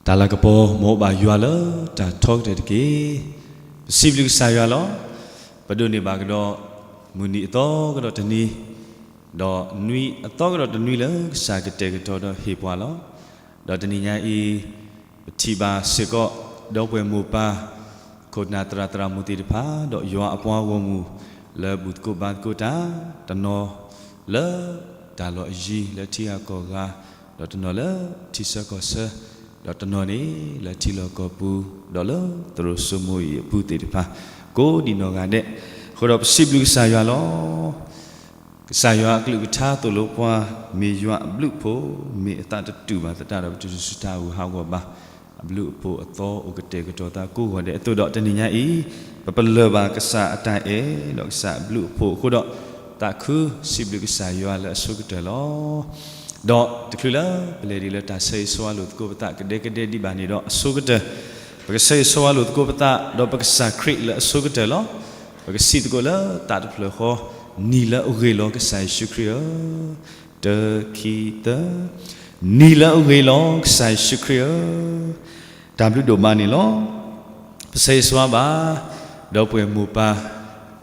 တၢ်လၤကပီၤ မ်အအိၣ်ဘၣ်ယွၤလၢတၢ်ထီကတၢၢ်တက့ၢ်. ပစံးဘျုးကစၢ်ယွၤလီၤ. ပဒိးန့ၢ်ဘၣ်ကဒီး မုၢ်နံၤအသီကဒီးတနံၤ, ဒီးနွံအသီကဒီးတနွံလၢကစၢ်ကတဲာ်ကတီၤဒီးဟ့ၣ်ပှၤလီၤ. ဒီးတနံၤညါအံၤ ပထံၣ်ဘၣ်စ့ၢ်ကီး ဒီပုၢ်ဝဲၢ်မိၢ်ပၢ် ခိၣ်နၢ်သရၣ်သရၣ်မုၣ်သ့ၣ်တဖၣ် ဒီးယွၤအပှၤဂီၢ်မုၢ် လၢဘူၣ်သကိးဘါသကိးတၢ်, တနီၤလၢတၢ်လီၢ်အယံၤလၢထံဂၤကီၢ်ဂၤ, ဒီးတနီၤလၢထံဆၢကီၢ်ဆၢ, ဒီးတနီၤန့ၣ်လၢထံလီၢ်ကီၢ်ပူၤ, ဒီးလၢသရိာ်စိမိၤအံၤအပူၤသ့ၣ်တဖၣ် ကိးဒံးနီၢ်ဂၤဒဲး, အဃိဒီးပစံးဘျုးကစၢ်ယွၤလီၤ. ကစၢ်ယွၤအကလုၢ်ကထါသိၣ်လိပှၤ မ့ၢ်ယွၤအဘျုးအဖှိၣ်, မ့ၢ်အသးတတူာ်ဘၣ်သတးဒီး ပတတုၤဆူတၢ်အဂီၢ်ဟးဂီၤဘၣ်, အဘျုးအဖှိၣ်အသီအိၣ်ကတဲာ်ကတီၤသးကိးဂီၤဒဲးအသိးဒီး တနံၤညါအံၤ ပပလၢၢ်ဘၣ်ကစၢ်အတၢ်အဲၣ် ဒီးကစၢ်အဘျုးအဖှိၣ်အဃိဒီး သးခုစံးဘျုးကစၢ်ယွၤလၢအဆိကတၢၢ်လီၤ. ဒီးတချုးလၢပလဲၤဒံးလၢတၢ်ဆၢဂ့ၤဆၢဝါလိာ်သကိးပသး ကဒဲကဒဲဒံးဘၣ်န့ၣ်ဒီးအဆိကတၢၢ်, ပကဆၢဂ့ၤဆၢဝါလိာ်သကိးပသး ဒီးပကစၢ်ခရံာ်လၢအဆိကတၢၢ်လီၤ. ပကစံးသကိးလၢသးတဖျၢၣ်ဃီ, နံၤလၢအဂ့ၤလီၤကစၢ်ယ့ၣ်ၡူးခရံာ်ဧၢ, တခံသၢ, နံၤလၢအဂ့ၤလီၤကစၢ်ယ့ၣ်ၡူးခရံာ်ဧၢ, တၢ်ဘျုးဒိၣ်မးန့ၣ်လီၤ. ပဆၢဂ့ၤဆၢဝါဘၣ် ဒီပုၢ်ဝဲၢ်မိၢ်ပၢ်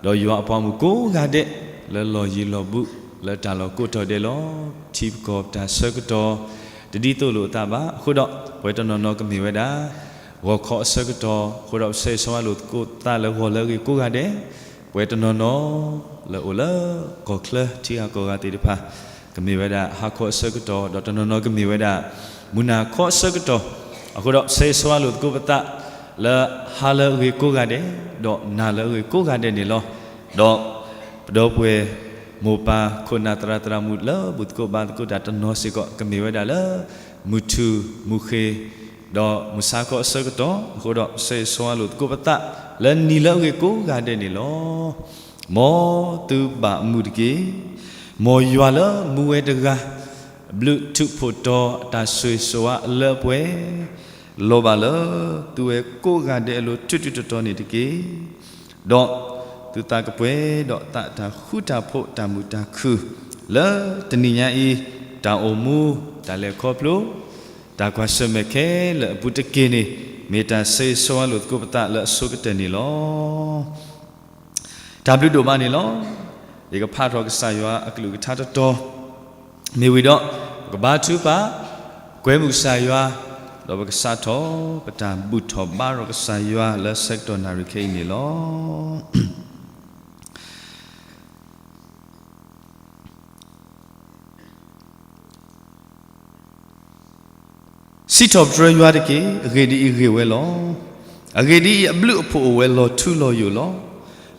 ဒီးယွၤအပှၤမုၣ်ကိးဂၤဒဲး လၢလီၢ်ယံၤလီၢ်ဘူး လၢတၢ်လီၢ်ကိးတီၤဒဲးလီၤ. ထံပကီၢ်ပတၢ်ဆၢကတီၢ် တဒ်သိးလိာ်အသးဘၣ်အဃိဒီး ပဝဲတနီၤနီၤကမ့ၢ်ဝဲဒၣ် ဂီၤခီအဆၢကတီၢ်အဃိဒီး ပဆၢဂ့ၤဆၢဝါလိာ်သကိးသးလၢဂီၤလၢအဂ့ၤကိးဂၤဒဲး, ပဝဲတနီၤနီၤ လၢအိၣ်လၢကီၢ်ချၢထံဂၤကီၢ်ဂၤသ့ၣ်တဖၣ် ကမ့ၢ်ဝဲဒၣ်ဟါခီအဆၢကတီၢ်, ဒီးတနီၤနီၤကမ့ၢ်ဝဲဒၣ် မုၢ်နၤခီအဆၢကတီၢ်, အဃိဒီးဆၢဂ့ၤဆၢဝါလိာ်သကိးပသး လၢဟါလၢအဂ့ၤကိးဂၤဒဲး, ဒီးနၤလၢအဂ့ၤကိးဂၤဒဲးန့ၣ်လီၤ. ဒီးပဒီပုၢ်ဝဲၢ်မိၢ်ပၢ် ခိၣ်နၢ်သရၣ်သရၣ်မုၣ်လၢဘူၣ်သကိးဘါသကိးတၢ်တနီၤစ့ၢ်ကီး ကမ့ၢ်ဝဲဒၣ်လၢ မုၢ်ထူၣ်မုၢ်ဃ့ၢ် ဒီးမုၢ်ဆါခီအဆၢကတီၢ်အဃိဒီး ဆၢဂ့ၤဆၢဝါလိာ်သကိးပသး လၢနံၤလၢအဂ့ၤကိးဂၤဒဲးန့ၣ်လီၤ. မ်သုဘၣ်အမုာ်တက့ၢ်. မ်ယွၤလၢမူဝဲတဂၤ အဘျုးထူးဖှိၣ်တီၤအတၢ်ဆိၣ်ဂ့ၤဆိၣ်ဝါအလၢအပှဲၤ လီၤဘၣ်လၢသုဝဲကိးဂၤဒဲးအလိၤ ထူးထူးတီၤတီၤန့ၣ်တက့ၢ်. ဒီးသုသးကပှဲၤဒီးသးအတၢ်ဃူတၢ်ဖိးတၢ်မုာ်တၢ်ခုၣ် လၢတနံၤညါအံၤ တၢ်အိၣ်မူ တၢ်လဲၤခီဖျိ တၢ်ကွၢ်ဆၢၣ်မဲာ်ခဲလၢာ်အပူၤတက့ၢ်န့ၣ် မ့ၢ်တၢ်ဆၢဂ့ၤဆၢဝါလိာ်သကိးပသးလၢအဆိကတၢၢ်န့ၣ်လီၤ. တၢ်ဘျုးဒိၣ်မးန့ၣ်လီၤ. ယကဖးထီၣ်ကစၢ်ယွၤအကလုၢ်ကထါတတီၤ မ့ၢ်ဝံၤဒီး ပကဘါထုကဖၣ် ကွဲမုာ်ကစၢ်ယွၤ ဒီးပကစးထီၣ် ပတၢ်ဘူၣ်ထီၣ်ဘါထီၣ်ကစၢ်ယွၤလၢဆၢကတီၢ်နၣ်ရံၣ်ခဲအံၤန့ၣ်လီၤ. စံးထီၣ်ပတြၢၤယွၤတက့ၢ်. အဂ့ၢ်ဒ်အံၤ, ဂ့ၢ်ဝဲလီၤ. အဂ့ၢ်ဒ်အံၤ, အဘျုးအဖှိၣ်အိၣ်ဝဲလီၤထူလီၤယိာ်လီၤ.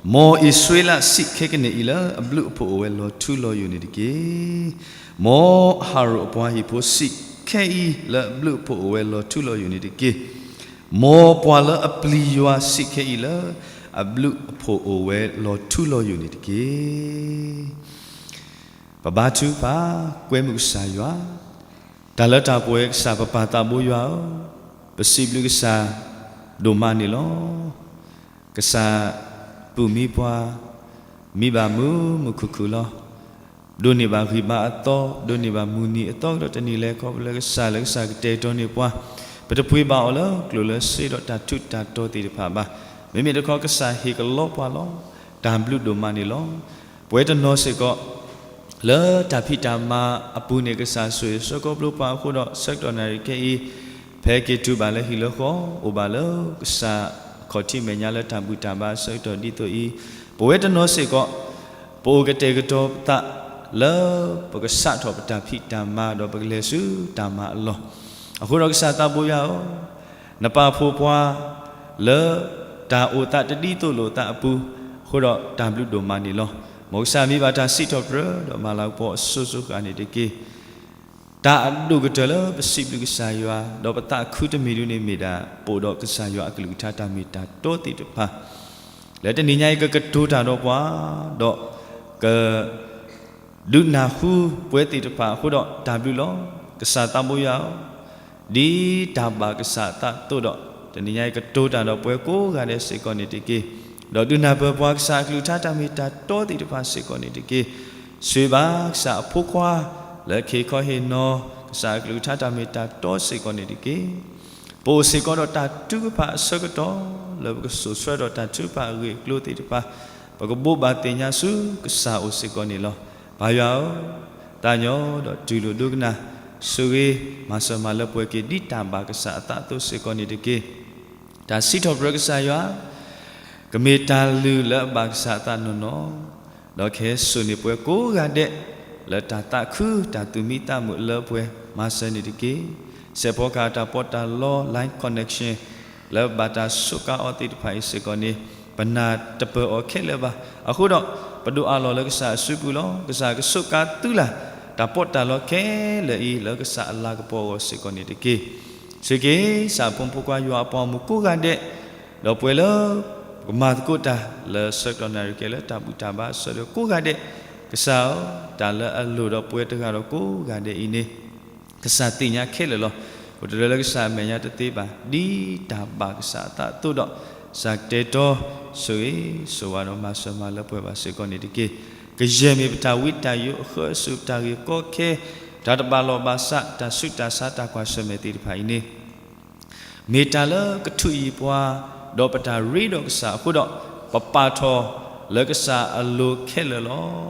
မ်အံၣ်စရ့လးစံးခဲကနံၣ်အံၤလၢ အဘျုးအဖှိၣ်အိၣ်ဝဲလီၤထူလီၤယိာ်န့ၣ်တက့ၢ်. မ်အဟရိၣ်အပှၤဟံၣ်ဖိစံးခဲအံၤလၢ အဘျုးအဖှိၣ်အိၣ်ဝဲလီၤထူလီၤယိာ်န့ၣ်တက့ၢ်. မ်ပှၤလၢအပျံၤယွၤစံးခဲအံၤလၢ အဘျုးအဖှိၣ်အိၣ်ဝဲလီၤထူလီၤယိာ်န့ၣ်တက့ၢ်. ပဘါထုကဖၣ် ကွဲမုာ်ကစၢ်ယွၤ, တၢ်လၢတၢ်ပှဲၤကစၢ်ပပၢ်သးဘိယွၤဧၢ, ပစံးဘျုးကစၢ်ဒိၣ်မးန့ၣ်လီၤ. ကစၢ်ပုၢ်မံပှၤ မံဘၣ်မုာ်မုာ်ခုၣ်ခုၣ်လီၤ. ဒိးန့ၢ်ဘၣ်ဂံၢ်ဘါအသီ, ဒိးန့ၢ်ဘၣ်မုၢ်နံၤအသီကဒီးတနံၤလဲၤခီဖျိလၢကစၢ်လၢကစၢ်ကတဲာ်ကတီၤန့ၢ်ပှၤ, ပတပှ့ၤဘၣ်အီၤလၢကျိၣ်လၢစ့ဒီးတၢ်ထူးတၢ်တီၤသ့ၣ်တဖၣ်ဘၣ်. မ့မ့ၢ်တခီကစၢ်ဟ့ၣ်ကလီပှၤလီၤ. တၢ်ဘျုးဒိၣ်မးန့ၣ်လီၤ. ပဝဲတနီၤစ့ၢ်ကီး လၢတၢ်ဖံးတၢ်မၤအပူၤန့ၣ် ကစၢ်ဆိၣ်ဂ့ၤဆၢကိးဘျိပှၤအဃိဒီး ဆၢကတီၢ်နၣ်ရံၣ်ခဲအံၤ ဖဲက့ၤတုၤဘၣ်လၢဟံၣ်လၢဃီ အိၣ်ဘၣ်လၢကစၢ်အခီၣ်ထံးမဲာ်ညါလၢတၢ်ဘူၣ်တၢ်ဘါအဆၢကတီၢ်ဒ်သိးအံၤ, ပဝဲတနီၤစ့ၢ်ကီး ပအိၣ်ကတဲာ်ကတီၤပသး လၢပကစးထီၣ်ပတၢ်ဖံးတၢ်မၤဒီးပကလဲၤဆူတၢ်မၤအလီၢ်, အဃိဒီးကစၢ်သးဘိယွၤဧၢ, နပာ်ဖှိၣ်ပှၤ လၢတၢ်အိၣ်သးတဒ်သိးလိာ်သးအပူၤ, အဃိဒီးတၢ်ဘျုးဒိၣ်မးန့ၣ်လီၤ. မ်ကစၢ်မံဘၣ်တၢ်စံးထီၣ်ပတြၢၤဒီးမၤလၤကပီၤအစိၤစိၤဃၣ်ဃၣ်န့ၣ်တက့ၢ်. တၢ်အဒိၣ်ကတၢၢ်လၢပစံးဘျုးကစၢ်ယွၤ ဒီးပသးခုတမ့ၢ်ဒ်န့ၣ်မ့ၢ်ဒၣ် ပအိၣ်ဒီးကစၢ်ယွၤအကလုၢ်ကထါတၢ်မ့ၢ်တၢ်တီသ့ၣ်တဖၣ် လၢတနံၤညါအံၤ ကကတိၤတၢ်ဒီးပှၤ, ဒီးက ဒုးနၢ်ဟူပဝဲသ့ၣ်တဖၣ်အဃိဒီးတၢ်ဘျုးလီၤ. ကစၢ်သးဘိယွၤဧၢ, ဒ်တၢ်ဘၣ်ကစၢ်အသးအသိးဒီး တနံၤညါအံၤကတိၤတၢ်ဒီးပဝဲကိးဂၤဒဲးစ့ၢ်ကီးန့ၣ်တက့ၢ်. ဒီးဒုးနၢ်ပၢၢ်ပှၤကစၢ်အကလုၢ်ကထါတၢ်မ့ၢ်တၢ်တီသ့ၣ်တဖၣ်စ့ၢ်ကီးန့ၣ်တက့ၢ်. ဆိၣ်ဂ့ၤဘၣ်ကစၢ်အဖိခွါ လၢကဟ့ၣ်ခီဟ့ၣ်နီၤ ကစၢ်အကလုၢ်ကထါတၢ်မ့ၢ်တၢ်တီစ့ၢ်ကီးန့ၣ်တက့ၢ်. ပအိၣ်စ့ၢ်ကီးဒီးတၢ်ထုကဖၣ်အဆၢကတီၢ် လၢပကစိာ်ဆှၢဒီးတၢ်ထုကဖၣ်အဂ့ၢ်အကျိၤသ့ၣ်တဖၣ်, ပကဘိးဘၣ်သ့ၣ်ညါဆူကစၢ်အအိၣ်စ့ၢ်ကီးန့ၣ်လီၤ. ပၢ်ယွၤဧၢ, သးညီဒီးတူၢ်လိာ်ဒိကနၣ်, ဆိၣ်ဂ့ၤမၤစၢၤမၤလၢပှဲၤက့ၤ ဒ်တၢ်ဘၣ်ကစၢ်အသးအသိးစ့ၢ်ကီးန့ၣ်တက့ၢ်. တၢ်စံးထီၣ်ပတြၢၤကစၢ်ယွၤ ကမ့ၢ်တၢ်လုၢ်လၢအဘၣ်ကစၢ်အသးနီၢ်နီၢ်, ဒီးကဟဲစိာ်န့ၢ်ပှၤကိးဂၤဒဲး လၢတၢ်သးခု တၢ်သူၣ်မံသးမုာ်လၢပှဲၤမၤစၢၤန့ၣ်တက့ၢ်. စဲးဖီကဟၣ်တၢ်ပီးတၢ်လီ line connection လၢဘၣ်တၢ်စူးကါအီၤသ့ၣ်တဖၣ်အံၤစ့ၢ်ကီးန့ၣ် ပနၢ်တပၢၢ်အီၤခဲလၢာ်ဘၣ်. အဃိဒီး ပဒိးအးလီၤလၢကစၢ်အစုပူၤလီၤ. ကစၢ်ကစူးကါသုလၢ် တၢ်ပီးတၢ်လီခဲလၢာ်အံၤ လၢကစၢ်အလၤကပီၤအဂီၢ်စ့ၢ်ကီးန့ၣ်တက့ၢ်. ဆိၣ်ဂ့ၤက့ၤ ကစၢ်အဖိမုၣ်ဖိခွါယွၤအပှၤဂီၢ်မုၢ်ကိးဂၤဒဲး, ဒီးပှဲၤလၢ ကမၤသကိးတၢ်လၢဆၢကတီၢ်နၣ်ရံၣ်ကဲလၢတၢ်ဘူၣ်တၢ်ဘါအဆၢဒီးကိးဂၤဒဲး, ကစၢ်ဧၢ, တၢ်လၢအလိၣ်ဒီးပှဲၤတဂၤဒီးကိးဂၤဒဲးအံၤန့ၣ် ကစၢ်သ့ၣ်ညါခဲလၢာ်လီၤ. အိၣ်တရၢလၢကစၢ်အမဲာ်ညါတသ့ဘၣ်, ဒ်တၢ်ဘၣ်ကစၢ်အသးအသိးဒီး ကစၢ်ကတဲာ်ကတီၤ ဆိၣ်ဂ့ၤဆိၣ်ဝါဒီးမၤစၢၤမၤလၢပှဲၤဘၣ်စ့ၢ်ကီးန့ၣ်တက့ၢ်. ကယဲၢ်မ့ၢ်ပတၢ်ဝံတၢ်ယိး အဃၢအစုး တၢ်ဂ့ၢ်ကီခဲ, တၢ်တဘၣ်လီၢ်ဘၣ်စး တၢ်ဆူးတၢ်ဆါ တၢ်ကွၢ်ဆၢၣ်မဲာ်သ့ၣ်တဖၣ်အံၤန့ၣ် မ့ၢ်တၢ်လၢကထုးယံၤပှၤ, ဒီးပတၢ်ရ့ဒီးကစၢ်အဃိဒီး ပပာ်ထီၣ်လၢကစၢ်အလိၤခဲလၢာ်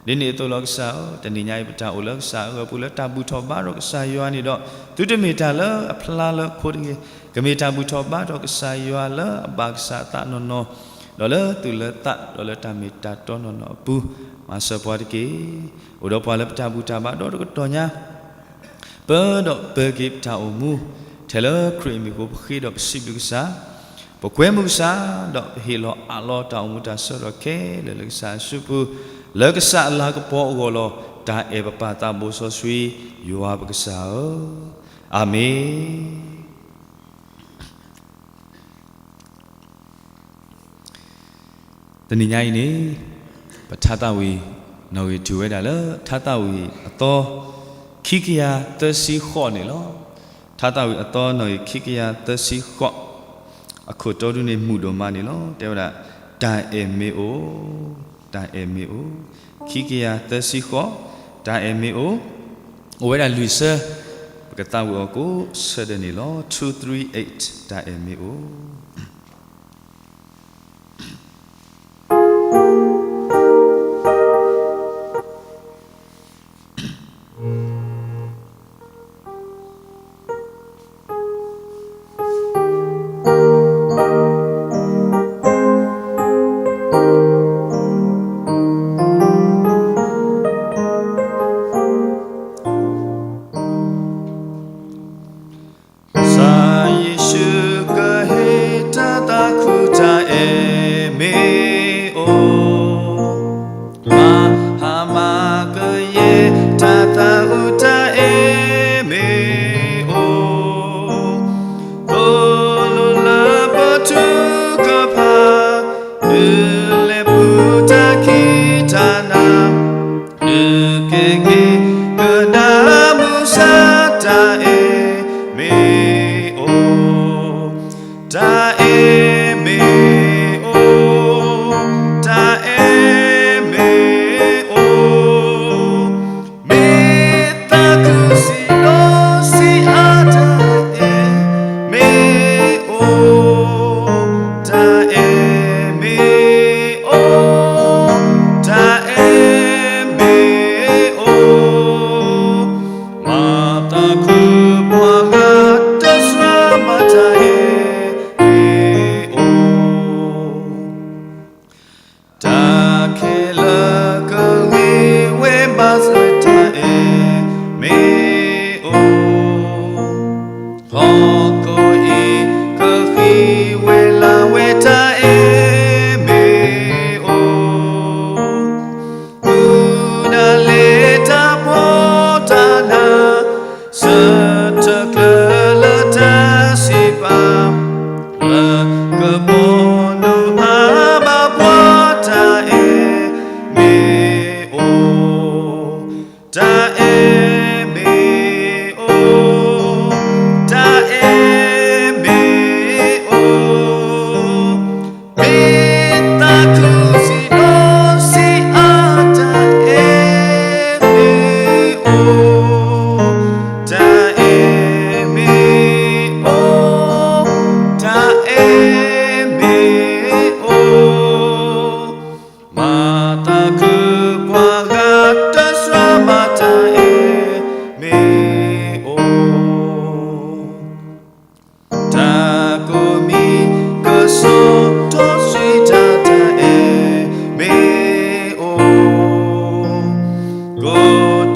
လီၤ. ဒ်န့ၣ်အသိးလီၤကစၢ်ဧၢ, တနံၤညါအံၤပတၢ်အိၣ်လၢကစၢ်အဂီၢ်ပူၤလၢတၢ်ဘူၣ်ထီၣ်ဘါထီၣ်ကစၢ်ယွၤန့ၣ်ဒီး သုတမ့ၢ်တၢ်လၢအဖျါလၢအခိတဂ့ၤ, ကမ့ၢ်တၢ်ဘူၣ်ထီၣ်ဘါထီၣ်ကစၢ်ယွၤလၢအဘၣ်ကစၢ်အသးနီၢ်နီၢ်, ဒီးလၢသူၣ်လၢသး ဒီးလၢတၢ်မ့ၢ်တၢ်တီနီၢ်နီၢ်အပူၤ, မၤစၢၤပှၤတက့ၢ်. အိၣ်ဒီးပှၤလၢပတၢ်ဘူၣ်တၢ်ဘါဒီတကတီၢ်ညါ ပၢဒီးပၢက့ၤပတၢ်အိၣ်မူ, ထဲလၢခရံာ်အမံၤအဃိ ပဃ့ဒီးပစံးဘျုးကစၢ်, ပကွဲမုာ်ကစၢ်, ဒီးပဟ့ၣ်လီၤအးလီၤတၢ်အိၣ်မူတၢ်ဆၢဒီးခဲလၢာ်လၢကစၢ်အစုပူၤ, လၢကစၢ်အလၤကပီၤအဂီၢ်လီၤ. တၢ်အဲၣ်ပပၢ်သးဘိစီဆှံ ယွၤပကစၢ်ဧၢ, အၤမ့ၣ်. တနံၤညါအံၤန့ၣ် ပထါသးဝံၣ်နီၣ်ဂံၢ်တုၤဝဲဒၣ်လၢ ထါသးဝံၣ်အသီ ခံကယၤသၢဆံဃိးန့ၣ်လီၤ. ထါသးဝံၣ်အသီနီၣ်ဂံၢ်ခံကယၤသၢဆံဃိး အခိၣ်တီဒုန့ၣ်မုာ်ဒိၣ်မးန့ၣ်လီၤ. တဲဝဲဒၣ် တၢ်အဲၣ်မ့ၢ်အိၣ်, တၢ်အဲၣ်မ့ၢ်အိၣ်, ခံကယၤသၢဆံဃိး, တၢ်အဲၣ်မ့ၢ်အိၣ်, အိၣ်ဝဲဒၣ်လွံၢ်ဆၢ, ပကသးဝံၣ်အီၤကိးဆၢဒၢးန့ၣ်လီၤ. Two three eight, တၢ်အဲၣ်မ့ၢ်အိၣ်. ကစၢ်ယ့ၣ်ၡူးကဟ့ၣ်တၢ်သးခု တၢ်အဲၣ်မ့ၢ်အိၣ်, မၤဟါမၤကယဲၢ် တၢ်သးအုး တၢ်အဲၣ်မ့ၢ်အိၣ်, သိၣ်လိလၢပထုကဖၣ် ဒုးလဲၤပူၤ တၢ်ခံးတၢ်နၤ ဒုးကဲက့ၤ ကဒါမုၢ်ဆါ တၢ်အဲၣ်မ့ၢ်အိၣ်, တၢ်အဲၣ်မ့ၢ်အိၣ်, တၢ်အဲၣ်မ့ၢ်အိၣ်, မ့ၢ်သးခုစံးဒီးစံးအါ တၢ်အဲၣ်မ့ၢ်အိၣ်, တၢ်အဲၣ်မ့ၢ်အိၣ်, တၢ်အဲၣ်မ့ၢ်အိၣ်, မၤသးခုပှၤဂၤ တစှၤဘၣ် တၢ်အဲၣ်မ့ၢ်အိၣ်. တၢ်ခဲလၢာ်ကဂ့ၤဝဲဘၣ်ဆၣ် တၢ်အဲၣ်မ့ၢ်အိၣ်, ဟီၣ်ခိၣ်အံၤကဃံးဝဲလၤဝဲ တၢ်အဲၣ်မ့ၢ်အိၣ်, မူဒါလၢတၢ်ဖှီၣ်တၢ်နး ဆၢထၢၣ်ကျၢၢ်လၢတၢ်စံးပာ် လၢကပီၤဒိၣ်အါဘၣ်ပှၤ တၢ်အဲၣ်မ့ၢ်အိၣ်, တၢ်အဲၣ်မ့ၢ်အိၣ်, တၢ်အဲၣ်မ့ၢ်အိၣ်, မ့ၢ်သးခုစံးဒီးစံးအါ တၢ်အဲၣ်မ့ၢ်အိၣ်, တၢ်အဲၣ်မ့ၢ်အိၣ်.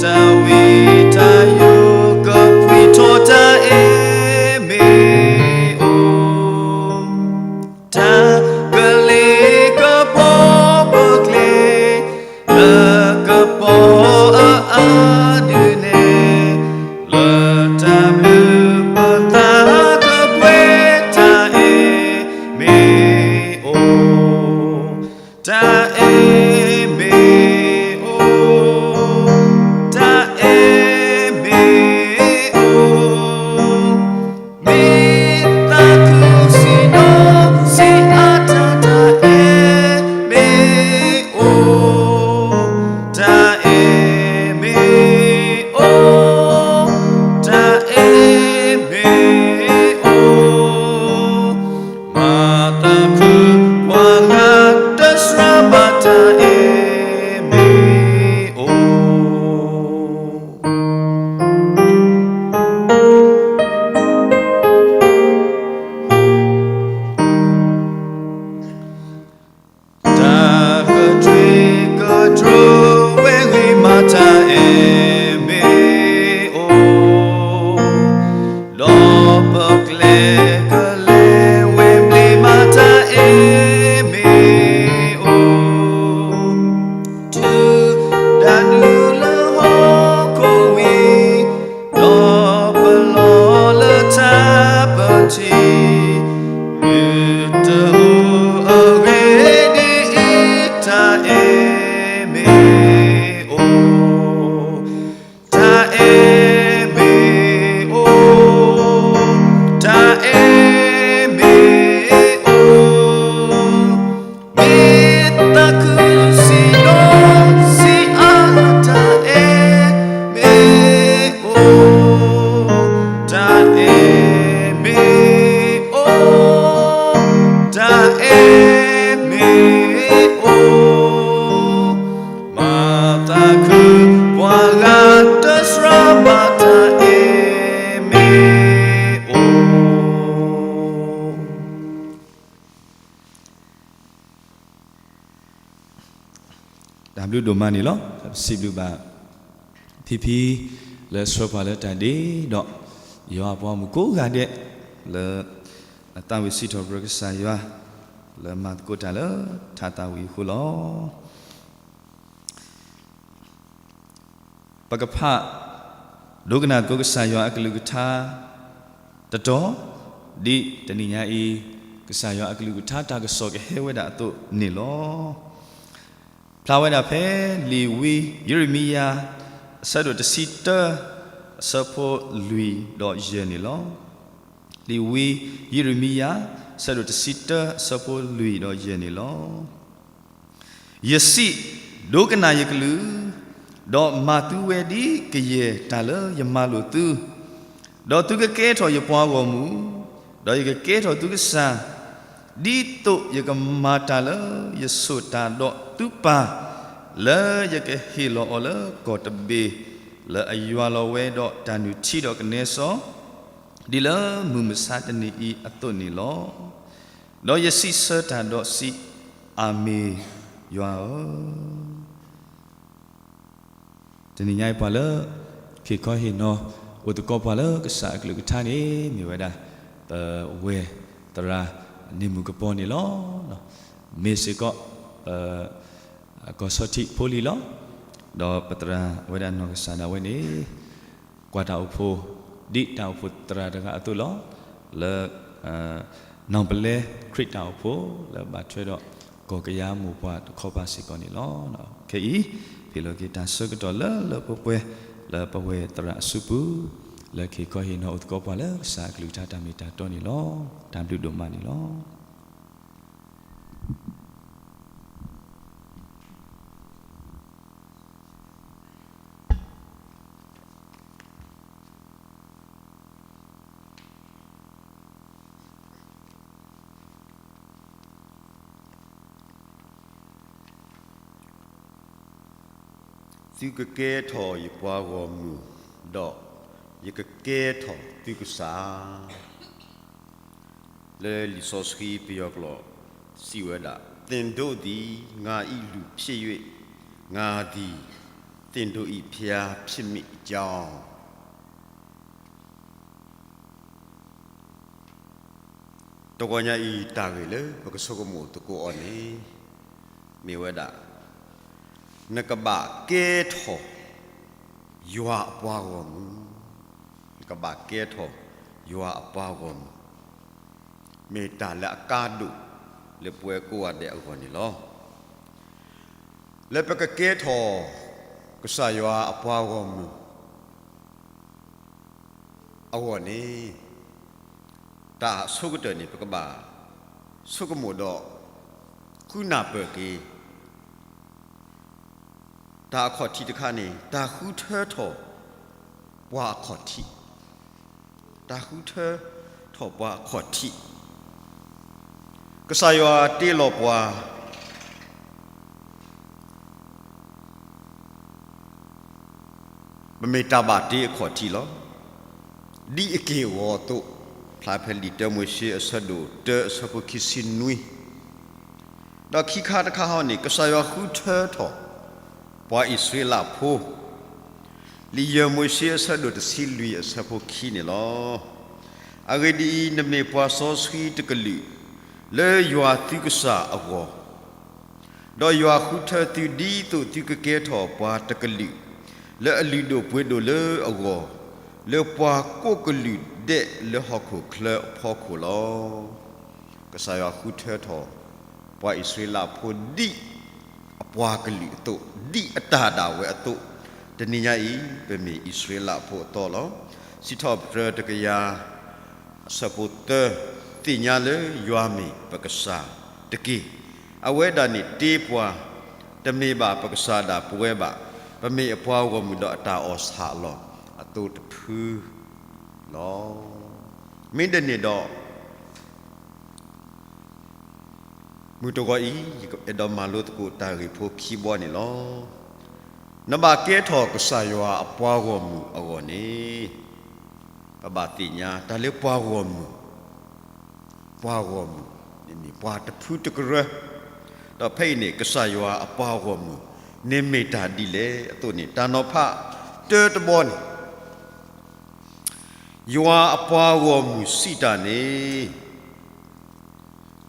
တၢ်ဝံတၢ်ယိာ်ကဖှံထီၣ်တၢ်အဲၣ်မ့ၢ်အိၣ်, တၢ်ကလ့ကဘီပကျဲ လၢကပီၤအါအါဒုးနဲၣ်, လၢတၢ်ဘျုးပသးကပှဲၤတၢ်အဲၣ်မ့ၢ်အိၣ်, တၢ်အဲၣ်မ့ၢ်အိၣ်, တၢ်အဲၣ်မ့ၢ်အိၣ်, မ့ၢ်သးခုစံးနီၤစံးအါတၢ် တၢ်အဲၣ်မ့ၢ်အိၣ်, တၢ်အဲၣ်မ့ၢ်အိၣ်, တၢ်အဲၣ်မ့ၢ်အိၣ်, မၤသးခုပှၤဂၤတစှၤဘၣ် တၢ်အဲၣ်မ့ၢ်အိၣ်. တၢ်ကထွဲကတြိဝဲဂ့ၤမး တၢ်အဲၣ်မ့ၢ်အိၣ်, ဒီးပကျဲကလဲၤဝဲဘျ့မး တၢ်အဲၣ်မ့ၢ်အိၣ်, တုၤဒၣ်နုာ်လၢဟီၣ်ခိၣ်ဝံၤ, ဒီးပလီၤလၢထးပထံး, မုၢ်တဟူးအဂ့ၢ်ဒ်အံၤ တၢ်အဲၣ်မ့ၢ်အိၣ်, တၢ်အဲၣ်မ့ၢ်အိၣ်, တၢ်အဲၣ်မ့ၢ်အိၣ်, မ့ၢ်သးခုစံးနီၤစံးအါ တၢ်အဲၣ်မ့ၢ်အိၣ်, တၢ်အဲၣ်မ့ၢ်အိၣ်, တၢ်အဲၣ်မ့ၢ်အိၣ်, မၤသးခုပှၤဂၤတစှၤဘၣ် တၢ်အဲၣ်မ့ၢ်အိၣ်. တၢ်ဘျုးဒိၣ်မးန့ၣ်လီၤ. ပစံးဘျုးဘၣ် ဖံဖံ လၢဆှၢပှၤလၢတၢ်ဒ့ဒီး ယွၤအပှၤမုၣ်ကိးဂၤဒဲး လၢအသးဝံၣ်စံးထီၣ်ပတြၢၤကစၢ်ယွၤ လၢမၤသကိးတၢ်လၢထးသးဝံၣ်အဃိလီၤ. ပကဖး ဒိကနၣ်သကိးကစၢ်ယွၤအကလုၢ်ကထါတတီၤ, ဒ်တနံၤညါအံၤ ကစၢ်ယွၤအကလုၢ်ကထါတၢ်ကစီၣ်ကဟဲဝဲဒၣ်အသိးန့ၣ်လီၤ. ဖျါဝဲဒၣ်ဖဲလံာ်ဝံယံးရမံယၤ အဆၢဒိၣ်တဆံတၢ အဆၢဖိလွံၢ်ဒီးယဲၢ်န့ၣ်လီၤ. လံာ်ဝံယံးရမံယၤ အဆၢဒိၣ်တဆံတၢ အဆၢဖိလွံၢ်ဒီးယဲၢ်န့ၣ်လီၤ. ယစံး, ဒိကနၣ်ယကလုၢ်, ဒီးမၤသုဝဲဒ်ကယဲၢ်တၢ်လၢယမၤလိာ်သု, ဒီးသုကကဲထီၣ်ယပှၤဂီၢ်မုၢ်, ဒီးယကကဲထီၣ်သုကစၢ်, ဒ်သိးယကမၤတၢ်လၢယဆိၣ်တၢ်ဒီးသုပၢ်, လၢယကဟ့ၣ်လီၤအီၤလၢကီၢ်တဘ့ၣ်, လၢအယွၤလီၤဝဲဒီးတၢ်နုၢ်ထံဒီးကနဲစီ, ဒ်လၢမုၢ်မဆါတနံၤအံၤအသိးန့ၣ်လီၤ. ဒီးယစံးဆၢတၢ်ဒီးစံး, အၤမ့ၣ်, ယွၤဧၢ. တနံၤညါအံၤပှၤလၢ ခ့ၣ်ခီဟ့ၣ်နီၤ အိၣ်သကိးပှၤလၢကစၢ်အကလုၢ်ကထါန့ၣ် မ့ၢ်ဝဲဒၣ် ပဝဲၢ်သရၣ်န့ၣ်မုၣ်ကပီၤန့ၣ်လီၤ. မ့ၢ်စ့ၢ်ကီး ပ ကီၢ်ဆီထံးဖိလံၤလီၤ. ဒီးပသရၣ်ဝဲဒၣ်နီၢ်ကစၢ်ဒၣ်ဝဲန့ၣ် ကွၢ်တၢ်အိၣ်ဖှိၣ် ဒ်တၢ်အိၣ်ဖှိၣ်သရၣ်တဂၤအသိးလီၤ. လၢ နီၢ်ပလဲခရံာ်တၢ်အိၣ်ဖှိၣ် လၢဘၣ်ထွဲဒီး ကီၢ်ကယၤမိၢ်ပှၢ်တခီပၤစ့ၢ်ကီးန့ၣ်လီၤ. ခဲအံၤ ဟ့ၣ်လီၤက့ၤတၢ်ဆၢကတီၢ်လၢလၢပှဲၤပှဲၤ လၢပဝဲၢ်သရၣ်အစုပူၤ လၢခ့ၣ်ခီဟ့ၣ်နီၤအိၣ်သကိးပှၤလၢကစၢ်အကလုၢ်ကထါတၢ်မ့ၢ်တၢ်တီန့ၣ်လီၤ. တၢ်ဘျုးဒိၣ်မးန့ၣ်လီၤ. သုကကဲထီၣ်ယပှၤဂီၢ်မုၢ်, ဒီးယကကဲထီၣ်သုကစၢ်. လၢလံာ်စီဆှံပယီၤကျိာ်စံးဝဲဒၣ်, သင်တို့သည်ငါ၏လူဖြစ်၍ ငါသည် သ့ၣ်ဒိၣ်အံၣ်ဖျါ ဖျ့မ့ၣ်ကၠီ တဂီၤညါအံၤ တၢ်ဂ့ၢ်လၢပကဆိကမိၣ်သကိးအီၤန့ၣ် မ့ၢ်ဝဲဒၣ် နကဘၣ်ကဲထီၣ် ယွၤအပှၤဂီၢ်မုၢ်, နကဘၣ်ကဲထီၣ် ယွၤအပှၤဂီၢ်မုၢ်, မ့ၢ်တၢ်လၢအကါဒိၣ်လၢပဝဲကိးဂၤဒဲးအဂီၢ်န့ၣ်လီၤ. လၢပကကဲထီၣ် ကစၢ်ယွၤအပှၤဂီၢ်မုၢ် အဂီၢ်န့ၣ် တၢ်အဆိကတၢၢ်န့ၣ် ပကဘၣ်ဆိကမိၣ်ဒီး ဃုနၢ်ပၢၢ်က့ၤ တၢ်အခီၣ်ထံးတခါန့ၣ် တၢ်ဃုထၢထီၣ်ပှၤအခီၣ်ထံး, တၢ်ဃုထၢထီၣ်ပှၤအခီၣ်ထံး, ကစၢ်ယွၤတ့လီၤပှၤ ပမ့ၢ်တၢ်ဘၣ်တ့အခီၣ်ထံးလီၤ. ဒ်အက့ၢ်အဂီၤအသိး, ဖျါဖဲလံာ်တၢမိၤၡ့အဆၢဒိၣ်တၢအဆၢဖိခံဆံနွံ, ဒီးခံခါတခါဟီန့ၣ် ကစၢ်ယွၤဃုထၢထီၣ် ပှၤအံၣ်စရ့လးဖိ လံာ်ယဲၢ်မိၤၡ့အဆၢဒိၣ်တဆံလွံၢ်အဆၢဖိခံန့ၣ်လီၤ. အဂ့ၢ်ဒ်အံၤ, နမ့ၢ်ပှၤစီဆှံတကလုာ် လၢယွၤသုကစၢ်အဂီၢ်, ဒီးယွၤဃုထၢသုဒ်သိးသုကကဲထီၣ်ပှၤတကလုာ် လၢအလုၢ်ဒိၣ်ပှ့ၤဒိၣ်လၢအဂီၢ်, လၢပှၤကိးကလုာ်ဒဲးလၢဟီၣ်ခိၣ်ချၢအဖီခိၣ်လီၤ. ကစၢ်ယွၤဃုထၢထီၣ် ပှၤအံၣ်စရ့လးဖိဒ်အပှၤကလုာ်အသိး, ဒ်အတၢ်ဒၣ်ဝဲအသိး, တနံၤညါအံၤ ပမ့ၢ်အံၣ်စရ့လးဖိအသီလီၤ. စံးထီၣ်ပတြၢၤတကယၤ အဆၢဖိသၢ, သ့ၣ်ညါလၢယွၤမ့ၢ်ပကစၢ်တက့ၢ်. အဝဲဒၣ်န့ၣ်တ့ပှၤ, တမ့ၢ်ဘၣ်ပကစၢ်ဒၣ်ပဝဲဘၣ်, ပမ့ၢ်အပှၤဂီၢ်မုၢ်ဒီးအတၢ်အီၣ်ဆၣ်အလီၢ်အသိးတဖုလီၤ. မ့ၢ်ဒ်န့ၣ်ဒီး မုၢ်တဂီၤအံၤ ယအဲၣ်ဒိးမၤလိသကိးတၢ်ဂ့ၢ်ဖိခံဘီန့ၣ်လီၤ. နဘၣ်ကဲထီၣ်ကစၢ်ယွၤအပှၤဂီၢ်မုၢ်အဂီၢ်န့ၣ်, ပဘၣ်သ့ၣ်ညါတၢ်လၢပှၤဂီၢ်မုၢ်, ပှၤဂီၢ်မုၢ်န့ၣ်မ့ၢ်ပှၤတဖုတကရၢ, ဒီးဖဲအံၤန့ၣ် ကစၢ်ယွၤအပှၤဂီၢ်မုၢ် န့ၣ်မ့ၢ်တၢ်ဒ်လဲၣ်အသိးန့ၣ် တၢ်နီၤဖးတၢတဘီန့ၣ် ယွၤအပှၤဂီၢ်မုၢ်စံးတၢ်န့ၣ်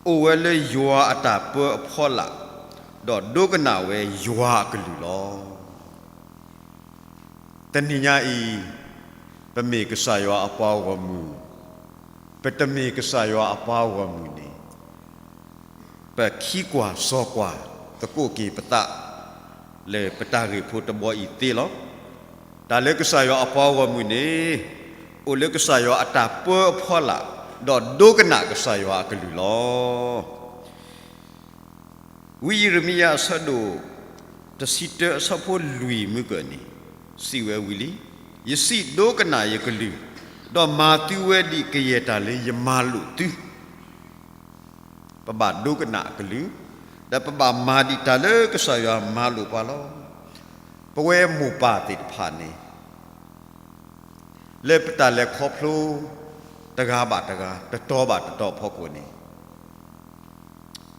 အိၣ်ဝဲလၢယွၤအတၢ်ပၢအဖီလာ်, ဒီးဒိကနၣ်ဝဲယွၤအကလုၢ်လီၤ. တနံၤညါအံၤ, ပမ့ၢ်ကစၢ်ယွၤအပှၤဂီၢ်မုၢ်, ပတမ့ၢ်ကစၢ်ယွၤအပှၤဂီၢ်မုၢ်န့ၣ် ပခံကွၢ်စီၤကွၢ်သကိးက့ၤပသး လၢပတၢ်ဂ့ၢ်ဖိတဘီအံၤသ့လီၤ. တၢ်လၢကစၢ်ယွၤအပှၤဂီၢ်မုၢ်န့ၣ် အိၣ်လၢကစၢ်ယွၤအတၢ်ပၢအဖီလာ်, ဒီးဒိကနၣ်ကစၢ်ယွၤအကလုၢ်လီၤ. ဝံယံးရမံယၤအဆၢဒိၣ်တဆံတၢအဆၢဖိလွံၢ်မုၢ်ကၢၢ်န့ၣ် စံးဝဲဝံၤလံ, ယစံးဒိကနၣ်ယကလုၢ်, ဒီးမၤသုဝဲဒ်ကယဲၢ်တၢ်လၢယမၤလိာ်သု ပဘၣ်ဒိကနၣ်အကလုၢ်, ဒီးပဘၣ်မၤဒံးတၢ်လၢကစၢ်ယွၤမၤလိာ်ပှၤလီၤ. ပဝဲမိၢ်ပၢ်သ့ၣ်တဖၣ်န့ၣ် လၢပတၢ်လဲၤခီဖျိ တဂၤဘၣ်တဂၤ တတီၤဘၣ်တတီၤအဖီခိၣ်န့ၣ်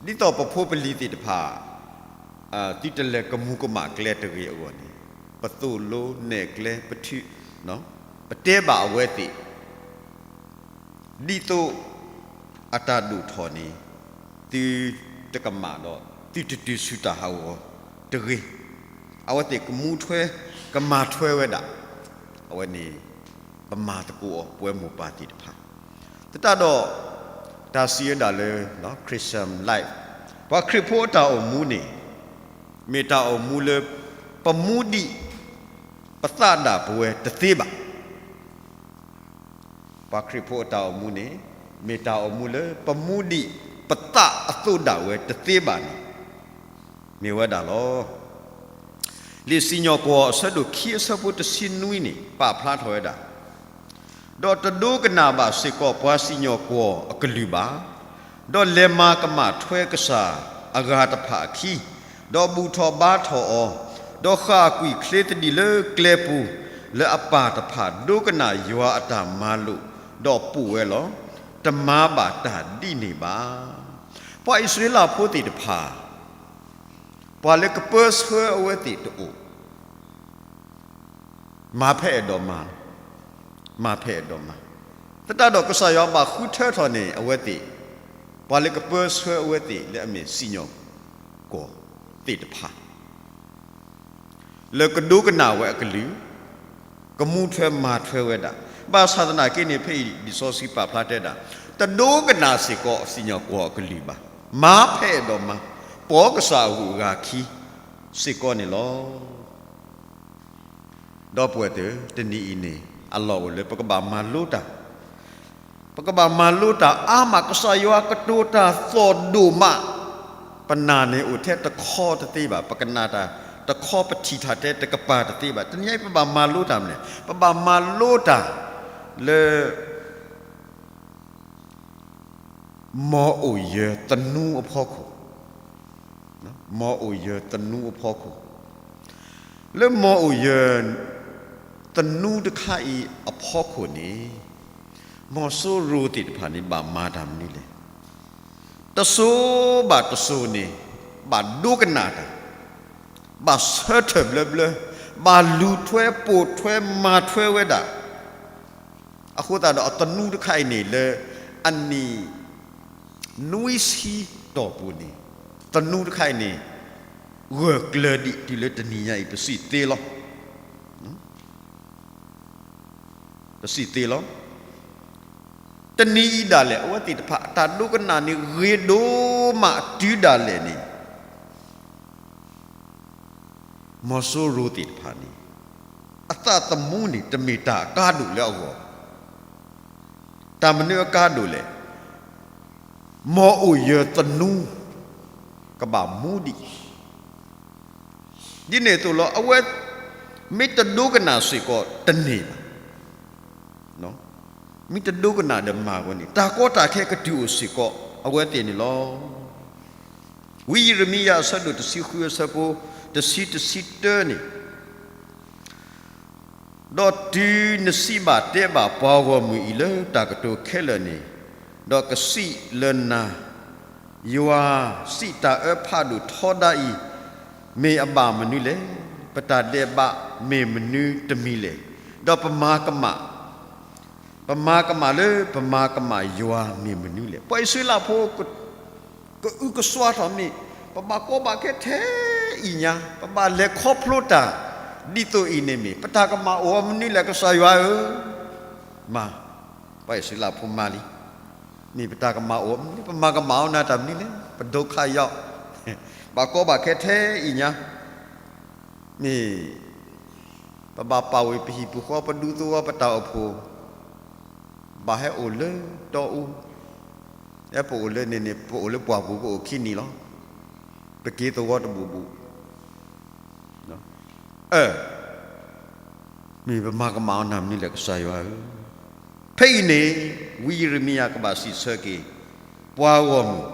ဒ်သိးပဖိပလံၤသ့ၣ်တဖၣ် သုတလဲၤကမူၤကမၣ်ကျဲတဂ့ၤအဂီၢ်န့ၣ် ပသိၣ်လိနဲၣ်ကျဲ ပထုး ပတဲဘၣ်အဝဲသ့ၣ် ဒ်သိးအတၢ်ဒိၣ်ထီၣ်န့ၣ် သုတကမၣ်ဒီး သုတတုၤဆူတၢ်ဟးဂီၤတဂ့ၤ. အဝဲသ့ၣ်ကမူထွဲ ကမၤထွဲဝဲဒၣ် အဝဲန့ၣ် ပမၤသကိးအီၤ ပဝဲမိၢ်ပၢ်သ့ၣ်တဖၣ် သတးဒီး တၢ်စံးဝဲဒၣ်လၢ Christian life ပှၤခရံာ်ဖိအတၢ်အိၣ်မူန့ၣ် မ့ၢ်တၢ်အိၣ်မူလၢ ပမူဒံး ပသးဒၣ်ပဝဲတသ့ဘၣ်. ပှၤခရံာ်ဖိအတၢ်အိၣ်မူန့ၣ် မ့ၢ်တၢ်အိၣ်မူလၢ ပမူဒံး ပသးအသိးဒၣ်ဝဲတသ့ဘၣ်န့ၣ် မ့ၢ်ဝဲဒၣ်လီၤ. လံာ်စံၣ်ညီၣ်ကွီၢ်အဆၢဒိၣ်ခံအဆၢဖိတဆံနွံန့ၣ် ပာ်ဖျါထီၣ်ဝဲဒၣ် ဒီးတဒိကနၣ်ဘၣ်စ့ၢ်ကီးပှၤစံၣ်ညီၣ်ကွီၢ်အကလုၢ်ဘၣ်, ဒီးလဲၤမၤကမၣ်ထွဲကစၢ်အဂၤတဖၣ်အခံ, ဒီးဘူၣ်ထီၣ်ဘါထီၣ်အီၤ, ဒီးဃၣ်ကွံာ်ချ့သဒံးလၢကျဲပူၤ, လၢအပၢ်တဖၣ်ဒိကနၣ်ယွၤအတၢ်မၤလိာ်, ဒီးပိာ်ဝဲလီၤ. တမၤဘၣ်တၢ်ဒ်န့ၣ်ဘၣ်. ပှၤအံၣ်စရ့လးဖိသ့ၣ်တဖၣ် ပှၤလၢကပၢဆှၢအဝဲသ့ၣ်တအိၣ်, မၤဖဲအဲၣ်ဒိးမၤ, မၤဖဲအဲၣ်ဒိးမၤ, သတးဒီးကစၢ်ယွၤဘၣ်ဃုထၢထီၣ်န့ၣ် အဝဲသ့ၣ်, ပှၤလၢကပၢဆှၢအဝဲသ့ၣ်လၢအမ့ၢ်စံၣ်ညီၣ်ကွီၢ်သ့ၣ်တဖၣ် လၢကဒိကနၣ်ဝဲအကလုၢ်, ကမူထွဲမၤထွဲဝဲဒၣ်, ဘၣ်ဆၣ်သနာ်က့န့ၣ် ဖဲအံၤလံာ်စီဆှံပာ်ဖျါတဲဒၣ်, တဒိကနၣ်စ့ၢ်ကီးစံၣ်ညီၣ်ကွီၢ်အကလုၢ်ဘၣ်, မၤဖဲအဲၣ်ဒိးမၤ, ပိာ်ကစၢ်အဂုၤအဂၤခံစ့ၢ်ကီးန့ၣ်လီၤ. ဒီပုၢ်ဝဲၢ်သ့ၣ်, တနံၤအံၤန့ၣ် အလီၢ်အိၣ်လၢပကဘၣ်မၤလိတၢ်, ပကဘၣ်မၤလိတၢ်အါမး, ကစၢ်ယွၤကတိၤတၢ်သီၣ်ဒိၣ်မး, ပနာ်န့ၣ်အိၣ်ထဲတခီတသ့ဘၣ်, ပကနၣ်တၢ်တခီ ပထံၣ်တၢ်ထဲတကပၤတသ့ဘၣ်. တနံၤအံၤပဘၣ်မၤလိတၢ်မနုၤလဲၣ်, ပဘၣ်မၤလိတၢ်လၢ မ်အိၣ်ယၢၤသနူအဖီခိၣ်, မ်အိၣ်ယၢၤသနူအဖီခိၣ်, လၢမ်အိၣ်ယၢၤသနူတခါအံၤအဖီခိၣ်န့ၣ်, မ်စိရိၤသ့ၣ်တဖၣ်န့ၣ် ဘၣ်မၤတၢ်မနုၤလဲၣ်. တစိၤဘၣ်တစိၤန့ၣ် ဘၣ်ဒိကနၣ်တၢ်, ဘၣ်ဆၢထၢၣ်ဘျၢဘျၢ, ဘၣ်လူၤထွဲပိာ်ထွဲမၤထွဲဝဲဒၣ်. အဃိသတးဒီးအသနူတခါအံၤန့ၣ် လၢအနံၣ်နွံဆံတီၢ်ပူၤန့ၣ်, သနူတခါအံၤန့ၣ် ဂၢၢ်ကျၢၤဒံးတုၤလၢတနံၤညါအံၤ ပစံးသ့လီၤ. ပစံးသ့လီၤ. တနံၤအံၤဒၣ်လဲာ် အဝဲသ့ၣ်တဖၣ်အတၢ်ဒိကနၣ်န့ၣ် ဂ့ၤဒိၣ်မးတုၤဒၣ်လဲာ်န့ၣ် မ်စိရိၤသ့ၣ်တဖၣ်န့ၣ် အသးသမူန့ၣ် တမ့ၢ်တၢ်အကါဒိၣ်လၢအဂီၢ်ဘၣ်. တၢ်မနုၤအကါဒိၣ်လဲၣ်. မ်အိၣ်ယၢၤသနူ ကဘၣ်မူဒံး. ဒ်န့ၣ်အသိးလီၤ အဝဲမ့ၢ်တဒိကနၣ်စ့ၢ်ကီးတန့ၢ်ဘၣ်. မ့ၢ်တဒိကနၣ်ဒီးမၤဝဲန့ၣ် တၢ်ကီတၢ်ခဲကတုၤအိၣ်စ့ၢ်ကီးအဝဲသ့ၣ်န့ၣ်လီၤ. ဝံယံးရမံယၤအဆၢဒိၣ်တဆံဃုအဆၢဖိ တဆံတဆံတၢန့ၣ်, ဒီးတုၤနစံးဘၣ်တဲဘၣ်ပှၤဂီၢ်မုၢ်အံၤလၢတၢ်ကတိၤခဲလၢာ်န့ၣ်, ဒီးကစံးလၢနၤ, ယွၤစံးတၢ်အၢဖးဒိၣ်ထီဒါအံၤ မ့ၢ်အဘၣ်မနုၤလဲၣ်. ပတၢ်ဒဲးဘးမ့ၢ်မနုၤတမံၤလဲၣ်. ဒီးပမၤကမၣ် ပမၤကမၣ်လၢပမၤကမၣ်ယွၤမ့ၢ်မနုၤလဲၣ်. ပှၤအံၣ်စရ့လးဖိ ကအုကစွါထီၣ်မ့ၢ် ပဘၣ်ကီဘၣ်ခဲထဲအံၤညါ ပဘၣ်လဲၤခီဖျိတၢ် ဒ်သိးအံၤန့ၣ်မ့ၢ် ပတၢ်ကမၣ်အိၣ်အီၤမနုၤလဲၣ် ကစၢ်ယွၤဧၢ. မၤ, ပှၤအံၣ်စရ့လးဖိမၤလံ. မ့ၢ်ပတၢ်ကမၣ်အိၣ်အီၤမနုၤလဲၣ် ပမၤကမၣ်အီၤနၤတၢ်မနုၤလဲၣ် ပဒိခါယီၤ, ဘၣ်ကီဘၣ်ခဲထဲအံၤညါ မ့ၢ် ပဘၣ်ပာ်ဝံၤပဟံၣ်ပူၤဃီ ပဒူသဝီ ပတၢ်အိၣ်ဖှိၣ် ဘၣ်ဟဲအိၣ်လၢတီအူ, အဲ ပအိၣ်လၢန့ၣ်န့ၣ် ပအိၣ်လၢပှၢ်ပူၤ ပအိၣ်ခံနံၤလီၤ. ပက့ၤသဝီတဘူၣ်ဘူၣ် အၢ မ့ၢ်ပမၤကမၣ်အီၤနၤမနုၤလဲၣ် ကစၢ်ယွၤဧၢ. ဖဲအံၤန့ၣ် ဝံယံးရမံယၤကဘၣ်စံးဆၢက့ၤ ပှၤဂီၢ်မုၢ်,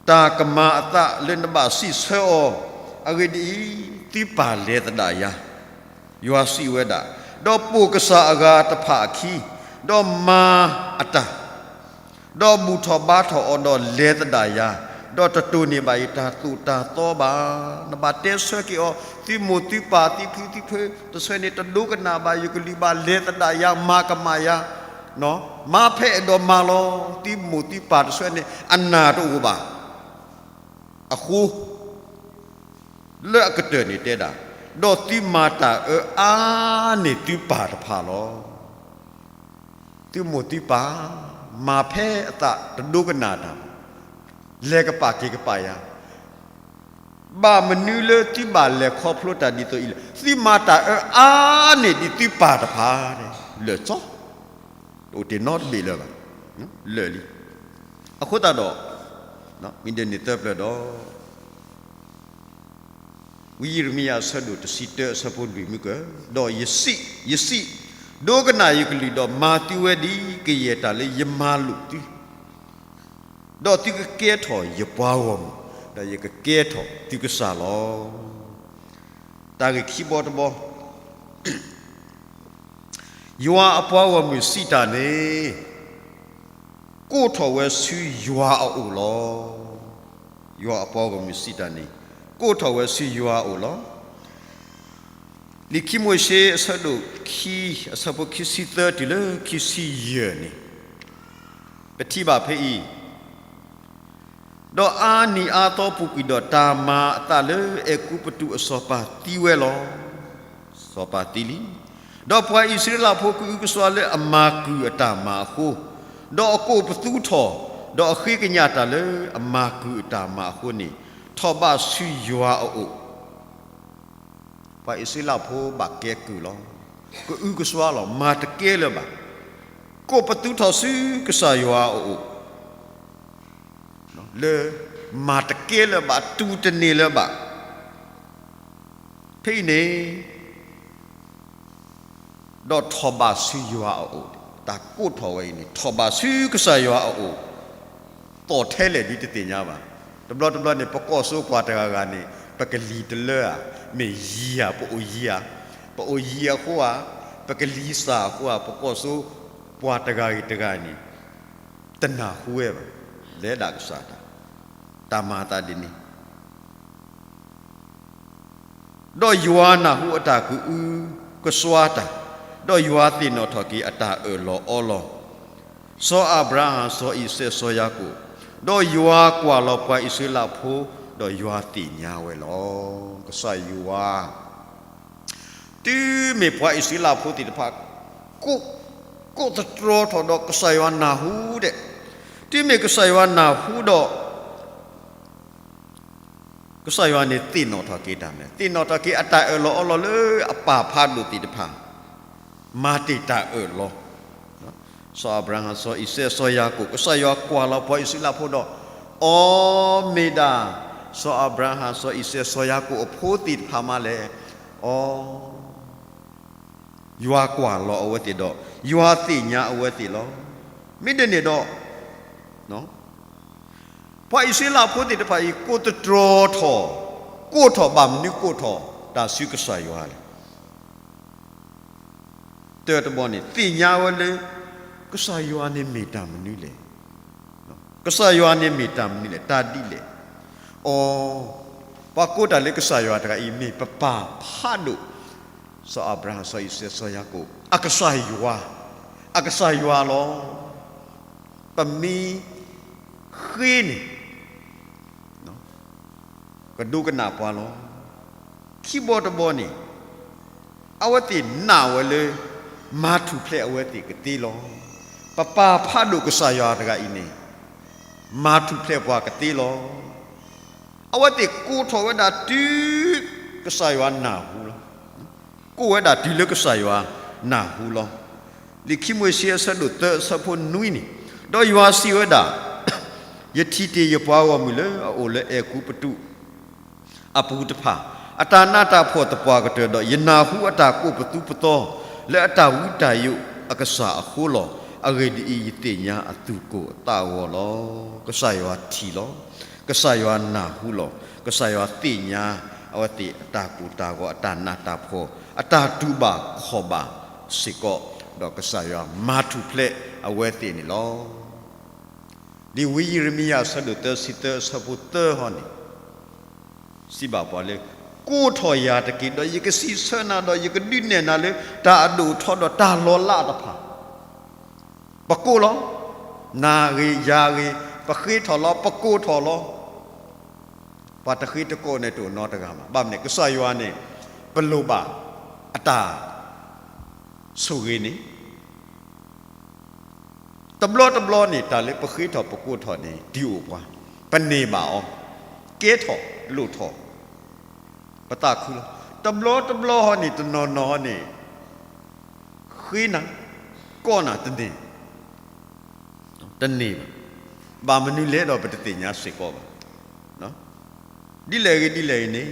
တၢ်ကမၤအသးလၢနဘၣ်စံးဆၢအီၤ, အဂ့ၢ်ဒ်အံၤ, သုပၢ်လဲၤသဒၣ်ယၤ, ယွၤစံးဝဲဒၣ်, ဒီးပိာ်ကစၢ်အဂၤတဖၣ်အခံ, ဒီးမၤအတၢ် ဒီးဘူၣ်ထီၣ်ဘါထီၣ်အီၤဒီးလဲၤသဒၣ်ယၤ, ဒီးတတိၢ်န့ၢ်ဘၣ်ယတၢ်သိၣ်တၢ်သီဘၣ်. နဘၣ်တဲဆၢက့ၤအီၤ, သုမိၢ်သုပၢ်သုဖံသုဖုတဆၢန့ၣ် တဒိကနၣ်ဘၣ်ယကလုၢ်ဘၣ် လဲၤသဒၣ်ယၤ မၤကမၣ်ယၤ, မၤဖဲအဲၣ်ဒိးမၤလီၤ. သုမိၢ်သုပၢ်တဆၢန့ၣ် အနၢ်တအိၣ်ဘၣ်. အဃိ လၢအကတၢၢ်န့ၣ်တဲဒၣ်, ဒီးသုမၤတၢ်အၢအါန့ၢ်သုပၢ်တဖၣ်လီၤ. သုမိၢ်သုပၢ် မၤဖဲအသးတဒိကနၣ်တၢ်, လဲၤကပာ်က့ၤကပာ်ယၤ, ဘၣ်မနုၤလၢသုဘၣ်လဲၤခီဖျိတၢ်ဒ်သိးအံၤလဲၣ်. သုမၤတၢ်အၢအါန့ၢ်ဒံးသုပၢ်တဖၣ်, လၢာ်စီ တအိၣ်တ့ၢ်နီတဘ့ၣ်လၢၤဘၣ်, လၢာ်လံ. အဃိသတးဒီး မ့ၢ်ဒ်န့ၣ်သၢပျၢၤဒီး ဝံယံးရမံယၤအဆၢဒိၣ်တဆံတၢအဆၢဖိလွံၢ်မုၢ်ကၢၢ်, ဒီးယစံး, ယစံး, ဒိကနၣ်ယကလုၢ်ဒီးမၤသုဝဲဒ်ကယဲၢ်တၢ်လၢယမၤလိာ်သု, ဒီးသုကကဲထီၣ်ယပှၤဂီၢ်မုၢ်, ဒီးယကကဲထီၣ်သုကစၢ်လီၤ. တၢ်ဂ့ၢ်ခံဘီတဘီ ယွၤအပှၤဂီၢ်မုၢ်စံးတၢ်န့ၣ် ကိးထီၣ်ဝဲဆူယွၤအအိၣ်လီၤ. ယွၤအပှၤဂီၢ်မုၢ်စံးတၢ်န့ၣ် ကိးထီၣ်ဝဲဆူယွၤအအိၣ်လီၤ. လံာ်ခံမိၤၡ့အဆၢဒိၣ်ခံ အဆၢဖိခံဆံသၢတုၤလၢခံဆံယဲၢ်န့ၣ်, ပထံၣ်ဘၣ်ဖဲအံၤ, ဒီးအါနံၤအါသီပူၤကွံာ်ဒီး တၢ်မၤအသးလၢအဲၤကူပတူးအစီၤပၤသံဝဲလီၤ. စီၤပၤသံလံ. ဒီးပှၤအံၣ်စရ့လးဖိကအုကစွါလၢအမၤကုၢ်အတၢ်မၤအဃိ, ဒီးအကိးပသူထီၣ်, ဒီးအဃ့ကညးတၢ်လၢအမၤကုၢ်အတၢ်မၤအဃိန့ၣ်, ထီၣ်ဘးဆူယွၤအအိၣ် ပှၤအံၣ်စရ့လးဖိဘၣ်ကဲကုၢ်လီၤ. ကအုကစွါလီၤ. မၤတကဲလၢၤဘၣ်. ကိးပသူထီၣ်ဆူကစၢ်ယွၤအအိၣ်, လၢ မၤတကဲလၢၤဘၣ်, တူၢ်တန့ၢ်လၢၤဘၣ်. ဖဲအံၤန့ၣ် ဒီးထီၣ်ဘးဆူယွၤအအိၣ်, တၢ်ကိးထီၣ်ဝဲအံၤန့ၣ် ထီၣ်ဘးဆူကစၢ်ယွၤအအိၣ် သီၣ်ထဲလဲၣ်ဒ်တသ့ၣ်ညါဘၣ်. တဘျီတဘျီန့ၣ် ပကိးစိပှၤတဂၤဂၤန့ၣ် ပကလံၤတလၢဧါ, မ့ၢ်ယံၤဧါ, ပအိၣ်ယံၤဧါ, ပအိၣ်ယံၤအဃိဧါ, ပကလံၤစၢ်အဃိဧါ, ပကိးစိပှၤတဂၤဂ့ၤတဂၤန့ၣ် တနၢ်ဟူဝဲဘၣ်, လဲၤဒၣ်ကစၢ်တၢ်, တၢ်မၤအသးဒ်န့ၣ် ဒီးယွၤနၢ်ဟူအတၢ်ကအုကစွါတၢ်, ဒီးယွၤသ့ၣ်နီၣ်ထီၣ်က့ၤအတၢ်အၢၣ်လီၤအီလီၤ, စီၤအၤဘြၤဟၣ်, စီၤအံၤစဲး, စီၤယၤကိာ်, ဒီးယွၤကွၢ်လီၤပှၤအံၣ်စရ့လးဖိ, ဒီးယွၤသ့ၣ်ညါဝဲလီၤ. ကစၢ်ယွၤ တုၤမ့ၢ်ပှၤအံၣ်စရ့လးဖိသ့ၣ်တဖၣ် ကိးသတြီထီၣ်ဒီးကစၢ်ယွၤနၢ်ဟူဒီး, တုၤမ့ၢ်ကစၢ်ယွၤနၢ်ဟူဒီး ကစၢ်ယွၤန့ၣ်သ့ၣ်နီၣ်ထီၣ်က့ၤတၢ်မနုၤလဲၣ်, သ့ၣ်နီၣ်ထီၣ်က့ၤအတၢ်အၢၣ်လီၤအီလီၤလၢအပၢ်ဖးဒိၣ်သ့ၣ်တဖၣ် မၤတ့ၢ်တၢ်အၢၣ်လီၤ, စီၤအၤဘြၤဟၣ်, စီၤအံၤစဲး, စီၤယၤကိာ်, ကစၢ်ယွၤကွၢ်လီၤပှၤအံၣ်စရ့လးဖိဒီး, အိ မ့ၢ်ဒၣ် စီၤအၤဘြၤဟၣ်, စီၤအံၤစဲး, စီၤယၤကိာ်အဖိသ့ၣ်တဖၣ်မးလဲၣ်. အိ ယွၤကွၢ်လီၤအဝဲသ့ၣ်ဒီး ယွၤသ့ၣ်ညါအဝဲသ့ၣ်လီၤ. မ့ၢ်ဒ်န့ၣ်ဒီး ပှၤအံၣ်စရ့လးဖိသ့ၣ်တဖၣ်အံၤ ကိးသတြီထီၣ်, ကိးထီၣ်ဘၣ်မနုၤကိးထီၣ်တၢ်ဆူကစၢ်ယွၤလဲၣ်. တၢတဘီန့ၣ် သ့ၣ်ညါဝဲလၢ ကစၢ်ယွၤန့ၣ်မ့ၢ်တၢ်မနုၤလဲၣ်. ကစၢ်ယွၤန့ၣ်မ့ၢ်တၢ်မနုၤလဲၣ်, တၢ်ဒ်လဲၣ်. အိ ပှၤကိးတၢ်လၢကစၢ်ယွၤတဂၤအံၤ မ့ၢ်ပပၢ်ဖးဒိၣ် စီၤအၤဘြၤဟၣ်, စီၤအံၤစဲး, စီၤယၤကိာ် အကစၢ်ယွၤ, အကစၢ်ယွၤလီၤ. ပမ့ၢ်ဃ့န့ၣ် ကဒိကနၣ်ပှၤလီၤ. ခံဘီတဘီန့ၣ် အဝဲသ့ၣ်နာ်ဝဲလၢ မၤထူၣ်ဖျဲးအဝဲသ့ၣ်ကသ့လီၤ. ပပၢ်ဖးဒိၣ်ကစၢ်ယွၤတဂၤအံၤန့ၣ် မၤထူၣ်ဖျဲးပှၤကသ့လီၤ. အဝဲသ့ၣ်ကိးထီၣ်ဝဲဒၣ်တုၤ ကစၢ်ယွၤနၢ်ဟူလီၤ. ကိးဝဲဒၣ်တုၤလၢကစၢ်ယွၤနၢ်ဟူလီၤ. လံာ်ခံမိၤၡ့အဆၢဒိၣ်သၢအဆၢဖိနွံန့ၣ်, ဒီးယွၤစံးဝဲဒၣ်, ယထံၣ်တ့ၢ်ယပှၤဂီၢ်မုၢ်လၢအအိၣ်လၢအဲၤကူပတူး အပူၤတဖၣ် အတၢ်နးတၢ်ဖှီၣ်သပှၢ်ကတၢၢ်ဒီး ယနၢ်ဟူအတၢ်ကိးပသူပသီ လၢအတၢ်ဝံတၢ်ယိးအကစၢ်အဃိလီၤ. အဂ့ၢ်ဒ်အံၤ, ယသ့ၣ်ညါအသူၣ်ကိၢ်အသးဂီၤလီၤ. ကစၢ်ယွၤထံၣ်လီၤ. ကစၢ်ယွၤနၢ်ဟူလီၤ. ကစၢ်ယွၤသ့ၣ်ညါ အဝဲသ့ၣ်အတၢ်ကိၢ်တၢ်ဂီၤ, အတၢ်နးတၢ်ဖှီၣ်, အတၢ်တူၢ်ဘၣ်ခီၣ်ဘၣ်စ့ၢ်ကီး, ဒီးကစၢ်ယွၤမၤထူၣ်ဖျဲးအဝဲသ့ၣ်န့ၣ်လီၤ. လံာ်ဝံယံးရမံယၤအဆၢဒိၣ်သၢဆံသၢအဆၢဖိသၢဟီန့ၣ် စံးဘၣ်ပှၤလၢ, ကိးထီၣ်ယၤတက့ၢ်, ဒီးယကစံးဆၢနၤ, ဒီးယကဒုးနဲၣ်နၤလၢတၢ်အဒိၣ်အထီဒီးတၢ်လီၤလးတဖၣ်. ပကိးလီၤ. နၤဂ့ၤယၤဂ့ၤ, ပဃ့ထီၣ်လီၤ, ပကိးထီၣ်လီၤ. ပှၤတဃ့တကိးန့ၣ်တအိၣ်နီတဂၤဘၣ်. ဘၣ်မနုၤလဲၣ်, ကစၢ်ယွၤန့ၣ် ပလိၣ်ဘၣ်အတၢ်ဆိၣ်ဂ့ၤန့ၣ် တဘျီတဘျီန့ၣ် တၢ်လၢပဃ့ထီၣ်ပကိးထီၣ်န့ၣ် တုၤအိၣ်ပှၤ, ပန့ၢ်ဘၣ်အီၤ, ကဲထီၣ်လိၣ်ထီၣ် ပသးခုလီၤ. တဘျီတဘျီဟီန့ၣ် တနီၤနီၤဟီန့ၣ် ဃ့နၤ, ကိးနၤတန့ၢ်, တန့ၢ်ဘၣ်. ဘၣ်မနုၤလဲၣ်ဒီးပတသ့ၣ်ညါစ့ၢ်ကီးဘၣ်. ဒ်လဲၣ်ဂ့ၤဒ်လဲၣ်ဂ့ၤန့ၣ်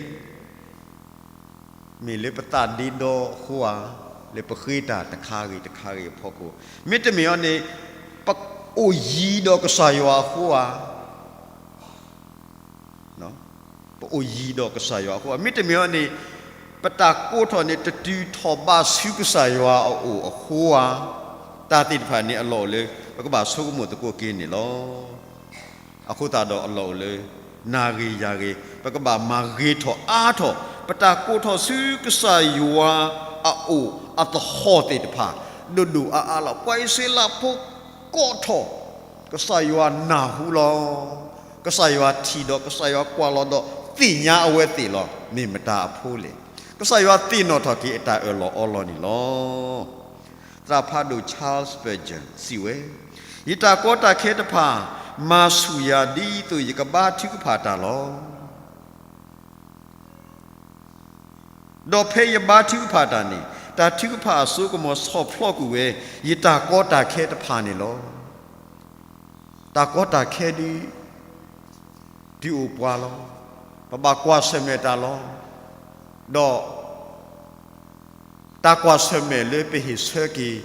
မ့ၢ်လၢပသးဒ့ဒီအဃိဧါ, လၢပဃ့တၢ်တခါဂ့ၤတခါဂ့ၤအဖီခိၣ်, မ့တမ့ၢ်အီၤန့ၣ် ပအိၣ်ယံၤဒီးကစၢ်ယွၤအဃိဧါ, ပအိၣ်ယံၤဒီးကစၢ်ယွၤအဃိဧါ, မ့တမ့ၢ်အီၤန့ၣ် ပတၢ်ကိးထီၣ်န့ၣ် တတုၤထီၣ်ဘးဆူကစၢ်ယွၤအအိၣ်အဃိဧါ, တၢ်သ့ၣ်တဖၣ်န့ၣ်အလီၢ်အိၣ်လၢ ပကဘၣ်ဆိကမိၣ်သကိးက့ၤန့ၣ်လီၤ. အဃိသတးဒီးအလီၢ်အိၣ်လၢ နၤဂ့ၤယၤဂ့ၤ ပကဘၣ်မၤဂ့ၤထီၣ်အါထီၣ် ပတၢ်ကိးထီၣ်ဆူကစၢ်ယွၤအအိၣ်အသဟီၣ်သ့ၣ်တဖၣ် ဒိၣ်ဒိၣ်အါအါလီၤ. ပှၤအံၣ်စရ့လးဖိကိးထီၣ် ကစၢ်ယွၤနၢ်ဟူလီၤ. ကစၢ်ယွၤထံၣ်ဒီး ကစၢ်ယွၤကွၢ်လီၤဒီး သ့ၣ်ညါအဝဲသ့ၣ်လီၤ. မ့ၢ်မတၤအဖိလဲၣ်. ကစၢ်ယွၤသ့ၣ်နီၣ်ထီၣ်က့ၤအတၢ်အၢၣ်လီၤအီလီၤန့ၣ်လီၤ. သရၣ်ဖးဒိၣ် Charles Spurgeon စံးဝဲ, ယတၢ်ကီတၢ်ခဲတဖၣ် မၤဆူၣ်ယၤဒ်သိးယကဘါထုကဖၣ်တၢ်လီၤ. ဒီးဖဲယဘါထုကဖၣ်တၢ်န့ၣ် တၢ်ထုကဖၣ်အစိကမီၤဆီၣ်ဖျီကွံာ်ဝဲ ယတၢ်ကီတၢ်ခဲတဖၣ်န့ၣ်လီၤ. တၢ်ကီတၢ်ခဲဒ် ဒုးအိၣ်ပှၤလီၤ. ပဘၣ်ကွၢ်ဆၢၣ်မဲာ်တၢ်လီၤ. ဒီး တၢ်ကွၢ်ဆၢၣ်မဲာ်လၢပဟ့ၣ်ဆၢက့ၤ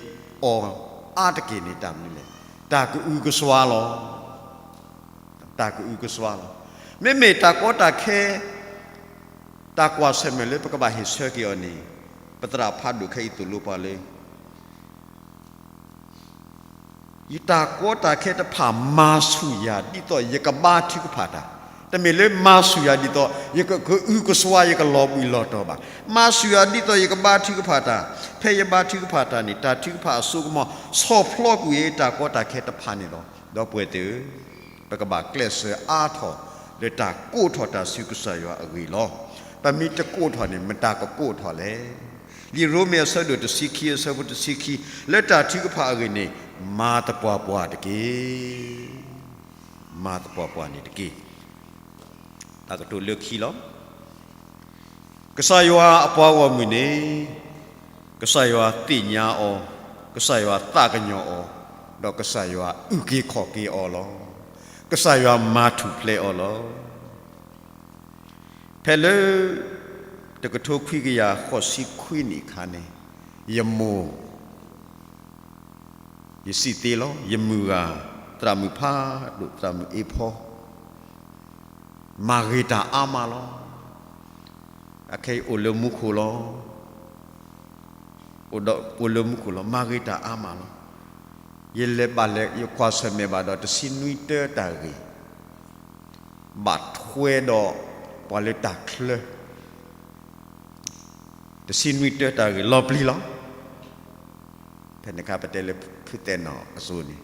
အီၤအါတက့ၢ်န့ၣ် တၢ်မနုၤလဲၣ်. တၢ်ကအုကစွါလီၤ. တၢ်ကအုကစွါလီၤ. မ့မ့ၢ်တၢ်ကီတၢ်ခဲ တၢ်ကွၢ်ဆၢၣ်မဲာ်လၢပကဘၣ်ဟ့ၣ်ဆၢက့ၤအီၤန့ၣ် ပသရၣ်ဖးဒိၣ်ခဲအံၤသိၣ်လိပှၤလၢ ယတၢ်ကီတၢ်ခဲတဖၣ်မၤဆူၣ်ယၤဒ်သိးယကဘါထုကဖၣ်တၢ်, တမ့ၢ်လၢမၤဆူၣ်ယၤဒ်သိးယကအုကစွါယကလီၤဘှံးလီၤတီၤဘၣ်. မၤဆူၣ်ယၤဒ်သိးယကဘါထုကဖၣ်တၢ်, ဖဲယဘါထုကဖၣ်တၢ်န့ၣ် တၢ်ထုကဖၣ်အစိကမီၤ ဆီၣ်ဖျီကွံာ်ယတၢ်ကီတၢ်ခဲတဖၣ်န့ၣ်လီၤ. ဒီပုၢ်ဝဲၢ်သ့ၣ်ဧၢ, ပကဘၣ်ကျဲးစၢးအါထီၣ်လၢတၢ်ကိးထီၣ်တၢ်ဆူကစၢ်ယွၤအဂ့ၢ်လီၤ. ပမ့ၢ်တကိးထီၣ်န့ၣ် မတၤကကိးထီၣ်လဲၣ်. လံာ်ရိမ့ၤအဆၢဒိၣ်တဆံခံ အဆၢဖိတဆံခံ, လၢတၢ်ထုကဖၣ်အဂ့ၢ်န့ၣ် မၤသပှၢ်ပှၢ်တက့ၢ်. မၤသပှၢ်ပှၢ်န့ၣ်တက့ၢ်. တၢ်ကတိၤလၢခံလီၤ. ကစၢ်ယွၤအပှၤဂီၢ်မုၢ်န့ၣ် ကစၢ်ယွၤသ့ၣ်ညါအီၤ, ကစၢ်ယွၤသးကညီၤအီၤ, ဒီးကစၢ်ယွၤအုၣ်က့ၤခီၣ်က့ၤအီၤလီၤ. ကစၢ်ယွၤမၤထူၣ်ဖျဲးအီၤလီၤ. ဖဲလၢ တကထိခွံကယၤဃိးဆံခွံနံၣ်အခါန့ၣ်, ယမိၢ် ယစံးသ့လီၤ, ယမုၢ်ဂၤ သရၣ်မုၣ်ဖးဒိၣ် သရၣ်မုၣ်အ့ဖီ မၤဂ့ၤတၢ်အါမးလီၤ. အခဲအံၤအိၣ်လၢမူခိၣ်လီၤ. အိၣ်ဒီး အိၣ်လၢမူခိၣ်လီၤ. မၤဂ့ၤတၢ်အါမးလီၤ. ယလဲၤဘၣ်လဲၤ ယကွၢ်ဆၢၣ်မဲာ်ဘၣ်ဒီး တဆံနွံတၢတၢ်ဂ့ၢ် ဘၣ်ထွဲဒီးပှၤလၢတၢ်ချၢ တဆံနွံတၢတၢ်ဂ့ၢ်လီၤပျံၤလီၤ. ဖဲန့ၣ်အခါ ပတဲလၢဖုသဲနီၣ်အစိၤန့ၣ်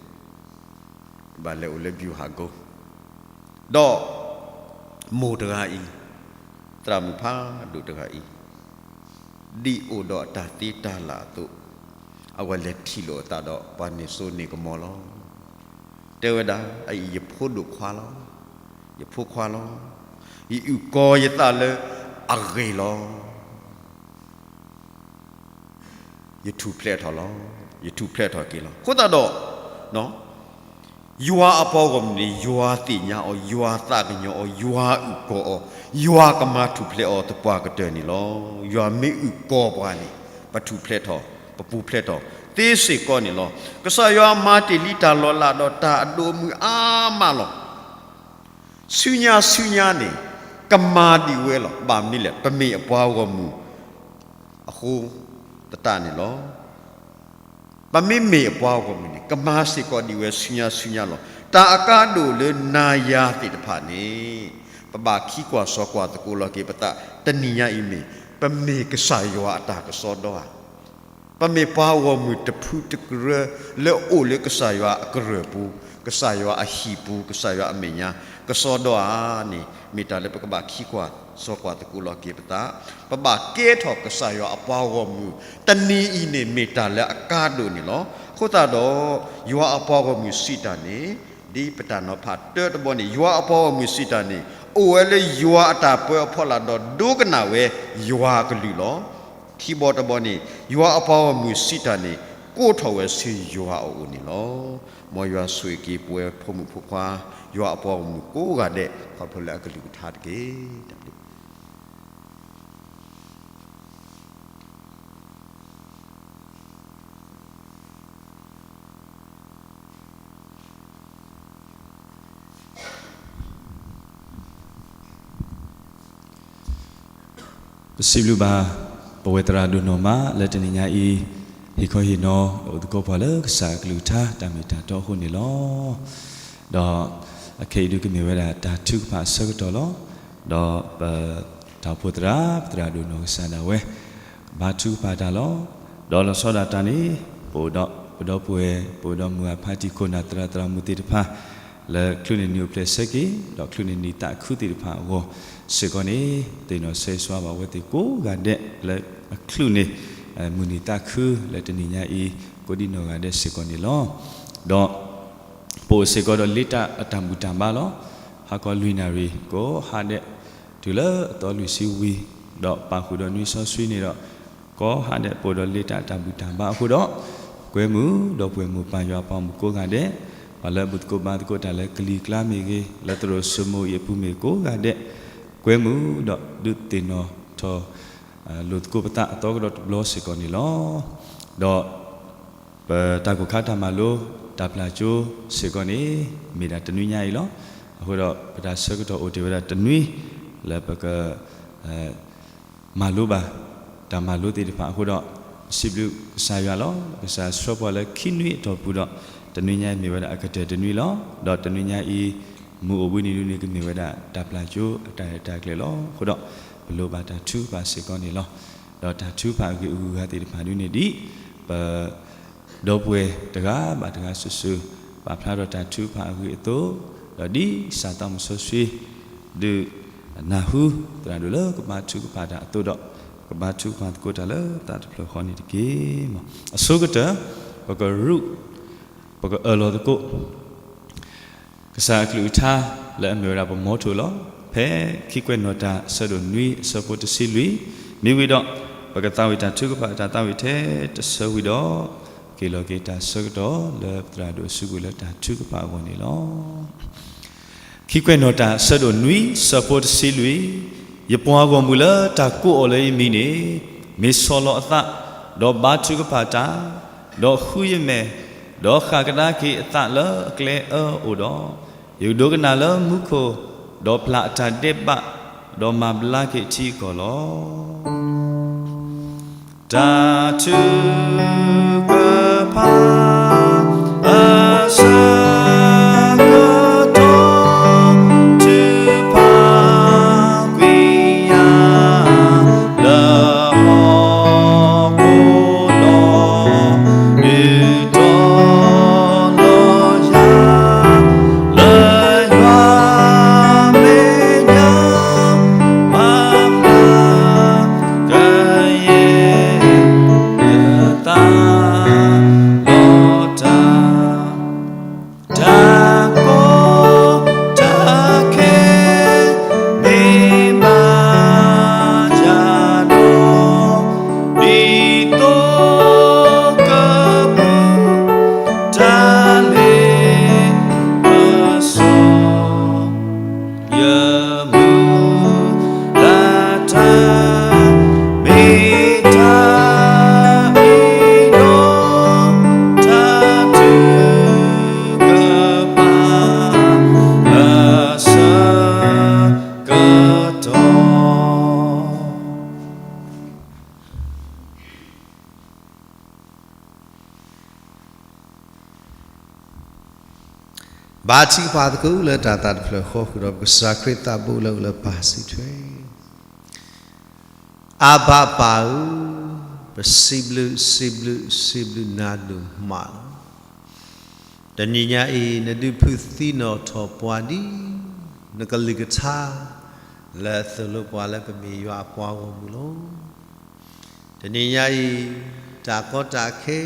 ဘၣ်လဲၤအိၣ်လၢဘျူးဟးကိ ဒီး မိၢ်တဂၤအံၤ သရၣ်မုၣ်ဖးဒိၣ်တဂၤအံၤ ဒ်အိၣ်ဒီးအတၢ်သ့တၢ်လၢ်အသိး အဝဲလဲၤထံၣ်လိာ်အသးဒီးပှၤန့ၢ်စိန့ၢ်ကမီၤလီၤ. တဲဝဲဒၣ် အအံၤယဖိဒိၣ်ခွါလီၤ. ယဖိခွါလီၤ. ယအုၣ်ကီၤယသးလၢအဂ့ၢ်လီၤ. ယထူၣ်ဖျဲးထီၣ်လီၤ. ယထူၣ်ဖျဲးထီၣ်က့ၤလီၤ. အဃိသတးဒီး ယွၤအပှၤဂီၢ်မုၢ်န့ၣ် ယွၤသ့ၣ်ညါအီၤ, ယွၤသးကညီၤအီၤ, ယွၤအုၣ်ကီၤအီၤ, ယွၤကမၤထူၣ်ဖျဲးအီၤသပှၢ်ကတၢၢ်န့ၣ်လီၤ. ယွၤမ့ၢ်အုၣ်ကီၤပှၤန့ၣ် ပထူၣ်ဖျဲးထီၣ်, ပပူၤဖျဲးထီၣ် သ့စ့ၢ်ကီးန့ၣ်လီၤ. ကစၢ်ယွၤမၤတ့ၢ်လံတၢ်လီၤလးဒီးတၢ်အဒိၣ်အမုၢ်အါမးလီၤ. ဆူညါဆူညါန့ၣ် ကမၤဒံးဝဲလီၤ. ဘၣ်မနုၤလဲၣ်, ပမ့ၢ်အပှၤဂီၢ်မုၢ်အဃိသတးန့ၣ်လီၤ. ပမ့မ့ၢ်အပှၤဂီၢ်မုၢ်န့ၣ် ကမၤစ့ၢ်ကီးဒံးဝဲဆူညါဆူညါလီၤ. တၢ်အကါဒိၣ်လၢနၤယၤသ့ၣ်တဖၣ်န့ၣ် ပဘၣ်ခံကွၢ်စီကွၢ်သကိးလီၤက့ၤပသး တနံၤညါအံၤမ့ၢ် ပမ့ၢ်ကစၢ်ယွၤအတၢ်ကစီဒီဧါ. ပမ့ၢ်ပှၤဂီၢ်မုၢ်တဖုတကရၢလၢအအိၣ်လၢကစၢ်ယွၤအကရၢၢ်ပူၤ, ကစၢ်ယွၤအဟံၣ်ပူၤ, ကစၢ်ယွၤအမဲာ်ညါ ကစီဒီဧါန့ၣ် မ့ၢ်တၢ်လၢပကဘၣ်ခံကွၢ်စီကွၢ်သကိးလီၤက့ၤပသး, ပဘၣ်ကဲထီၣ်ကစၢ်ယွၤအပှၤဂီၢ်မုၢ် တနံၤအံၤန့ၣ်မ့ၢ်တၢ်လၢအကါဒိၣ်န့ၣ်လီၤ. အဃိသတးဒီး ယွၤအပှၤဂီၢ်မုၢ်စံးတၢ်န့ၣ် ဒ်ပတၢ်နီၤဖးတၢတဘီန့ၣ် ယွၤအပှၤဂီၢ်မုၢ်စံးတၢ်န့ၣ် အိၣ်ဝဲလၢယွၤအတၢ်ပၢအဖီလာ်ဒီးဒိကနၣ်ဝဲယွၤအကလုၢ်လီၤ. ခံဘီတဘီန့ၣ် ယွၤအပှၤဂီၢ်မုၢ်စံးတၢ်န့ၣ် ကိးထီၣ်ဝဲဆူယွၤအအိၣ်န့ၣ်လီၤ. မ်ယွၤဆိၣ်ဂ့ၤက့ၤပဝဲဖိမုၣ်ဖိခွါ ယွၤအပှၤဂီၢ်မုၢ်ကိးဂၤဒဲး ခီဖျိလၢအကလုၢ်ကထါတက့ၢ်. တၢ်ဘျုး ပစံးဘျုးဘၣ် ပဝဲသရၣ်ဒိၣ်နီၢ်မး လၢတနံၤညါအံၤ ဟ့ၣ်ခီဟ့ၣ်နီၤ အိၣ်သကိးပှၤလၢကစၢ်အကလုၢ်ကထါ တၢ်မ့ၢ်တၢ်တီအဃိန့ၣ်လီၤ. ဒီးအခဲအံၤဒုးကမ့ၢ်ဝဲဒၣ်တၢ်ထုကဖၣ်အဆၢကတီၢ်လီၤ. ဒီးပ တၢ်အိၣ်ဖှိၣ်သရၣ် ပသရၣ်ဒိၣ်နီၢ်ကစၢ်ဒၣ်ဝဲ ကဘါထုကဖၣ်တၢ်လီၤ. ဒီးလီၤဆီဒၣ်တၢ်န့ၣ် ပအိၣ်ဒီးပဒီပုၢ်ဝဲၢ် ပအိၣ်ဒီးမုၢ်အဖါတံၢ်ခိၣ်နၢ်သရၣ်သရၣ်မုၣ်သ့ၣ်တဖၣ် လၢချုးန့ၢ်နံၣ်အိၣ်ဖျဲၣ်ဆၢက့ၤ ဒီးချုးန့ၢ်နံၣ်သးခုသ့ၣ်တဖၣ်အဂီၢ်စ့ၢ်ကီးန့ၣ် သ့ၣ်နီၣ်ဆၢဂ့ၤဆၢဝါဘၣ်အဝဲသ့ၣ်ကိးဂၤဒဲးလၢအချုးန့ၢ် မုၢ်နံၤသးခုလၢတနံၤညါအံၤ ကိးဒံနီၢ်ဂၤဒဲးစ့ၢ်ကီးန့ၣ်လီၤ. ဒီး ပအိၣ်စ့ၢ်ကီးဒီးလ့တၢ်အတၢ်ဘူၣ်တၢ်ဘါလီၤ. ဟါခီလွံၢ်နၣ်ရံၣ် ကိးဟါဒဲး တုၤလၢအသီလွံၢ်ဆံဝံၤ ဒီးပာ်ဃုာ်ဒီးနွံစီဆှံန့ၣ်ဒီး ကိးဟါဒဲးပအိၣ်ဒီးလ့တၢ်အတၢ်ဘူၣ်တၢ်ဘါအဃိဒီး ကွဲမုာ်ဒီပုၢ်ဝဲၢ်မိၢ်ပၢ်ယွၤအပှၤမုၣ်ကိးဂၤဒဲး ပှၤလၢအဘူၣ်သကိးဘါသကိးတၢ်လၢကလံၤကျါမ့ၢ်ဂ့ၤ လၢသရိာ်စိမိၤအံၤအပူၤမ့ၢ်ကိးဂၤဒဲး ကွဲမုာ်ဒီးဒုးသ့ၣ်နီၣ်ထီၣ် လိာ်သကိးပသးအသီကဒီးတဘျီစ့ၢ်ကီးန့ၣ်လီၤ. ဒီး ပတၢ်ကိၢ်ခါတၢ်မၤလိ တၢ်ပျၢ်ကၠိစ့ၢ်ကီးန့ၣ် မ့ၢ်ဒၣ်တနွံညါအံၤလီၤ. အဃိဒီးပတၢ်ဆၢကတီၢ်အိၣ်တ့ၢ်ဝဲဒၣ်တနွံ လၢပက မၤလိဘၣ် တၢ်မၤလိသ့ၣ်တဖၣ်အဃိဒီး ပစံးဘျုးကစၢ်ယွၤလီၤ. ကစၢ်ဆှၢပှၤလၢခံနွံအတီၢ်ပူၤဒီး တနွံညါအံၤမ့ၢ်ဝဲဒၣ်အကတၢၢ်တနွံလီၤ. ဒီးတနွံညါအံၤ မုၢ်အိၣ်ဘှံးနံၤဒုန့ၣ် ကမ့ၢ်ဝဲဒၣ်တၢ်ပျၢ်ကၠိအတၢ်ရဲၣ်တၢ်ကျဲၤလီၤ. အဃိဒီး ပလိၣ်ဘၣ်တၢ်ထုကဖၣ်စ့ၢ်ကီးန့ၣ်လီၤ. ဒီးတၢ်ထုကဖၣ်အဂ့ၢ်အဂုၤအဂၤသ့ၣ်တဖၣ်ဒုန့ၣ်ဒ် ပ ဒီပုၢ်ဝဲၢ်တဂၤဘၣ်တဂၤစုာ်စုာ် ပာ်ဖျါထီၣ်တၢ်ထုကဖၣ်အဂ့ၢ်အသိး, ဒီးဒ်ကစၢ်သးမုၣ်စီဆှံ ဒုးနၢ်ဟူသရၣ်ဒိၣ်လၢကဘါထုကဖၣ်တၢ်အသိးဒီး, ကဘါထုကဖၣ်သကိးတၢ်လၢသးတဖျၢၣ်ဃီန့ၣ်တက့ၢ်. အဆိကတၢၢ် ပကရူး, ပကအၢၣ်လီၤသကိး ကစၢ်အကလုၢ်ကထါလၢအမ့ၢ်ဝဲဒၣ်ပမီထိၣ်လီၤ. ဖဲခံကွဲးနီၣ်တၢ်အဆၢဒိၣ်နွံအဆၢဖိတဆံလွံၢ်, မ့ၢ်ဝံၤဒီး ပကသးဝံၣ်တၢ်ထုကဖၣ်တၢ်သးဝံၣ်ထဲတဆၢဝံၤဒီး, က့ၤလီၤက့ၤတၢ်ဆၢကတီၢ်လၢပသရၣ်ဒိၣ်အစုပူၤလၢတၢ်ထုကဖၣ်အဂီၢ်န့ၣ်လီၤ. ခံကွဲးနီၣ်တၢ်အဆၢဒိၣ်နွံအဆၢဖိတဆံလွံၢ်, ယပှၤဂီၢ်မုၢ်လၢတၢ်ကိးအီၤလၢယမံၤန့ၣ်, မ့ၢ်ဆီၣ်လီၤအသး, ဒီးဘါထုကဖၣ်တၢ်, ဒီးဃုယမဲာ်, ဒီးဃၣ်ကဒါက့ၤအသးလၢအကျဲအၢအိၣ်ဒီး, ယကဒိကနၣ်လၢမူခိၣ်, ဒီးပျၢ်အတၢ်ဒဲးဘး, ဒီးမၤဘျါက့ၤထံအကီၢ်လီၤ. တၢ်ထုကဖၣ်အဆၢကတီၢ် ထုကဖၣ်ကွံာ်ယၤ လၢဟီၣ်ခိၣ်ဒီး ဒုးတီလီၤယၤ လၢယွၤမဲာ်ညါ မၤဘျါ ကယဲၢ် ယသး ဒီးတၢ် တၢ်ကီတၢ်ခဲ မ့ၢ်ဘၣ်ယၤဒီး ဒ်သိးကမုာ် တၢ်လ့ပစီ ယမုၢ်လၢ်တၢ် မ့ၢ်တၢ်အ့ၣ်ဒီး တၢ်ထုကဖၣ် အဆၢကတီၢ် ဘါထုကဖၣ်သကိးလၢတၢ်သးတဖျၢၣ်ဃီဃုာ်ဒီး ပကစၢ်ခရံာ်သးဘိလၢအိၣ်လၢပၢ်စံးထွဲ, အါဘၣ်ပၢ်ဧၢ, ပစံးဘျုး စံးဘျုး စံးဘျုးနၤဒိၣ်မးလီၤ. တနံၤညါအံၤ နဒုးဖုးသံနီၣ်ထီၣ်ပှၤဒ် နကလုၢ်ကထါ လၢအသိၣ်လိပှၤလၢပမ့ၢ်ယွၤအပှၤဂီၢ်မုၢ်လီၤ. တနံၤညါအံၤ တၢ်ကီတၢ်ခဲ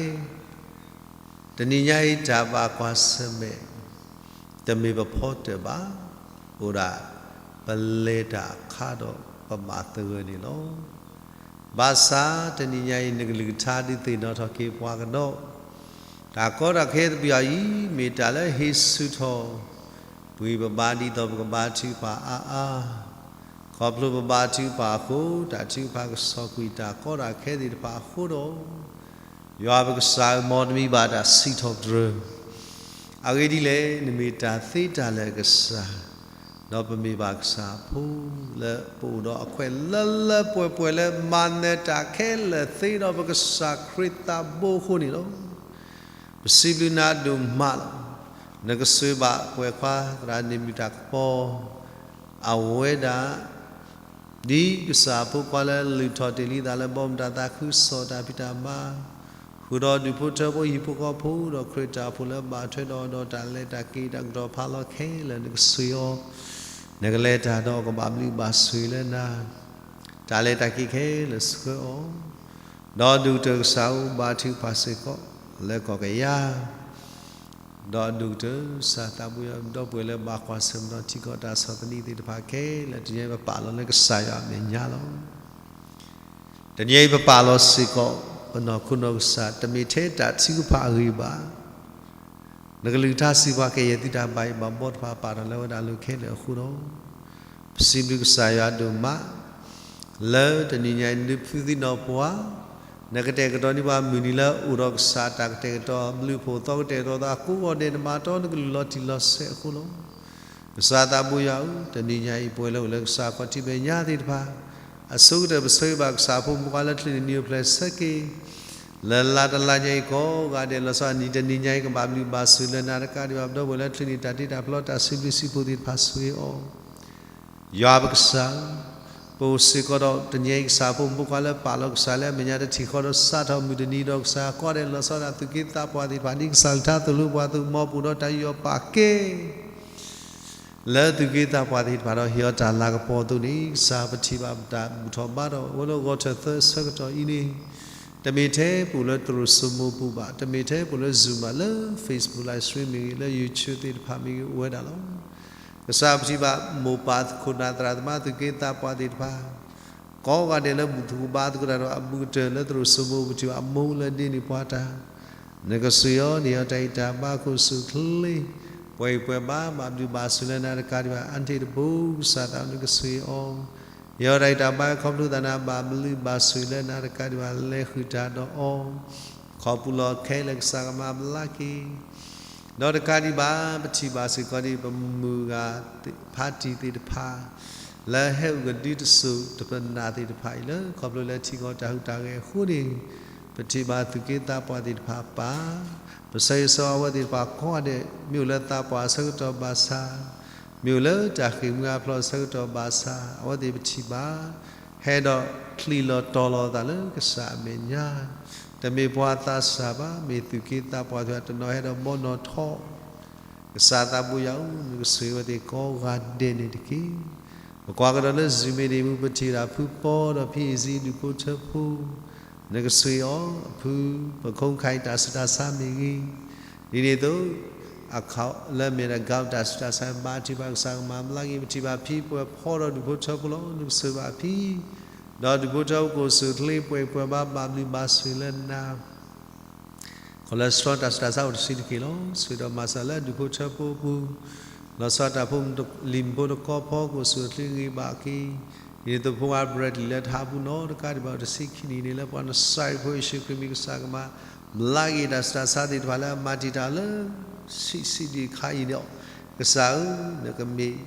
တနံၤညါအံၤ တၢ်ဘၣ်ကွၢ်ဆၢၣ်မဲာ် တမ့ၢ်ပဖီတၢၣ်ဘၣ်, အိၣ်ဒၣ် ပလဲၤတၢ်အခါဒီး ပဘၣ်သဂၢၢ်န့ၣ်လီၤ. ဘၣ်ဆၣ်တနံၤညါအံၤ နကလုၢ်ကထါဒုးသ့ၣ်နီၣ်ထီၣ်က့ၤပှၤကဒီး, တၢ်ကီတၢ်ခဲတပျၢ်အံၤ မ့ၢ်တၢ်လၢဟ့ၣ်ဆူၣ်ထီၣ် ပှၤပဘါဒ်သိးပကဘါထုကဖၣ်အါအါ, ခီဖျိပဘါထုကဖၣ်အဃိ တၢ်ထုကဖၣ်ကစီၣ်ကွံာ်တၢ်ကီတၢ်ခဲသ့ၣ်တဖၣ်အဃိဒီး, ယွၤပကစၢ်ဧၢ မ်တမံၤဘၣ်တၢ်စံးထီၣ်ပတြၢၤ, အဂ့ၢ်ဒ်လဲၣ် နမ့ၢ်တၢ်သ့တၢ်လၢာ်အကစၢ်, ဒီးပမ့ၢ်ဘၣ်ကစၢ်အဖိလၢပအိၣ်ဒီးအခွဲးလၢလၢပှဲၤပှဲၤလၢမၤနၢၤတၢ်ခဲလၢာ်သ့ဒီး ပကစၢ်ခရံာ်သးဘိအဃိန့ၣ်လီၤ. ပစံးဘျုးနၤဒိၣ်မးလီၤ. နကစၢၢ်ဘၣ်ကွဲးခွါသရၣ်န့ၣ်မ့ၢ်တၢ်ကပီၤ, အဝဲဒၣ် ဒ်ကစၢ်အဖိခွါလၢလုၢ်ထီၣ်တ့ၢ်လံသးလၢဘီမုၢ်တၢ်သးခုကစီၣ်တၢ်ဖံးတၢ်မၤ, ဃုာ်ဒီးဒူၣ်ဖိထၢဖိဟံၣ်ဖိဃီဖိ ဒီးခရံာ်တၢ်အိၣ်ဖှိၣ်လၢဘၣ်ထွဲဒီးအီၤဒီးတၢ်လဲၤတၢ်က့ၤတၢ်ကတီၤဖးလီၤခဲလၢာ် နကဆှံအီၤ, နကလဲၤတၢ်ဒီးကဘၣ်ဘျုးဘၣ်ဆိၣ်ဂ့ၤလၢနၤ, တၢ်လဲၤတၢ်က့ၤခဲလၢာ်ဆှၢအီၤ, ဒီးဒိၣ်ကတၢၢ်ကစၢ်အိၣ်ဘၣ်ထုကဖၣ်စ့ၢ်ကီး လၢကီၢ်ကယၤ ဒီးဒိၣ်ကတၢၢ်ကစၢ်သးဘိယွၤ ဒီပုၢ်ဝဲၢ်လၢဘၣ်ကွၢ်ဆၢၣ်မဲာ်ဒီးထံကီၢ်တၢ်ဆီၣ်သနံးသ့ၣ်တဖၣ်ခဲလၢာ် တနံၤအံၤပပာ်လီၤလၢကစၢ်ယွၤအမဲာ်ညါလီၤ. တနံၤအံၤပပာ်လီၤစ့ၢ်ကီး ပနီၢ်ခိနီၢ်ကစၢ် တမ့ၢ်ထဲတၢ်ထုကဖၣ်အဂ့ၢ်ဘၣ် နကလုၢ်ကထါစံးပှၤကယဲၢ်သုတၢ်ဘၣ်ယိၣ်ဘၣ်ဘီတဖၣ် ပာ်ထီၣ်လၢဝဲဒၣ်အလိၤခဲလၢာ်အဃိဒီး, ပစံးဘျုးကစၢ်ယွၤဒိၣ်မး လၢတနံၤညါအံၤ နဖုသံနီၢ်ပှၤ, နကတဲာ်ကတီၤန့ၢ်ပှၤမုၢ်နံၤလၢအိၣ်ဒီးကစၢ်တၢ်ကတဲာ်ကတီၤ ဘျုးဖှိၣ်သီကတဲာ်ကတီၤသးကိးဂၤဒဲး နမၤတီနကလုၢ်လီၤတံၢ်လီၤဆဲးအဃိလီၤ. ကစၢ်သးဘိယွၤဧၢ, တနံၤညါအံၤ ပဝဲလၢအိၣ်လၢကစၢ်ခီၣ်ထံးမဲာ်ညါသ့ၣ်တဖၣ် အဆိကတၢၢ်ပဆၢဂ့ၤဘၣ်ကစၢ်အဖိမုၣ်ဖိခွါလၢချုးန့ၢ်နံၣ်အိၣ်ဖျဲၣ်ဆၢက့ၤ လၢလါတလါညါအံၤကိးဂၤဒဲး လီၤဆီဒၣ်တၢ်တနံၤညါအံၤ ကဘၣ်ဘျုးဘၣ်ဆိၣ်ဂ့ၤလၢနၤတကးဒံးဘၣ် ပဒီပုၢ်ဝဲၢ်လၢချုးန့ၢ်တၢ်တ့တၢ်ဖျီတၢ်စံးဘျုးစံးဖှိၣ်သ့ၣ်တဖၣ်ဆိၣ်ဂ့ၤအီၤ ယွၤပကစၢ်ဧၢ, ပအိၣ်စ့ၢ်ကီးဒီးတနံၤအံၤ ကစၢ်အဖိမုၣ်ဖိခွါလၢပာ်လီၤကစၢ်လၢအမဲာ်ညါ တထံၣ်ဃီဒီးစးထီၣ်မုၢ်တနံၤဒီး ကစၢ်ကိးဂၤဒဲး လီၤဆီဒၣ်တၢ်သူၣ်က့သးပှၢ်သ့ၣ်တဖၣ် ဒ်ကစၢ်ကလုၢ်ကထါသိၣ်လိပှၤအသိး မ်ပအိၣ်ဒီးတၢ်ယူးယီၣ်ပာ်ကဲ လၢသူၣ်က့သးပှၢ်သ့ၣ်တဖၣ်ဒီး ဟ့ၣ်အီၤတၢ်လၤကပီၤအသိးန့ၣ် ကစၢ်ပထံၣ်ဘၣ်တၢ်ဘူၣ်ထီၣ်ဘါထီၣ် အိၣ်လၢဂီၤထၢၣ်သၢဆၢကတီၢ်အံၤန့ၣ် တမ့ၢ်ထဲပအိၣ်လၢသရိာ်စိမိၤပူၤဘၣ်, တမ့ၢ်ထဲပအိၣ်လၢ Zoom ဘၣ်, လၢ Facebook live stream မ့ၢ်ဂ့ၤ, လၢ YouTube သ့ၣ်တဖၣ်မ့ၢ်ဂ့ၤ အိၣ်ဝဲဒၣ်လီၤ. ကစၢ်ပထံၣ်ဘၣ်မိၢ်ပၢ်ခိၣ်နၢ်သရၣ်သမါသူၣ်က့သးပှၢ်သ့ၣ်တဖၣ် ကိးဂၤဒဲးလၢဘူၣ်သကိးဘါသကိးတၢ်ဒီးအဘူးကတၢၢ်လၢသရိာ်စိမိၤ ပထံၣ်ဘၣ်အမိၢ်လၢဒ့န့ၢ်ပှၤတၢ် နကဆှံအီၤန့ၣ် ဟ့ၣ်အီၤတၢ်ဂံၢ်တၢ်ဘါ ခိၣ်ဆူၣ်ချ့ ပှဲၤဂံၢ်ပှဲၤဘါ ဘၣ်ဘျုးဘၣ်ဆိၣ်လၢနၤတကးဒံးဘၣ် အါတက့ၢ်တဘိ ကစၢ်သးနကဆှံအီၤ ဟ့ၣ်အီၤတၢ်ဂံၢ်တၢ်ဘါ ခီဖျိသးနၤ ဘၣ်ဘျုးဘၣ်ဆိၣ်လၢနၤတကးဒံးဘၣ် လဲၤဃုာ်တၢ်ဒီးအီၤ ခီပူၤလီၤခဲလၢာ် ကစၢ်ကမၤဘျါက့ၤ ဒီးတကးဒံးဘၣ် ပထံၣ်ဘၣ်စ့ၢ်ကီးဒ်ပမုၢ်ဂၤဖါတံၢ်သ့ၣ်တဖၣ် လၢဟဲအိၣ်ကဒုတစိၤတပနၢ်သ့ၣ်တဖၣ်အံၤ လၢခီဖျိလၢထံကီၢ်တၢ်ဟူးတၢ်ဂဲၤအဃိန့ၣ် ပထံၣ်ဘၣ်သူၣ်က့သးပှၢ်သ့ၣ်တဖၣ်ပၢ် ပဆၢဂ့ၤဆၢဝါအဝဲသ့ၣ်တဖၣ်ကိးဂၤဒဲး မ့ၢ်အိၣ်လၢသးပှၢ်အဆၢကတီၢ်ဘၣ်ဆၣ် မ့ၢ်အိၣ်လၢတၢ်ဃ့ၢ်မှံဟးဖျိးအဆၢကတီၢ်ဘၣ်ဆၣ် အဝဲသ့ၣ်ပထံၣ်ဘၣ် ဟဲဒီးချံးလီၤတီၤလီၤအသးလၢကစၢ်အမဲာ်ညါ တမ့ၢ်ပှၤသးစၢ်ဘၣ် မ့ၢ်သူၣ်က့သးပှၢ်သ့ၣ်တဖၣ် တနီၤဟဲဒီးဘီနီၣ်ထီၣ် ကစၢ်သးဘိယွၤဧၢ, နကဆှံဝဲသ့ၣ်ကိးဂၤဒဲးန့ၣ်တက့ၢ်. ပကွၢ်ကဒီးလၢ Zoom မ့ၣ်ဒ်မူ ပထံၣ်ဝဲဒၣ်ဖုပီဒီးဖံအံၤစံး ဒူၣ်ဖိထၢဖိ, နကဆှံအီၤအဖု ပခိၣ်ခါအံၤတၢ်ဆူးတၢ်ဆါမ့ၢ်ဂ့ၤ, ဒ်န့ၣ်အသိး အခီလၢမဲာ်တၢ်ကီတၢ်ဆူးတၢ်ဆါ ဘါထုကဖၣ် ကစၢ်ကမၤဘျါက့ၤ ပထံၣ်ဘၣ်ဖံပှဲၤဖီဒီးဒူၣ်ဖိထၢဖိလီၤ. နကဆှံဘၣ်ဖံ ဒီးဒူၣ်ဖိထၢဖိ ခိၣ်ဆူၣ်ချ့ ပှဲၤပှဲၤဘါ ဘၣ်ဘျုးဘၣ်ဆိၣ်လၢနၤ cholesterol တၢ်ဆူးတၢ်ဆါအိၣ်တဆံးတက့ၢ်လီၤ. ဆှၢဒီးမၤစၢၤလၢဒူၣ်ဖိထၢဖိပူၤ, လီၤဆီတၢ်ဖိလံာ်မုၣ်ဖိတကီၢ်ဖိ ခိၣ်ဆူၣ်ချ့ဂ့ၤဘၣ်က့ၤ, ဒ်န့ၣ်အသိးဖိဝါ Bradley လၢတဟးပူၤနီတကးဒံးဘၣ် အိၣ်တဆံခံနံၣ်န့ၣ် လၢပှၤနစၤရ့းဖိယ့ၣ်ၡူးခရံာ်မံၤ ကစၢ်ကမၤဘျါက့ၤတၢ်ဆူးတၢ်ဆါသ့ၣ်တဖၣ်လၢအမၤတံာ်တာ်လၢ ဆံးဆံးဒံးခါအံၤန့ၣ်, ကစၢ်ဧၢ, နကမ့ၢ်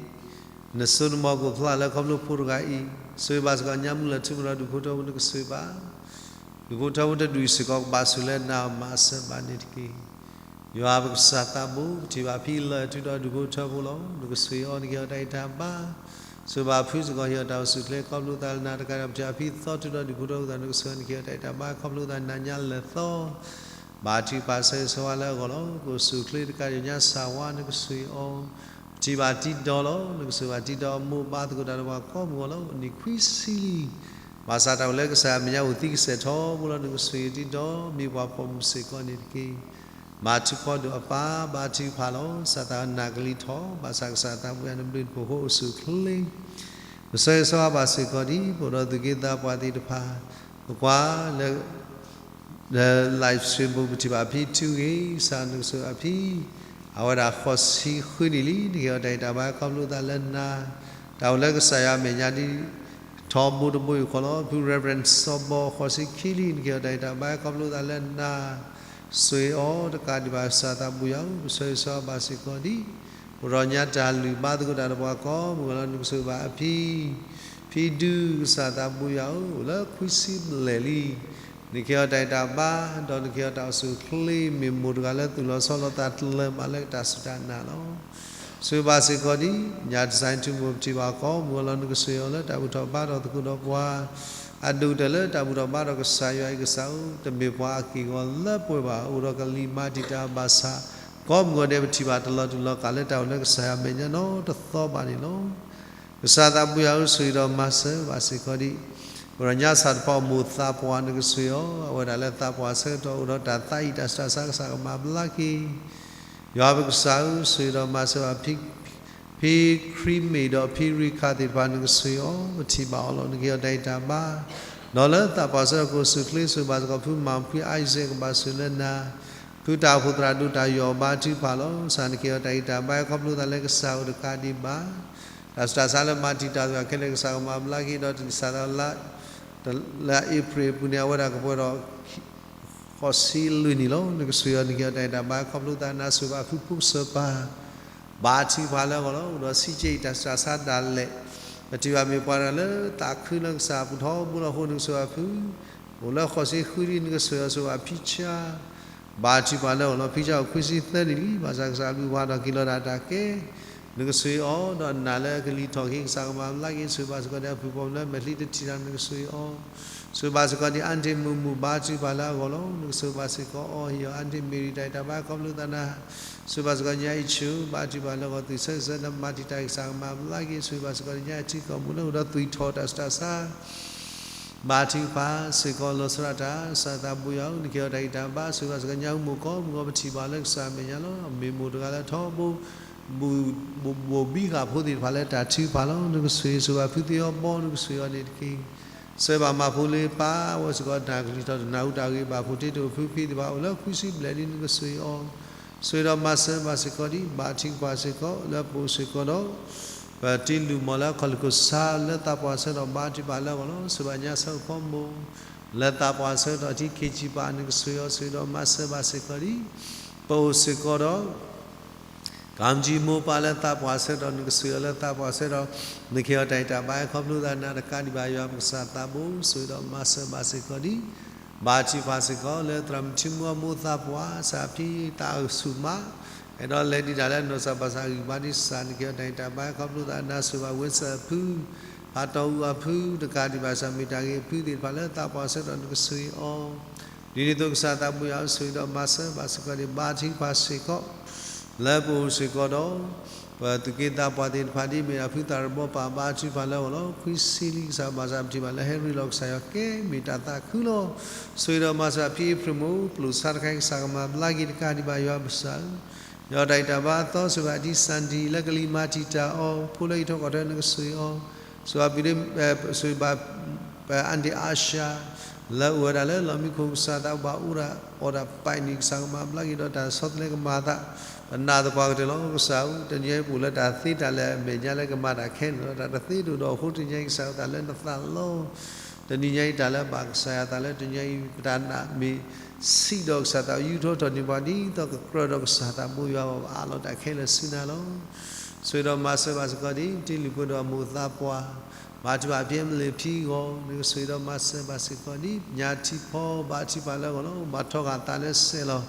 နစိနမီၤကအိၣ်ဖျါလၢခီဖျိဖိတဂၤအံၤ, ဆှၢဘၣ်စ့ၢ်ကီးညါမုၢ်လၢထူမုၢ်ဒီးဒူၣ်ဖိထၢဖိ နကဆှံဘၣ် ဒူၣ်ဖိထၢဖိတဒူၣ်စ့ၢ်ကီးကဘၣ်ဆိၣ်လၢနၤမၤစၢၤဘၣ်န့ၣ်တက့ၢ်. ယွၤပကစၢ်သးဘိ ပထံၣ်ဘၣ်ဖံလၢာ်ထူဒီးဒူၣ်ဖိထၢဖိလီၤ. နကဆှံအီၤ နကဟ့ၣ်အီၤတၢ်ဂံၢ်တၢ်ဘါ, ဆှၢဘၣ်ဖုစ့ၢ်ကီး ဟ့ၣ်အီၤတၢ်အိၣ်ဆူၣ်ချ့ ခီဖျိသးလၢနၤတကးဒီး ပထံၣ်ဘၣ်ဖံသီထူဒီးဒူၣ်ဖိထၢဖိသး နကဆှံအီၤ နကဟ့ၣ်အီၤတၢ်ဂံၢ်တၢ်ဘါ ခီဖျိသးနၤညါလၢာ်သီ ဘါထုကဖၣ်ဆၢဂ့ၤဆၢဝါလၢအဂီၢ်လီၤ. ခိၣ်ဆူၣ်ချ့တကးဒံးညါစၢ်ဝါ နကဆှံအီၤ, ပထံၣ်ဘၣ်တံၤဒီးလီၤ. နကဆှၢဘၣ်တံၤဒီးအမိၢ်ဘါသကိးတၢ်ဒီးပှၤကိးမုၢ်ဂီၤလီၤ. နံၣ်ခွံဆံလံ ဘၣ်ဆၣ်တၢ်အိၣ်လၢကစၢ်အမဲာ်ညါအိၣ်သံကစဲာ်ထီဘိလီၤ. နကဆှံတံၤဒီးမ့ၢ်ပှၤပိာ်မုၣ်စ့ၢ်ကီးန့ၣ်တက့ၢ်. မၤထူၣ်ဖီဒိၣ်အပၢ် ဘါထုကဖၣ်လီၤ. စၢ်သးနာ်ကလံၤထီၣ် ဘၣ်ဆၣ်ကစၢ်သးပူၤယွၤ နဘျုးနဖှိၣ်ဖိအိၣ်ဆူၣ်ချ့ ပဆၢဂ့ၤဆၢဝါဘၣ်စ့ၢ်ကီးဒ် ပအိၣ်ဒီးသူၣ်က့သးပှၢ်သ့ၣ်တဖၣ် ပကွၢ်လၢ လၢ live stream ပူၤ ပထံၣ်ဘၣ်ဖံထူဂ့ၤ ကစၢ်နကဆှၢဘၣ်ဖံ အဝဲဒၣ်ဃိးဆံဃုနံၣ်လံ နကဟ့ၣ်အီၤတၢ်ဂံၢ်တၢ်ဘါ ခီဖျိသးလၢနၤ တၢ်အိၣ်လၢကစၢ်ယွၤအမဲာ်ညါဒ် ထီဘိတဘိယူၢ်ဃီလီၤ. ဖု Reverend စီၤဘီ ဃိးဆံခံလံ နကဟ့ၣ်အီၤတၢ်ဂံၢ်တၢ်ဘါ ခီဖျိသးလၢနၤ ဆှံအီၤတကးဒံးဘၣ် ကစၢ်သးပူၤယွၤဧၢ ပဆၢဂ့ၤဆၢဝါဘၣ်စ့ၢ်ကီးဒ် ပဒီညါတၢ်လုၢ်ဘါသကိးတၢ်ဒီးပှၤကိးမုၢ်ဂီၤလီၤ. နကဆှၢဘၣ်အဖံ ဖံဒု ကစၢ်သးပူၤယွၤဧၢ အိၣ်လၢခွံဆံဘျဲၣ်လံ နကဟ့ၣ်အီၤတၢ်ဂံၢ်တၢ်ဘါ ဒီးနကဟ့ၣ်အီၤတၢ်အိၣ်ဆူၣ်ချ့ မ့ၢ်မိၢ်တဂၤလၢသူၣ်လီၤဆီလီၤသးတလၢာ်ဘၣ်လၢတၢ်စူၢ်တၢ်နာ်လီၤ. ဆိၣ်ဂ့ၤဘၣ်စ့ၢ်ကီးဒ် ညၣ်တစဲးထူမိၣ်ပထံၣ်ဘၣ်ကိးမုၢ်ဂီၤလီၤ နကဆိၣ်ဂ့ၤအီၤလၢတၢ်ဘူၣ်ထီၣ်ဘါထီၣ်သကိးဒီးပှၤ အဒိၣ်ကတၢၢ်လၢတၢ်ဘူၣ်ထီၣ်ဘါထီၣ်ကစၢ်ယွၤအံၤကစၢ်ဧၢ, တမ့ၢ်ပှၤအက့ၢ်အဂီၤလၢပှဲၤဘၣ် အိၣ်ဒီးကလံၤမၤတံာ်တာ်ဘၣ်ဆၣ် ကိးမုၢ်ဂီၤဒဲးပထံၣ်ဘၣ်တလီၤတူာ်လီၤကာ်လၢတၢ်အိၣ်လၢကစၢ်ယွၤအမဲာ်ညါနီတသီဘၣ်န့ၣ်လီၤ. ကစၢ်သးပူၤယွၤဧၢ ဆိၣ်ဂ့ၤဒီးမၤစၢၤဘၣ်စ့ၢ်ကီးဒ် ပှၤညါစၢ်တဖၣ်အိၣ်မိၣ်သးပှၢ်နကဆိၣ်ဂ့ၤအီၤ, အဝဲဒၣ်လၢသးပှၢ်ဆၢကတီၢ်အိၣ်ဒီးတၢ်သးအံၤတၢ်စတၢ်ဆါကစၢ်ကမၤဘျါက့ၤ ယွၤပကစၢ်ဧၢ ဆိၣ်ဂ့ၤဒီးမၤစၢၤဘၣ် ဖံခရံာ်မ့ၢ်ဒီးဖံရံခၣ်သ့ၣ်တဖၣ်နကဆိၣ်ဂ့ၤအီၤ, ပထံၣ်ဘၣ်အီၤလီၤ နကဟ့ၣ်အီၤတၢ်ဂံၢ်တၢ်ဘါ, ဒီးလၢသးပှၢ်ဆၢကတီၢ်ကအိၣ်ဆူၣ်အိၣ်ချ့ ဆိၣ်ဂ့ၤဘၣ်စ့ၢ်ကီးဖုမၤဖုအံၤစဲး ကဘၣ်ဆိၣ်လၢနၤ ဖုတၢ်အိၣ်ဖှိၣ်သရၣ်ဒိၣ်တၢ်ယီၢ်ဘါထုကဖၣ်လီၤ. ကစၢ်နကဟ့ၣ်အီၤတၢ်ဂံၢ်တၢ်ဘါ ခီဖျိသးလၢကစၢ်အိၣ်တကးဒံးဘၣ် တၢ်ဆူးတၢ်ဆါလၢမၤတံာ်တာ်သ့ၣ်တဖၣ်ခဲလၢာ် ကစၢ်ကမၤဘျါက့ၤဒီးတနံၣ်စးသီလါ လါအ့ဖြ့ၣ်အပူၤန့ၣ် အဝဲဒၣ်ကပှဲၤဒီး ဃိးဆံလွံၢ်နံၣ်လီၤ. နကဆိၣ်ဂ့ၤအီၤ နကဟ့ၣ်အီၤတၢ်ဂံၢ်တၢ်ဘါ ခီဖျိသးနၤ ဆိၣ်ဂ့ၤဘၣ်ဖုဖိကစၢၢ်ပၢ် ဘါထုကဖၣ်လၢအဂီၢ်လီၤ. အိၣ်ဒီးဆံးကဲအံၤတၢ်ဆူးတၢ်ဆါဒၣ်လဲာ် ပထံၣ်ဘၣ်မ့ၢ်ပှၤတဂၤလၢသးခုလၢကစၢ်ပူၤထီဘိလီၤအဃိ နကဆိၣ်ဂ့ၤဘၣ်ဖု အိၣ်လၢဃိးဆံဃုနံၣ် နကဆိၣ်ဂ့ၤအီၤ ဆိၣ်ဂ့ၤဘၣ်ဖံဆါ ဘါထုကဖၣ်လၢအဂီၢ်လီၤ. ဖံဆါအိၣ်ခွံဆံသၢနံၣ်လံ ဘၣ်ဆၣ်ကစၢ်အဘျုးအဖှိၣ်ဟးထီၣ်က့ၤလီၤဒၣ်တၢ်ကဲ နကဆိၣ်ဂ့ၤအီၤ ဒီးနၤလၢအကလံၤထီၣ်က့ၤ ကစၢ်ကမၤဘျါက့ၤ ဆိၣ်ဂ့ၤဘၣ်စ့ၢ်ကီးဒ် အဖုၣ်ပိာ်မုၣ်လၢမဲာ်ချံတထံၣ်တၢ် နကဆိၣ်ဂ့ၤအီၤ ဆိၣ်ဂ့ၤဘၣ်စ့ၢ်ကီးဒ် အါတ့ၢ်မုၢ်မုၢ် ဘါထုကဖၣ်လၢအဂီၢ်လီၤ. နကဆိၣ်ဂ့ၤဘၣ်စ့ၢ်ကီးအီၤ ဟ့ၣ်အီၤအါတ့ၢ်မ့ၢ်ဒ်တၢ်ဂံၢ်တၢ်ဘါ ခီဖျိသးနၤ ဆိၣ်ဂ့ၤဘၣ်စ့ၢ်ကီးညါအံၤဆူၣ် ဘါထုကဖၣ်လၢအဂီၢ် သုးဆၢကဆၢဒီးမၤတံာ်တာ်က့ၤ ကစၢ်ကမၤဘျါက့ၤ ဆိၣ်ဂ့ၤဘၣ်စ့ၢ်ကီးဒ်ညါအံၤထံကီၢ်ပူၤလၢအိၣ်ဒီးသွံၣ်ထီၣ်တၢ်ဆူးတၢ်ဆါ ဘါထုကဖၣ်စ့ၢ်ကီးလီၤဆီဒၣ်တၢ် ကစၢ်သးပူၤယွၤဧၢ နကဟ့ၣ်အီၤတၢ်ဂံၢ်တၢ်ဘါ ဆိၣ်ဂ့ၤဘၣ်စ့ၢ်ကီးညါအံၤမိၢ်ကိးမုၢ်ဂီၤ ပထံၣ်ဘၣ်လၢကစၢ်အမဲာ်ညါလီၤ. မ့ၢ်မိၢ်တဂၤလၢထီဘိ ဘိၣ်ဘံဃာ်ဖိသ့ၣ်တဖၣ်လၢတၢ်ထုကဖၣ်လီၤ. နကဆိၣ်ဂ့ၤဆိၣ်ဂ့ၤဘၣ်ဖုသ့အီၤဘီ နကဆိၣ်ဂ့ၤအီၤန့ၣ်တက့ၢ် ဆိၣ်ဂ့ၤဘၣ်မၤဖိလ့ပၢ် အဝဲစ့ၢ်ကီးတၢ်ကလံၤထီၣ်တနၢ်ဟူတၢ်ဂ့ၢ်ဘၣ်ဖိတ့တအိၣ်ဖုဖံသ့ၣ်တဖၣ် အိၣ်လၢခွံဆံဘျဲၣ်လံ နကဆိၣ်ဂ့ၤအီၤ ဆိၣ်ဂ့ၤဒီးမၤစၢၤဘၣ်စ့ၢ်ကီးဒ် ဘါထုကဖၣ်စ့ၢ်ကီး လၢပအိၣ်စ့ၢ်ကီးဒီး ပတ့လူၢ်မီၢ်လၢအခီၣ်လ့ၢ်ခိၣ်ဆါ လၢသးပှၢ်ဆၢကတီၢ်ဘါထုကဖၣ်လၢအဂီၢ်လီၤ. ဆိၣ်ဂ့ၤဘၣ်ညါဆၢဖိမိၢ် လၢသးပှၢ်ဆၢကတီၢ်ထံခ့ဆံးပၣ် နကဆိၣ်ဂ့ၤအီၤ ဆိၣ်ဂ့ၤဒီးမၤစၢၤဘၣ်စ့ၢ်ကီးဒ် ပအိၣ်စ့ၢ်ကီးဒီး ကံၣ်ကၠံမိၢ်ပၢ်လၢသးပှၢ်ဆၢကတီၢ် နကဆိၣ်ဂ့ၤအီၤလၢသးပှၢ်ဆၢကတီၢ် နကဟ့ၣ်အီၤတၢ်ဂံၢ်တၢ်ဘါ ခီဖျိသးနၤတကးဒံးဘၣ်ယွၤပကစၢ်သးဘိ ဆိၣ်ဂ့ၤဒီးမၤစၢၤဘၣ်စ့ၢ်ကီးဒ် ဘါထုကဖၣ်စ့ၢ်ကီး လၢသရၣ်မုၣ်ထံမူအမိၢ်သးပှၢ် စးဖံသးအုးဆူၣ်မး အဲၣ်ဒိးလဲၤဒံးတၢ်လၢနီၢ်စၢ်ဘၣ်စၢ်ဂံၢ်ဘါဒ်ကစၢ် နကဟ့ၣ်အီၤတၢ်ဂံၢ်တၢ်ဘါ ခီဖျိသးနၤ ဆိၣ်ဂ့ၤဘၣ်ဝ့စၢၣ်အဖု ဖးတီၢ်အူအဖု တကးဒံးဘၣ် ကစၢ်မ့ၢ်တၢ်ဂ့ၤအဖုသ့ၣ်တဖၣ်လၢသးပှၢ်ဆၢကတီၢ် နကဆိၣ်ဂ့ၤအီၤ ဒ်န့ၣ်အသိးကစၢ်သးပူၤယွၤဧၢ ဆိၣ်ဂ့ၤဒီးမၤစၢၤဘၣ်စ့ၢ်ကီးန့ၣ် ဘါထုကဖၣ်စ့ၢ်ကီး လၢပအိၣ်စ့ၢ်ကီးဒီး ပသူၣ်က့သးပှၢ်သ့ၣ်တဖၣ်ဒ်မ့ၢ်ဒၣ်ဖုသးရဘီပၢ် ဘါထုကဖၣ်လၢအဂီၢ်လီၤ. ခွံဆံလံကစၢ်ဘၣ်ဆၣ်ပထံၣ်ဘၣ်လၢဟဲရ့လိာ်ကစၢ်ယွၤကဲမ့ၢ်တၢ်သးခုလီၤ. ဆိၣ်ဂ့ၤဒီးမၤစၢၤဖံအ့ဖြ့ၣ်မိၢ် ကျိၣ်စါတခါအံၤ ကစၢ်ကမၤဘျါက့ၤတကးဒံးဘၣ်ယွၤပကစၢ်ဧၢ ယွၤတၢ်ဂံၢ်တၢ်ဘါအသီ ဆိၣ်ဂ့ၤဘၣ်ဒ်စၣ်ဒံၣ် လၢကလံၤမၤတံာ်တာ်အီၤ ဖိလၢဟံးထီၣ်ကီၢ်ထီၣ် နကဆိၣ်ဂ့ၤအီၤ ဆိၣ်ဂ့ၤဘၣ်ပံၤဒ့ ဆိၣ်ဂ့ၤဘၣ် ပအါဒ့အါရှါ လၢအိၣ်ဝဲဒၣ်လၢလီၢ်မံခိၣ် ကစၢ်သးဘၣ်အိၣ်ဒၣ်အီၣ်ဒၣ်ပာ်န့ၣ် ကစၢ်ကမၤဘျါက့ၤဒီးတၢ်ဆီတလဲကမၤအသး ပနာ်သပှၢ်ကတၢၢ်လီၤ. ကစၢ်ဧၢ တနံၤအံၤပအိၣ်လၢတၢ်သ့တၢ်လၢအမဲာ်ညါလၢကမၤတၢ်ခဲလၢာ်လီၤ. တၢ်တသ့တအိၣ်ဒီးအဃိ တနံၤအံၤ ကစၢ်အသးလၢနသးလီၤ. တနံၤညါအံၤ တၢ်လၢဘၣ်ကစၢ်ယွၤအသးလၢတနံၤအံၤ ပတၢ်နာ်မ့ၢ်ဆံးဒီးကစၢ်သး ယူထီၣ်ထီၣ်န့ၢ်ပှၤ ဒ်သိးကကြၢးဒီးကစၢ်သးဘိယွၤ ပအးလီၤတၢ်ခဲလၢာ်ဆူနၤလီၤ. ဆိၣ်ဂ့ၤဒီးမၤစၢၤဘၣ်စ့ၢ်ကီးဒ် တ့လုၢ်ပှဲၤဒီးအမိၢ်သးပှၢ် ဘါထုကဖၣ်ဖံအ့မလ့ၣ်ဖံအဂီၢ် နကဆိၣ်ဂ့ၤဒီးမၤစၢၤဘၣ်စ့ၢ်ကီးဒ် ညါထံဖီ ဘါထုကဖၣ်လၢအဂီၢ်လီၤ. ဘၣ်ထီဂာ်သးလၢစဲးလီၤ.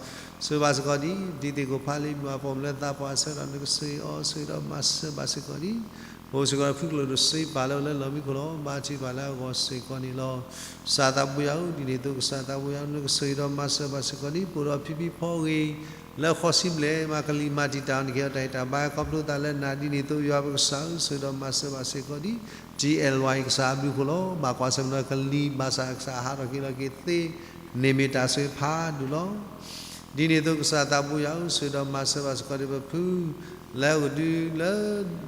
ဆိၣ်ဂ့ၤဘၣ်စ့ၢ်ကီးဒ် ဒ်သ့ၣ်ခိၣ်ဖးလံ မုၢ်အပိာ်မုၣ်လၢသးပှၢ်ဆၢကတီၢ် နကဆိၣ်ဂ့ၤအီၤ ဆိၣ်ဂ့ၤဒီးမၤစၢၤဘၣ်စ့ၢ်ကီးဒ် ပအိၣ်စ့ၢ်ကီးဒီးဖုကျိၣ်ဒိၣ်စ့ပၢ်လၢအိၣ်လၢလီၢ်မံခိၣ်လီၤ. ဘါထုကဖၣ်လၢအဂီၢ်စ့ၢ်ကီးန့ၣ်လီၤ. ကစၢ်သးဘိယွၤဧၢ ဒ်န့ၣ်အသိးကစၢ်သးဘိယွၤ နကဆိၣ်ဂ့ၤဒီးမၤစၢၤဘၣ်စ့ၢ်ကီးဒ် ပအိၣ်ဒီးဖံဖံဖီဂ့ၤ လၢဃိးဆံဘျဲၣ်မး ကလံၤမၤတံာ်တာ်အီၤ နကဟ့ၣ်အီၤတၢ်ဂံၢ်တၢ်ဘါ ခီဖျိသးလၢနၤ ဒ်န့ၣ်အသိးယွၤပကစၢ်ဧၢ ဆိၣ်ဂ့ၤဒီးမၤစၢၤဘၣ်စ့ၢ်ကီးဒ် ထံအဲၣ်ဝါအံၤ ကစၢ်အဘျုးအဖှိၣ်လီၤ. ဘၣ်ကွၢ်ဆၢၣ်မဲာ်ဒီးကလံၤဘၣ်ဆၣ် ကစၢ်ဟးထီၣ်က့ၤလီၤက့ၤသ့ န့ၢ်မ့ၢ်တၢ်ဆိၣ်ဂ့ၤဖးဒိၣ်လီၤ. ဒ်န့ၣ်အသိးကစၢ်သးဘိယွၤဧၢ ဆိၣ်ဂ့ၤဒီးမၤစၢၤဘၣ်စ့ၢ်ကီးဒ်ပဖု လၢအအိၣ်ဒုးလၢ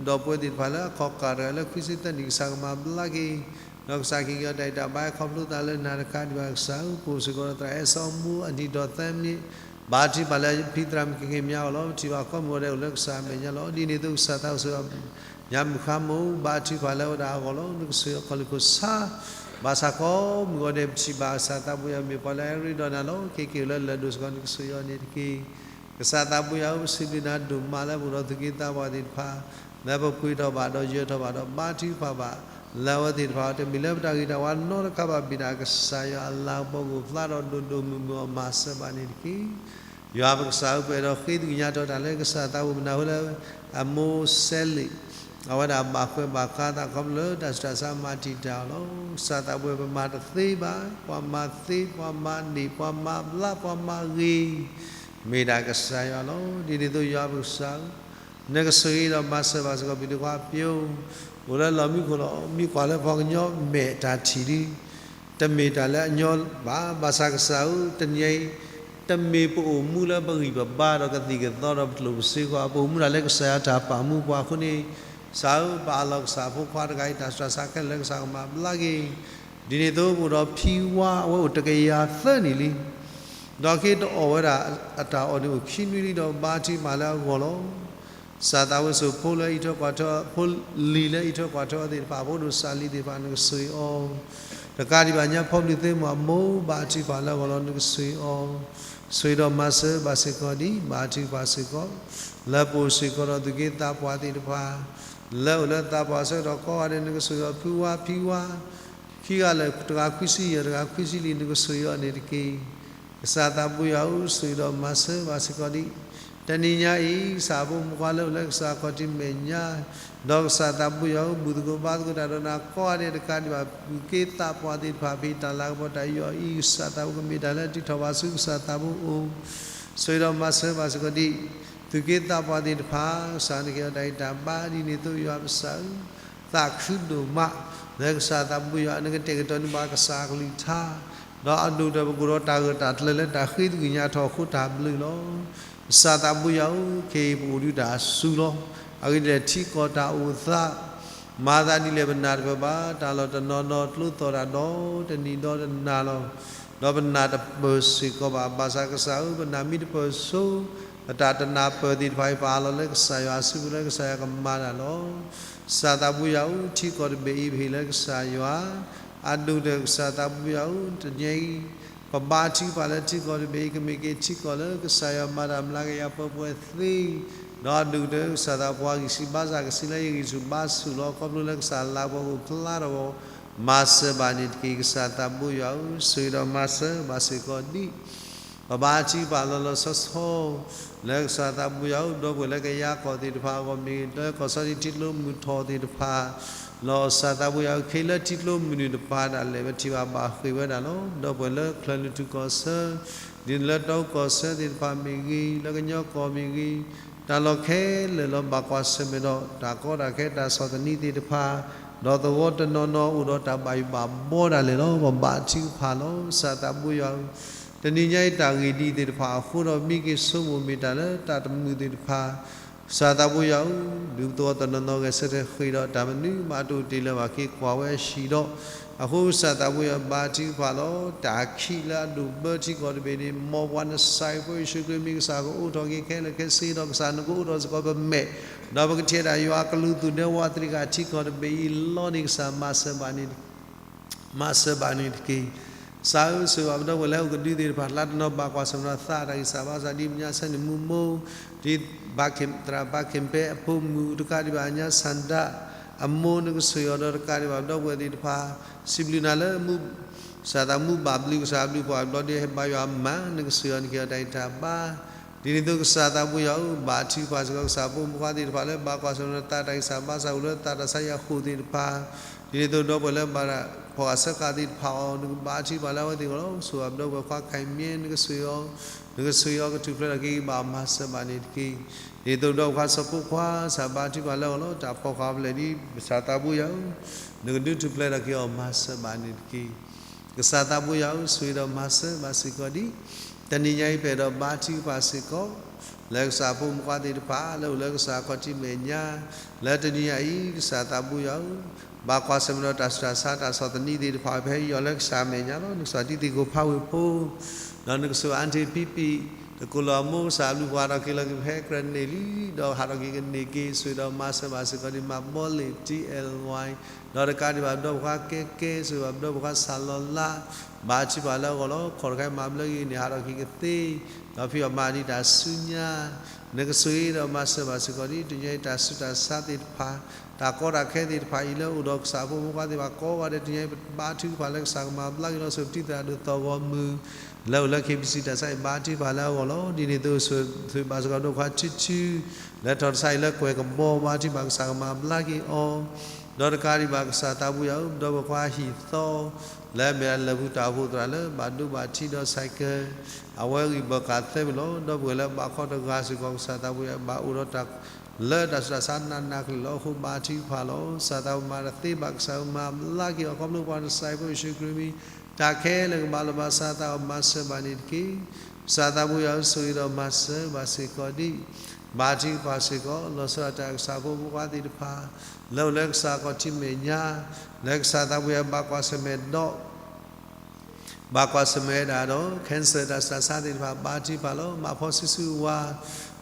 ဒီပုၢ်ဝဲၢ်သ့ၣ်တဖၣ်လၢအခီၣ်ကၢ်တဂၤလၢခွံဆံသၢနံၣ် ကစၢ်ကမၤဘျါက့ၤ ဒီးကစၢ်ကဟ့ၣ်က့ၤအီၤတၢ်ဂံၢ်တၢ်ဘါ ခီဖျိသးလၢနၤတကးဒံးဘၣ်ကစၢ်ဧၢ ပအိၣ်စ့ၢ်ကီးဒီးသရၣ်အဲၣ်စီအမိၢ်အနံၣ်ဒီးသၢမံးနံး ဘါထုကဖၣ်လၢဖံသရၣ်မုၣ်က့ၤက့ၤမၠါအဂီၢ်လီၤ. ပထံၣ်ဘၣ်ကိးမုၢ်ဂီၤဒဲးအိၣ်လၢကစၢ်အမဲာ်ညါလီၤ. ဒ်န့ၣ်အသိးကစၢ်သးအိၣ်ဆိၣ်ဂ့ၤ ညါမုၢ်ဃါမိၢ် ဘါထုကဖၣ်လၢဝဲဒၣ်အဂီၢ်လီၤ. နကဆိၣ်ဂ့ၤအခီၣ်လ့ၢ်ခိၣ်ဆါ ဘၣ်ဆၣ်ကိးမုၢ်ဂီၤဒဲးပထံၣ်ဘၣ်ကစၢ်သးဘိယွၤမ့ၢ်ပှၤလၢအရ့ဒီးနၤလီၤ. ခဲက့ၤအိၣ်လၢလၢၢ်ဒိၣ်စ့ၢ်ကီး နကဆိၣ်ဂ့ၤအီၤန့ၣ်တက့ၢ်. ကစၢ်သးဘိယွၤဧၢ ပစံးဘျုးနၤဒိၣ်မးလၢပအိၣ်ဒီးသူၣ်က့သးပှၢ်သ့ၣ်တဖၣ် လၢပပှ့ၤထီၣ်ဘၣ်ဒီးယၢၤထီၣ်ဘၣ်ဒီးဘါထုကဖၣ်ဘၣ် လၢအဝဲသ့ၣ်တဖၣ် တမ့ၢ်လၢပတၢ်ဂ့ၤတၢ်ဝါနီတခါဘၣ် ဘၣ်ဆၣ်ကစၢ်ယွၤအလၤကပီၤကအိၣ်ဖျါထီၣ်ဒိၣ်ဒိၣ်မုၢ်မုၢ်အီၤ မၤစၢၤဘၣ်န့ၣ်တက့ၢ်. ယွၤပကစၢ်ဧၢ, ပအဲၣ်ဒိးဃ့သကွံာ်ညါထီၣ်တၢ်လၢကစၢ်သးဘိ, ပနာ်ဝဲလၢ အမိၢ်စဲလ့း အဝဲဒၣ်ဘၣ်ဃးဘၣ်ဃးသးခီဖျိလၢတၢ်ဆူးတၢ်ဆါမၤတံာ်တာ်အီၤလီၤ. ကစၢ်သးဘိပမၤတသ့ဘၣ်, ပှၤမၤသ့, ပှၤမၤန့ၢ်, ပှၤမၤဘျါ, ပှၤမၤဂ့ၤ, မ့ၢ်ဒၣ်ကစၢ်ယွၤလီၤ. ဒ်န့ၣ်အသိးယွၤပကစၢ်ဧၢ, နကဆိၣ်ဂ့ၤဒီးမၤစၢၤဘၣ်စ့ၢ်ကီး ပံၤတခွါပျိ အိၣ်လၢလီၢ်မံခိၣ်လီၤ. မ့ၢ်ကွၢ်လၢပှၤကညီမဲာ်တၢ်ထံၣ်ဒ် တမ့ၢ်တၢ်လၢအညီဘၣ်. ဘၣ်ဆၣ်ကစၢ်ဧၢ, တနံၤအံၤ တမ့ၢ်ပအိၣ်မူလၢပဂံၢ်ပဘါဒီးကသံၣ်ကသီဒီးပကျိၣ်ပစ့အဃိ, ပအိၣ်မူဒၣ်လၢကစၢ်ယွၤတၢ်ပာ်မူပှၤအဃိန့ၣ်, ကစၢ်ဧၢ, ပအးလီၤကစၢ်ဖိခွါတဂၤအံၤ တၢ်ဆူးတၢ်ဆါခဲလၢာ်လၢကစၢ်ကမၤဘျါက့ၤ. ဒ်န့ၣ်အသိးပအိၣ်ဒီးဖံဝါ အဝဲအိၣ်တကယၤသၢနံၣ်လံ. ဒီးခဲအံၤတအီၣ်ဝဲဒၣ်အတၢ်အီၣ်န့ၣ်အိၣ်ခံနွံလံဒီးဘါထုကဖၣ်လၢအဂီၢ်လီၤ. ကစၢ်သးဘိဆိၣ်ဂ့ၤဖိလၢအအံးထွဲကွၢ်ထွဲ, ဖိလံၤလၢအအံးထွဲကွၢ်ထွဲအီၤသ့ၣ်တဖၣ်, ဖိဒိၣ်စၢ်လံၤသ့ၣ်တဖၣ် နကဆိၣ်ဂ့ၤအီၤ, တကးဒံးဘၣ်ညါ ဖီဘျုးသ့ၣ်မုၣ်အမိၢ် ဘါထုကဖၣ်လၢအဂီၢ်လီၤ, နကဆိၣ်ဂ့ၤအီၤ, ဆိၣ်ဂ့ၤဒီးမၤစၢၤဘၣ်စ့ၢ်ကီးဒ် ဘါထုကဖၣ်စ့ၢ်ကီး, လၢပအိၣ်စ့ၢ်ကီးဒီးသူၣ်က့သးပှၢ်သ့ၣ်တဖၣ်, လၢအိၣ်လၢသးပှၢ်ဆၢကတီၢ်ကိးဂၤဒဲး နကဆိၣ်ဂ့ၤအီၤ ဖုဝါဖံဝါ ခံဂၤလၢာ် တဂၤခွံဆံယဲၢ် တဂၤခွံဆံလွံၢ် နကဆိၣ်ဂ့ၤအီၤန့ၣ်တက့ၢ်. ကစၢ်သးဘိယွၤဧၢ, ဆိၣ်ဂ့ၤဒီးမၤစၢၤဘၣ်စ့ၢ်ကီးဒ် တနံၤညါအံၤ ကစၢ်ဖိမုၣ်ခွါလၢအိၣ်လၢကစၢ်ခီၣ်ထံးမဲာ်ညါ, ဒီးကစၢ်သးဘိယွၤဧၢ, ဘူၣ်သကိးဘါသကိးတၢ်ဒီးနၤကိးဂၤဒဲး တကးဒံးဘၣ် သူၣ်က့သးပှၢ်သ့ၣ်တဖၣ် ဖဲတၢ်လၤကပီၤတၢ်ယူးယီၣ်အံၤ ကစၢ်သးဘိကမ့ၢ်တၢ်လၢအထုးထီၣ်ဘၣ်ဆူကစၢ်သးဘိအအိၣ်, ဆိၣ်ဂ့ၤဒီးမၤစၢၤဘၣ်စ့ၢ်ကီးဒ် သူၣ်က့သးပှၢ်သ့ၣ်တဖၣ်, ကစၢ်နကဟ့ၣ်အီၤတၢ်ဂံၢ်တၢ်ဘါ. ဒ်န့ၣ်အသိးယွၤပကစၢ်ဧၢ, သးခုဒိၣ်မး လၢကစၢ်သးဘိယွၤ နကတဲာ်ကတီၤန့ၢ်ဘၣ်ကစၢ်အကလုၢ်ကထါ, ဒီးအဒိၣ်ကတၢၢ်ပကအိၣ်ဒီးတၢ်ဂၢၢ်တၢ်ကျၢၤလၢတၢ်ဃ့သကွံာ်ညါထီၣ်အဃိတၢ်ဘျုးလီၤ. ကစၢ်သးဘိယွၤဧၢ, ခဲအံၤပအိၣ်ဒုးတၢ်အစုလီၤ. အဂ့ၢ်ဒ်လဲၣ် ထံကီၢ်တၢ်အိၣ်သး မၤသးဒ်လဲၣ်ပနၢ်တပၢၢ်ဘၣ်, တၢ်လီၢ်တနီၤနီၤကျိသီၣ်တၢ်ဒီးတနံၤဒီးတနၤလီၤ. ဒီးပနၢ်တပၢၢ်စ့ၢ်ကီးဘၣ်. ဘၣ်ဆၣ်ကစၢ်ဧၢ, ပနၢ်မ့ၢ်တပၢၢ်ဆိ ပတၢ်တနၢ်ပၢၢ်သ့ၣ်တဖၣ်အံၤ ပအးလီၤလၢကစၢ်ယွၤအစုပူၤလၢကစၢ်ယွၤကမၤတၢ်လီၤ. ကစၢ်သးဘိယွၤဧၢ, ထံကီၢ်တဘ့ၣ်အံၤ ပဟ့ၣ်လၢကစၢ်ယွၤ, အဒိၣ်ကတၢၢ်ကစၢ်သးဘိယွၤဧၢ, တနံၤအံၤ ပဘါထုကဖၣ်လၢထံကီၢ်တဘ့ၣ်အံၤ ကမ့ၢ်က့ၤထံကီၢ်လၢကစၢ်ယွၤမၤတၢ်မျးကယၤပှဲၤပှဲၤသ့, ဒီးအဒိၣ်ကတၢၢ်ကစၢ်သးပှၤဂံၢ်ဆံးဘါစၢ် ကဆံးလၢယဂံၢ်ဆူၣ်ဘါဆူၣ်လီၤ. ခီဖျိလၢကစၢ်လၤကပီၤအိၣ်ဖျါထီၣ်အဂီၢ် မၤစၢၤဘၣ်န့ၣ်တက့ၢ်. ကစၢ်သးဘိယွၤဧၢ, ဆိၣ်ဂ့ၤဒီးမၤစၢၤဘၣ်စ့ၢ်ကီးဒ် ပဘါထုကဖၣ်လီၤလီၤဆီဆီ လၢကစၢ်သးဘိယွၤဧၢ, ဒီပုၢ်ဝဲၢ်လၢကယၤကီၢ်သ့ၣ်တဖၣ်အဂီၢ်မ့ၢ်ဂ့ၤ, လၢကီၢ်စီထံးထံကျိမုၢ်ထီၣ်သ့ၣ်တဖၣ်လီၤ. ကစၢ်သးဘိယွၤဧၢ, ခဲအံၤလၢထံကျိမုၢ်နုာ်တပၤဒၣ်လဲာ် ပထံၣ်ဘၣ်ဘၣ်ဃ့ၢ်ဝဲဒၣ်လီၤ. ဒီပုၢ်ဝဲၢ်လၢချၢၣ်လွံၢ်ထူၣ်ကီၢ်ဆၢ, ဒ်န့ၣ်လၢတီအူကီၢ်ဆၢသ့ၣ်တဖၣ်မ့ၢ်ဂ့ၤ, လၢကညီကီၢ်မ့ၢ်ဂ့ၤ, တၢ်လီၢ်ခဲလၢာ်လီၤ. ဘၣ်ကွၢ်ဆၢၣ်မဲာ်ဒီး တၢ်ကီတၢ်ခဲတၢ်ဆီၣ်သနံးသ့ၣ်တဖၣ်, ဒီးသဝီတနီၤနီၤအိၣ်ဒီးတၢ်ဘၣ်ယိၣ်ဘၣ်ဘှီဒၣ်လဲာ်လီၤ. ပဘါထုကဖၣ်လီၤ. ကစၢ်သးဘိယွၤဧၢ, တနံၤညါအံၤ တၢ်ဂ့ၢ်ဒ်အံၤသ့ၣ်တဖၣ်အဃိဒီး မ့ၢ်က့ၤဆိကမိၣ်မ့ၢ်တၢ်လၢတၢ်တမုာ်သ့ၣ်တဖၣ်, ကစၢ်သးဘိယွၤဧၢ, ဒူသဝီတနီၤနီၤဂဲၤဆၢထၢၣ်ဃ့ၢ်ဒီး တၢ်မနုၤမးတအိၣ်တ့ၢ်လၢၤဘၣ် က့ၤကွၢ်ဝဲအဟံၣ်ဒီး, အဃိကစၢ်သးဘိယွၤဧၢ ဘါထုကဖၣ်လီၤ. တၢ်ခံးလၢအဒိၣ်ဘၢထံကီၢ်တဘ့ၣ်န့ၣ် မ်ပှၤနစၢ်ယွၤဖိယ့ၣ်ၡူးခရံာ်မ့ၢ်ကစၢ်ကအိးထီၣ်က့ၤခဲလၢာ်ခဲဆ့ဒီး ကစၢ်နကအိးထီၣ်စ့ၢ်ကီးပမဲာ်, ဒီးပကထံၣ်ဝဲဒၣ်ယွၤအကလူးသူၣ်ဒဲဝးတရံးဃာ်ထံကီၢ်တဘ့ၣ်အံၤလီၤန့ၣ် ကစၢ်မၤစၢၤဘၣ်န့ၣ် မၤစၢၤဘၣ်န့ၣ်တက့ၢ်. ကစၢ်ဧၢ, ဆိၣ်ဂ့ၤဘၣ်ပဒီပုၢ်ဝဲၢ်လၢအအိၣ်ကဒုသ့ၣ်တဖၣ် လၢတနီၤဘၣ်ကွၢ်ဆၢၣ်မဲာ်ဒီး သးတၢ်ဂံၢ်စၢ်ဘါစၢ် ဒ်မဲာ်ညါဆၢန့ၣ် မုၢ်မိၢ်, ဒ်ဘၣ်သရၣ်ဘၣ်က့ၣ်ပဲအဖိမုၣ် တကးဒံးဘၣ် ညါဆၣ်ဒၣ်အမိၢ် နကဆိၣ်ဂ့ၤအီၤဒီး တကးဒံးဘၣ်ပဒီပုၢ်ဝဲၢ်သ့ၣ်တဖၣ်, စံးဘျုးနၤလၢ ကစၢ်သးမူဘၣ်ဘျုး ကစၢ်ဘျုးဖှိၣ်အဘျီဒီး ဟဲဘါယွၤမၤ နကဆိၣ်ဂ့ၤအီၤ နကဟ့ၣ်အီၤတၢ်ဂံၢ်တၢ်ဘါ ဒ်န့ၣ်အသိး ကစၢ်သးဘိယွၤဧၢ, ဘါထုကဖၣ်စ့ၢ်ကီး ကစၢ်ဖိမုၣ်ဖိခွါသ့ၣ်တဖၣ်လၢ ဘၣ်ကွၢ်ဆၢၣ်မဲာ်ဒီးသးတၢ်ဂံၢ်စၢ်ဘါစၢ် အိၣ်လၢသးတၢ်ဆါယံာ်အဃိသ့ၣ်တဖၣ်, ဒ်န့ၣ်အသိး ဒီပုၢ်ဝဲၢ်လၢဘၣ်တၢ်ဖီၣ်ဃာ်ဆှၢဃာ်သ့ၣ်တဖၣ်အီၤ နကဘါထုကဖၣ်လၢအဝဲသ့ၣ်အဂီၢ်လီၤ. ဆိၣ်ဂ့ၤဘၣ်ပဒီပုၢ်ဝဲၢ်ခွါ ခဲမံ နကဆိၣ်ဂ့ၤအီၤ, နကဆိၣ်ဂ့ၤအီၤ ကထူၣ်ဖျဲးထီၣ်က့ၤ ဘၣ်မၤစၢၤဘၣ်န့ၣ်တက့ၢ်. ဒ်သိးဒီးပှၤစီၤဖိခွါ ကစၢ်ဘါထုကဖၣ်လၢအဂီၢ်လီၤ. တၢ်ဖီၣ်ဃာ်အီၤဖဲလဲၣ်ဒ် ကစၢ်သးဘိယွၤဧၢ, နကဒုးထူၣ်ဖျဲးထီၣ်က့ၤအီၤ မၤစၢၤဘၣ်န့ၣ်တက့ၢ်. ကစၢ်သးဘိယွၤဧၢ, ဆိၣ်ဂ့ၤဒီးမၤစၢၤဘၣ်စ့ၢ်ကီးဒ် တနံၤညါအံၤ ပအဲၣ်ဒိးဘါထုကဖၣ်စ့ၢ်ကီး လၢကစၢ်ဖိမုၣ်ဖိခွါသ့ၣ်တဖၣ် လၢအိၣ်လၢကစၢ်ခီၣ်ထံးမဲာ်ညါ, လၢတနံၤညါအံၤ ကစၢ်သးဘိယွၤဧၢ, ဘၣ်ကွၢ်ဆၢၣ်မဲာ်ဒီးတၢ်ဆူးတၢ်ဆါ တၢ်ဆီၣ်သနံးသ့ၣ်တဖၣ် ဖဲအံၤအီၤလၢကစၢ်မဲာ်ညါလီၤ. နကစၢ်တံၤသကိးဖးဝ့ၢ်ဖိ, ဒီးနကစၢ်အါထံးဖံဖံ, တကိးလီၤအမိၢ် ကစၢ်အဘျုးပှၤဟးထီၣ်က့ၤလီၤက့ၤဖဲကြၢးန့ၣ်လံ, ဒီးဟးထီၣ်က့ၤကန့ၢ်က့ၤ ဆိၣ်ဂ့ၤဒီးမၤစၢၤဘၣ်စ့ၢ်ကီးဒ် မၤဘီလ့ၣ် ထံအဲၣ်ဝါအံၤ, ဒီးတကးဒံးဘၣ်ပဒီပုၢ်ဝဲၢ်ခွါကဲကဲ, ဆိၣ်ဂ့ၤဘၣ်ပဒီပုၢ်ဝဲၢ်ခွါစၢ်လီၤလါ, ဘါထုကဖၣ်လၢအဂီၢ်လီၤ. ခီၣ်တခါမၤဘျါက့ၤန့ၣ် ဟးထီၣ်က့ၤကသ့, ဒီးဖံးအီၣ်မၤဒံးတၢ်ဆူညါ, နကဆိၣ်ဂ့ၤဒီးမၤစၢၤဘၣ်စ့ၢ်ကီးဒ် တနံၤညါအံၤတၢ်ဆူးတၢ်ဆါသ့ၣ်တဖၣ်, တၢ်ကီတၢ်ခဲသ့ၣ်တဖၣ်အံၤလၢအိၣ်ဒီးကစၢ်ဖိမုၣ်ဖိခွါသ့ၣ်တဖၣ်ကိးဂၤဒဲး တနံၤညါအံၤ ပဘါထုကဖၣ်လၢကစၢ်ကမၤဘျါက့ၤလီၤ. ဆိၣ်ပတံၢ်သရၣ်ဒိၣ်သီၣ်ဂီၤမုၢ် လၢအိၣ်လၢ ခ့ပစံး တၢ်ဆါအံၤ ဘါထုကဖၣ်လၢအဂီၢ်လီၤ. ဒ်န့ၣ်အသိး ဆိၣ်ဘၣ်စ့ၢ်ကီး ဒိၣ်ခွါထုထု လၢထီၣ်တၢ်ဆါအံၤလၢကွဲၢ်ကဘီ ဘါထုကဖၣ် ကစၢ်ကမၤဘျါက့ၤအီၤ, ဒီးတကးဒံးဘၣ် ကစၢ်သးပူၤယွၤဧၢ ဒီပုၢ်ဝဲၢ်ခွါဟံၣ်သီ လၢအမ့ၢ်ဒၣ်လၢၢ်ပူၤတၢ်အိၣ်ဖှိၣ်သရၣ်လၢ ဘၣ်ဒိဘၣ်ထံးဒီး ဆိုင်ကယ် အဝဲဂံၢ်ဘၢၣ်ဃာ်သၢဘ့ၣ်လီၤ. ဒီပုၢ်ဝဲၢ်လၢဘၣ်ကွၢ်တဂၤစ့ၢ်ကီး ကစၢ်သးပူၤယွၤ ဘၣ်အိၣ်ဒီးတၢ် လၢတၢ်ဆူးတၢ်ဆါနးနးကလုာ်လီၤ. အဃိဘါထုကဖၣ်လီၤ. ကစၢ်သးပူၤမၤတသ့ဘၣ် ကစၢ်ဧၢ မၤဘျါက့ၤအီၤ ခီဖျိပှၤနစၤရ့းဖိယ့ၣ်ၡူးခရံာ်မံၤ တၢ်ခဲလၢာ်ကဘၣ်လီၤဘၣ်စးသးအီၤ မၤစၢၤဘၣ်န့ၣ်တက့ၢ်. ကစၢ်သးပူၤယွၤဧၢ ဆိၣ်ဂ့ၤဒီးမၤစၢၤဘၣ်စ့ၢ်ကီးဒံး ဘါထုကဖၣ်စ့ၢ်ကီး လီၤဆီဒၣ်တၢ် ကစၢ်ဖိမုၣ်ခွါသ့ၣ်တဖၣ် လၢအိၣ်လၢကစၢ်ခီၣ်ထံးမဲာ်ညါ လၢကစၢ်သးပူၤယွၤဘၣ်ကွၢ်ဆၢၣ်မဲာ်ဒီး ဘၣ်ကွၢ်ဆၢၣ်မဲာ်ဝဲဒၣ်ဒီး cancer တၢ်ဆူးတၢ်ဆါသ့ၣ်တဖၣ် ဘါထုကဖၣ်လီၤ. မၤဖီစုစုဝါ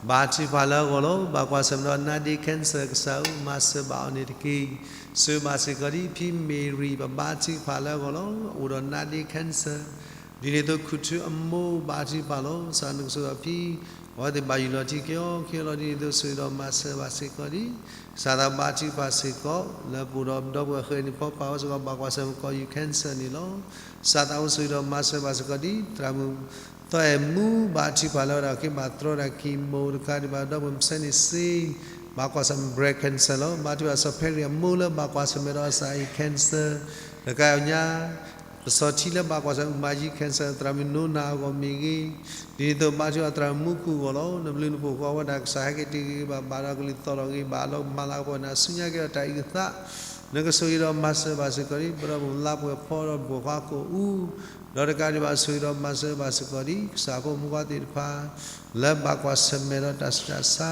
ဘါထုကဖၣ်လၢအဂီၢ်လီၤ. ဘၣ်ကွၢ်ဆၢၣ်မဲာ်ဒီး နါဒ့ cancer ကစၢ်ဧၢ မၤစၢၤဘၣ်အီၤန့ၣ်တက့ၢ်. ဆိၣ်ဂ့ၤဘၣ်စ့ၢ်ကီးဒံး ဖံမ့ၤရံၤ ပဘါထုကဖၣ်လၢအဂီၢ်လီၤ. အိၣ်ဒီးနါဒ့ cancer ဒ်န့ၣ်အသိး ခူၣ်ထူအမိၢ် ဘါထုကဖၣ်လီၤ. ကစၢ်နကဆိၣ်ဂ့ၤအီၤဖံ အဝဲသ့ၣ်ဘၣ်ယုၢ်လီၤထံခံအီၤခံအီၤလီၤ. ဒ်န့ၣ်အသိး ဆိၣ်ဂ့ၤဒီးမၤစၢၤဘၣ်စ့ၢ်ကီးဒံး ကစၢ်သးဘါထုကဖၣ်စ့ၢ်ကီး လၢပအိၣ်ဒီးဒီပုၢ်ဝဲၢ်ဃဲၤန့ၣ် ဖီပာ်ဝဲစ့ၢ်ကီး ဘၣ်ကွၢ်ဆၢၣ်မဲာ်ကိးယူၢ် cancer န့ၣ်လီၤ. ကစၢ်သးအိၣ်ဆိၣ်ဂ့ၤဒီးမၤစၢၤဘၣ်စ့ၢ်ကီးဒံး သရၣ်မုၣ်သီအဲၣ်မူ ဘါထုကဖၣ်လၢဝဲဒၣ် က့ၤဘၣ်တြီတၢ် chemo တကးဒံးဘၣ် ဒီပုၢ်ဝဲၢ်မုၣ်ဆဲန့ၣ်စ့ ဘၣ်ကွၢ်ဆၢၣ်မဲာ် breast cancer လီၤ. ဘါထုကဖၣ်စီၤဖဲရံၤအမိၢ်လၢဘၣ်ကွၢ်ဆၢၣ်မဲာ်ဒီးအစၢ်အံၤ cancer တကးညါ ပစီၤထံလၢဘၣ်ကွၢ်ဆၢၣ်မဲာ် အုၣ်မၤယံၤ cancer သရၣ်မုၣ်နိနၤအဂီၢ်မ့ၢ်ဂ့ၤ, ဒ်န့ၣ်အသိးဘါထုကဖၣ်သရၣ်မုၣ်မူခိၣ်အဂီၢ်လီၤ. နဘျုးနဖှိၣ်ဃီဝဲဒၣ် ကစၢ်ဟဲက့ၤတ့ၢ်ဂ့ၤဂ့ၤဘၣ်ဘၣ်ဒီး ကလုၢ်သီၣ်ထီၣ်ဂ့ၤဘၣ်ဒီး ကမၤလၤကပီၤနၤဆူညါက့ၤဒီးတၢ်အုၣ်အသး နကဆိၣ်ဂ့ၤဒီးမၤစၢၤဘၣ်စ့ၢ်ကီးဒံး ပဒီပုၢ်ဝဲၢ်လါပှဲၤဖီဒီး ပှဲၤခွါကိးအူ ဒီးတကးဒံးဘၣ် ဆိၣ်ဂ့ၤဒီးမၤစၢၤဘၣ်စ့ၢ်ကီးဒံး ကစၢ်ဖိမုၣ်ခွါသ့ၣ်တဖၣ် လၢဘၣ်ကွၢ်ဆၢၣ်မဲာ်ဒီးတၢ်ဆူးတၢ်ဆါ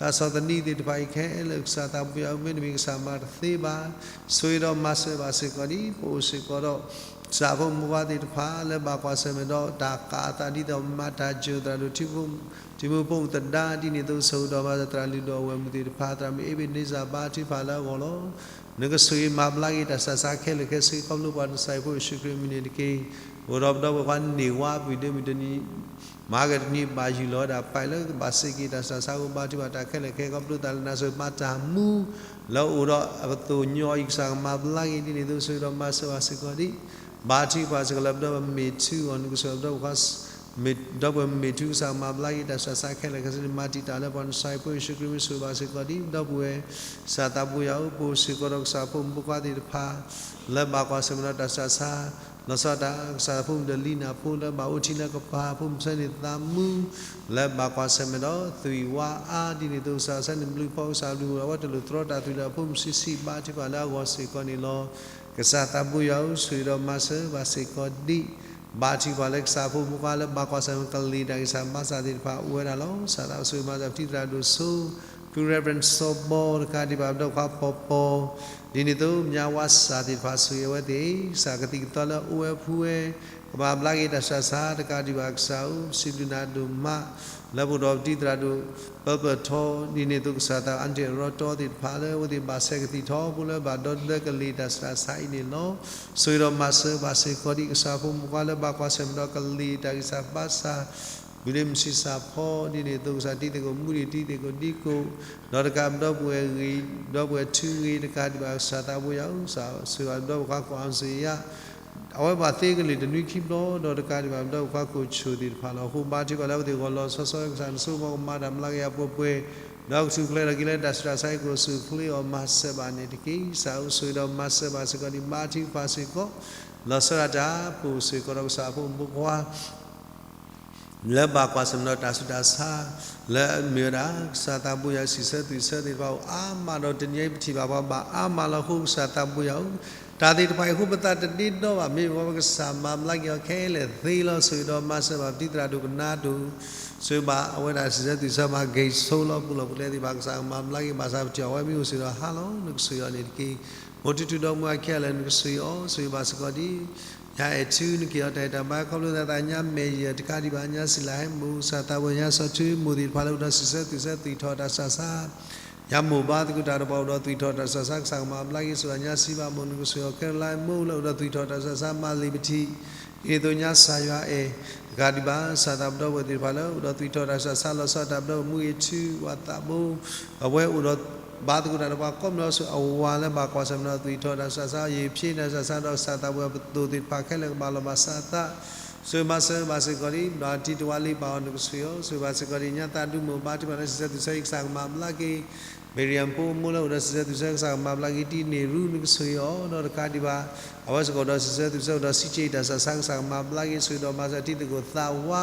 တၢ်ဆီၣ်သနံးသ့ၣ်တဖၣ်အံၤခဲလၢာ် ကစၢ်သးပူၤယွၤဧၢ မ့တမ့ၢ်ကစၢ်မၤတသ့ဘၣ် ဆိၣ်ဂ့ၤဒီးမၤစၢၤဘၣ်စ့ၢ်ကီးဒံး ပအိၣ်စ့ၢ်ကီးဒီး ကစၢ်ဖိမုၣ်ခွါသ့ၣ်တဖၣ် လၢဘၣ်ကွၢ်ဆၢၣ်မဲာ်ဒီးတၢ်ကးအသးဒ်သိးမၤတၢ်စၢၤသရၣ်ဒိၣ်ထံဖိ ထံဖိဖိမုၣ်သဒါ ဒ်န့ၣ်အသိး ဆိၣ်ဂ့ၤဒီးမၤစၢၤသရၣ်လုၢ်ဒိၣ်အဝဲၢ်မုၣ်သ့ၣ်တဖၣ် သရၣ်မုၣ်အ့ဘ့းန့စၢ် ဘါထုကဖၣ်လၢအဂီၢ်လီၤ. နကဆိၣ်ဂ့ၤမၤဘျါက့ၤတၢ်ဆူးတၢ်ဆါခဲလၢာ်ခဲဆ့ ခီဖျိပှၤနစၤရ့းဖိယ့ၣ်ၡူးခရံာ်အမံၤန့ၣ်တက့ၢ်. အိၣ်ဒီးပဒီပုၢ်ဝဲၢ်ခွါန့ၢ်ဝါ ပှဲၤဒၢမုၢ်တနံၤ မၤက့ၤတနံၤ ဘၣ်ယုၢ်လီၤဝဲဒၣ် ပာ်လၢကဘၣ်စ့ၢ်က့ၤတၢ်ဆူးတၢ်ဆါအဃိ ဘါထုကဖၣ်တၢ်ခဲလၢာ်ခဲဆ့ ခီဖျိသးလၢနၤဆိၣ်ဂ့ၤမၤတၢ်မူ လၢအိၣ်ဒီးအပသိၣ်ညီအံၤ ကစၢ်ကမၤဘျါက့ၤ ဒ်န့ၣ်အသိး ဆိၣ်ဂ့ၤဒီးမၤစၢၤဘၣ်စ့ၢ်ကီးဒံး ဘါထုကဖၣ်စ့ၢ်ကီးလၢပဒီပုၢ်ဝဲၢ်မ့ၢ်ထုအဂီၢ် နကဆိၣ်ဂ့ၤဒီပုၢ်ဝဲၢ်ခွါ မ့ၢ်ဒီပုၢ်ဝဲၢ်မ့ၢ်ထု ကစၢ်ကမၤဘျါက့ၤတၢ်ဆူးတၢ်ဆါခဲလၢာ်ခဲဆ့န့ၣ် မၤတံာ်တာ်လၢပှၤနစၤရ့းဖိယ့ၣ်ၡူးခရံာ်မံၤ ဆိၣ်ဂ့ၤဘၣ်စ့ၢ်ကီးဒံး ဒီပုၢ်ဝဲၢ် ကစၢ်သးပူၤယွၤဧၢ ပအိၣ်စ့ၢ်ကီးဒီးကစၢ်ဖိမုၣ်ဖိခွါသ့ၣ်တဖၣ် လၢဘၣ်ကွၢ်ဆၢၣ်မဲာ်ဒီးတၢ်ဆူးတၢ်ဆါ လီၤဆီဒၣ်တၢ် ကစၢ်ဖိမုၣ်ဒီးလံနၤဖိလၢဘၣ်အိၣ်ထံလၢကပၤ ဖိမုၣ်ဆဲန့ၣ်သးမူ လၢဘၣ်ကွၢ်ဆၢၣ်မဲာ်ဒီးသွံၣ်ဝါအါ ဒ်န့ၣ်အသိး ကစၢ်ဆဲန့ၣ်ဘျုးဖီ ကစၢ်ဘျုးအဝဲတလိၣ်တြီတၢ်သွံၣ်ဒီး ဖိမုၣ်ဆံးဆံး ဘါထုကဖၣ်လၢအဂီၢ်စ့ၢ်ကီးန့ၣ်လီၤ. ကစၢ်သးပူၤယွၤဧၢ ဆိၣ်ဂ့ၤဒီးမၤစၢၤဘၣ်စ့ၢ်ကီးဒံး ဘါထုကဖၣ်လၢကစၢ်ဖိမုၣ်ဖိခွါလၢဘၣ်ကွၢ်ဆၢၣ်မဲာ်ကလံၤတၢ်ဂံၢ်စၢ်ဘါစၢ်သ့ၣ်တဖၣ်အိၣ်ဝဲဒၣ်လီၤ. ကစၢ်သးအိၣ်ဆိၣ်ဂ့ၤမၤစၢၤပတံၤသရၣ်ဒိၣ်စိ ဖု Reverend စီၤဘီ တကးဒံးဘၣ် ပဒီပုၢ်ဝဲၢ်ခွါပီၤပီၤ ဒ်န့ၣ်အသိး မၠါဝါစၢ်သ့ၣ်တဖၣ် ဆိၣ်ဂ့ၤအဝဲသ့ၣ် ကစၢ်ကသံၣ်ကသီလၢအအိၣ်ဝဲဖှူဝဲ ကမၤဘျါက့ၤတၢ်ဆူးတၢ်ဆါ တကးဒံးဘၣ်ကစၢ်ဧၢ စံးဘျုးနၤဒိၣ်မး လၢပအိၣ်ဒီးပတံၤသရၣ်ဒိၣ် ပၢပၢၢ်ထီ ဒ်န့ၣ်အသိး ကစၢ်သး အၣ်တ့ၢ်ရီတီသ့ၣ်တဖၣ်လၢ အဝဲသ့ၣ်ဘၣ်ဆဲးကသံၣ်ထီဘိလၢဘၣ်ဒီသဒၢကလံၤတၢ်ဆူးတၢ်ဆါအံၤန့ၣ်လီၤ. ဆိၣ်ဂ့ၤဒီးမၤစၢၤဘၣ်စ့ၢ်ကီးဒံး ကစၢ်ဖိမုၣ်ဖိခွါလၢဘၣ်ကွၢ်ဆၢၣ်မဲာ်ဒီးကလံၤတၢ်ဂံၢ်စၢ်ဘါစၢ် ဘျုးဒ့မုၢ်ဆံးစၢ်ဖီ ဒ်န့ၣ်အသိး ကစၢ်တံၤသကိးမူဒံးတံၤသကိးဒံကိး ဒီးတကးဒီပုၢ်ဝဲၢ်ဂ့ၤ ဒီပုၢ်ဝဲၢ်ထုဂ့ၤ တကးဒံးဘၣ် ကစၢ်သးပူၤယွၤဧၢ ကစၢ်ဆိၣ်ဂ့ၤဘၣ်ဒီပုၢ်ဝဲၢ်ခွါကိးအါစ့ယါ အဝဲဘၣ်သ့ကလံၤတနွံခံဘျီ ဒီးတကးဒံးဘၣ် ပဒီပုၢ်ဝဲၢ်ခွါကိးဆိၣ်သ့ၣ်တဖၣ်လီၤ. အဃိဘါထုကဖၣ်လၢအဝဲသ့ၣ်ဂီၢ်လီၤဆီဆီ ကစၢ်နဆိကမိၣ်ကမၤတၢ်မျးကယၤပှဲၤပှဲၤ ဒီးကထူၣ်ဖျဲးထီၣ်က့ၤလၢတၢ်ဆူးတၢ်ဆါအံၤ ကအိၣ်ဆူၣ်အိၣ်ချ့အီၤ မၤစၢၤဘၣ်န့ၣ်တက့ၢ်. ကစၢ်ဧၢ ဆိၣ်ဂ့ၤဒီးမၤစၢၤဘၣ်စ့ၢ်ကီးဒံး ဘါထုကဖၣ်စ့ၢ်ကီး လီၤဆီဒၣ်တၢ် ပအိၣ်စ့ၢ်ကီးဒီးကစၢ်ဖိမုၣ်ဖိခွါ လၢဘၣ်ကွၢ်ဆၢၣ်မဲာ်ဒီးတၢ်ဆူးတၢ်ဆါ လၢအမ့ၢ်ဝဲဒၣ် ကစၢ်သးပူၤယွၤ စံးဆၢသွံၣ်ဆၢသ့ၣ်တဖၣ်အိၣ်အါမးဒီး တနံၤအံၤပထံၣ်ဘၣ်ပှၤဘၣ်အါမးလီၤ. အဃိကစၢ်သးပူၤယွၤဧၢ တၢ်သ့ၣ်တဖၣ်အံၤအဃိ ပသးတဒ့ဒီဘၣ် မ့ၢ်ပဝဲပကစၢ်မၤဘျါက့ၤအီၤခဲလၢာ်သ့လီၤ. ဆိၣ်ဂ့ၤဒီးမၤစၢၤဘၣ်ပတံၤသရၣ်ဒိၣ်ကနါဒိၣ် ဆိၣ်ဂ့ၤဘၣ်အဝဲဒၣ် စံးဆၢသွံၣ်ဆၢမၤဂ့ၤဆိလီၤ ပူၤလီၢ်ပူၤကျဲသ့ၣ်တဖၣ် ကစၢ်ကမၤဘျါက့ၤ ဘၣ်ဆၣ်ပထံၣ်အီၤဝဲမ့ၢ်အိၣ်စ့ၢ်ကီးဒီးဟါလီၤ နကဆိၣ်ဂ့ၤအီၤန့ၣ်တက့ၢ်. မိၢ်ထူထူဒီးမိၢ်အခံဂၤလၢာ် နကဆိၣ်ဂ့ၤအီၤ ဆိၣ်ဂ့ၤဘၣ်စ့ၢ်ကီးဒံး ညါအဲၣ်ထူ နက့ၤအီၤတၢ်အဲၣ်တၢ်ဘါ ခီဖျိသးသးညါမဲာ်ယဲၢ်တကးဒံးဘၣ် ညါစံးလၢဟဲမိၢ် ကစၢ်သးပူၤညါစီၤထူမိၢ်သ့ၣ်တဖၣ်လၢအိၣ်ဒီးစံးဆၢသွံၣ်ဆၢသွံၣ်ထီၣ်တၢ်ဆူးတၢ်ဆါ ညါမိၢ်ဘါသကိးတၢ်ဒီးပှၤအိၣ်ဒီးသွံၣ်ထီၣ်တၢ်ဆူးတၢ်ဆါ ကစၢ်ကမၤဘျါက့ၤဆိၣ်ဂ့ၤ ညါစံးဘၣ်မိၢ် နကဆိၣ်ဂ့ၤအီၤ ခဲလၢာ်မိၢ်လၢအိၣ်ဒီးသွံၣ်ထီၣ်တၢ်ဆူးတၢ်ဆါ မၤလံာ်ပထံၣ် ဒ်သိးညါစၢ်ယွၤအဲၣ် တကးဒံးဘၣ် ကစၢ်သးပူၤဒီပုၢ်ဝဲၢ်သ့ၣ်တဖၣ်လၢအိၣ်ဒီးသွံၣ်ထီၣ်တၢ်ဆူးတၢ်ဆါ လီၤဆီဒၣ်တၢ် ပဒီပုၢ်ဝဲၢ်မူဂ့ၤထူ ပှၤသးဘိ အဝဲအိၣ်ဒီး ဘါသကိးတၢ်ဒီးပှၤကိးမံၤဒီးဆိၣ် အဝၤလၢဘၣ်ကွၢ်ဆၢၣ်မဲာ်ဒီးသွံၣ်ထီၣ်တၢ်ဆူးတၢ်ဆါ ယံာ်ဖျ့တၢ်ဆူးတၢ်ဆါဒီး ကစၢ်သးပူၤပသိၣ်သ့ၣ်တဖၣ်ခဲလၢာ်ကဘၣ်လီၤဘၣ်စးအသး ဆိၣ်ဂ့ၤမၤစၢၤဘၣ်စ့ၢ်ကီးဒံး ဘၣ်တံၤတဝးလံဘၣ်အီၤနကဆိၣ်ဂ့ၤအီၤ ဆိၣ်ဂ့ၤဘၣ်စ့ၢ်ကီးဒံး ညါသးဒုးမိၢ်ဘါထုကဖၣ်လၢစံးဆၢသူၣ်ဆၢအံၤ ကစၢ်ကမၤဘျါက့ၤ မ့ၢ်ရံၣ်အဖိအမိၢ်လၢအိၣ်ဒီးစံးဆၢသူၣ်ဆၢ ကစၢ်ကမၤဘျါက့ၤ တံၤန့ၢ်ရူ နကဆိၣ်ဂ့ၤအီၤ ဒီးတကးဒံးဘၣ် အဝဲစ့ၢ်ကီးဒီးစံးဆၢသူၣ်ဆၢအိၣ်ဒီးစံးက့ၤတၢ်စံးဆၢ ကစၢ်ကမၤဘျါက့ၤ ဆိၣ်ဂ့ၤဒီးမၤစၢၤတံၤသကိးသးဝါ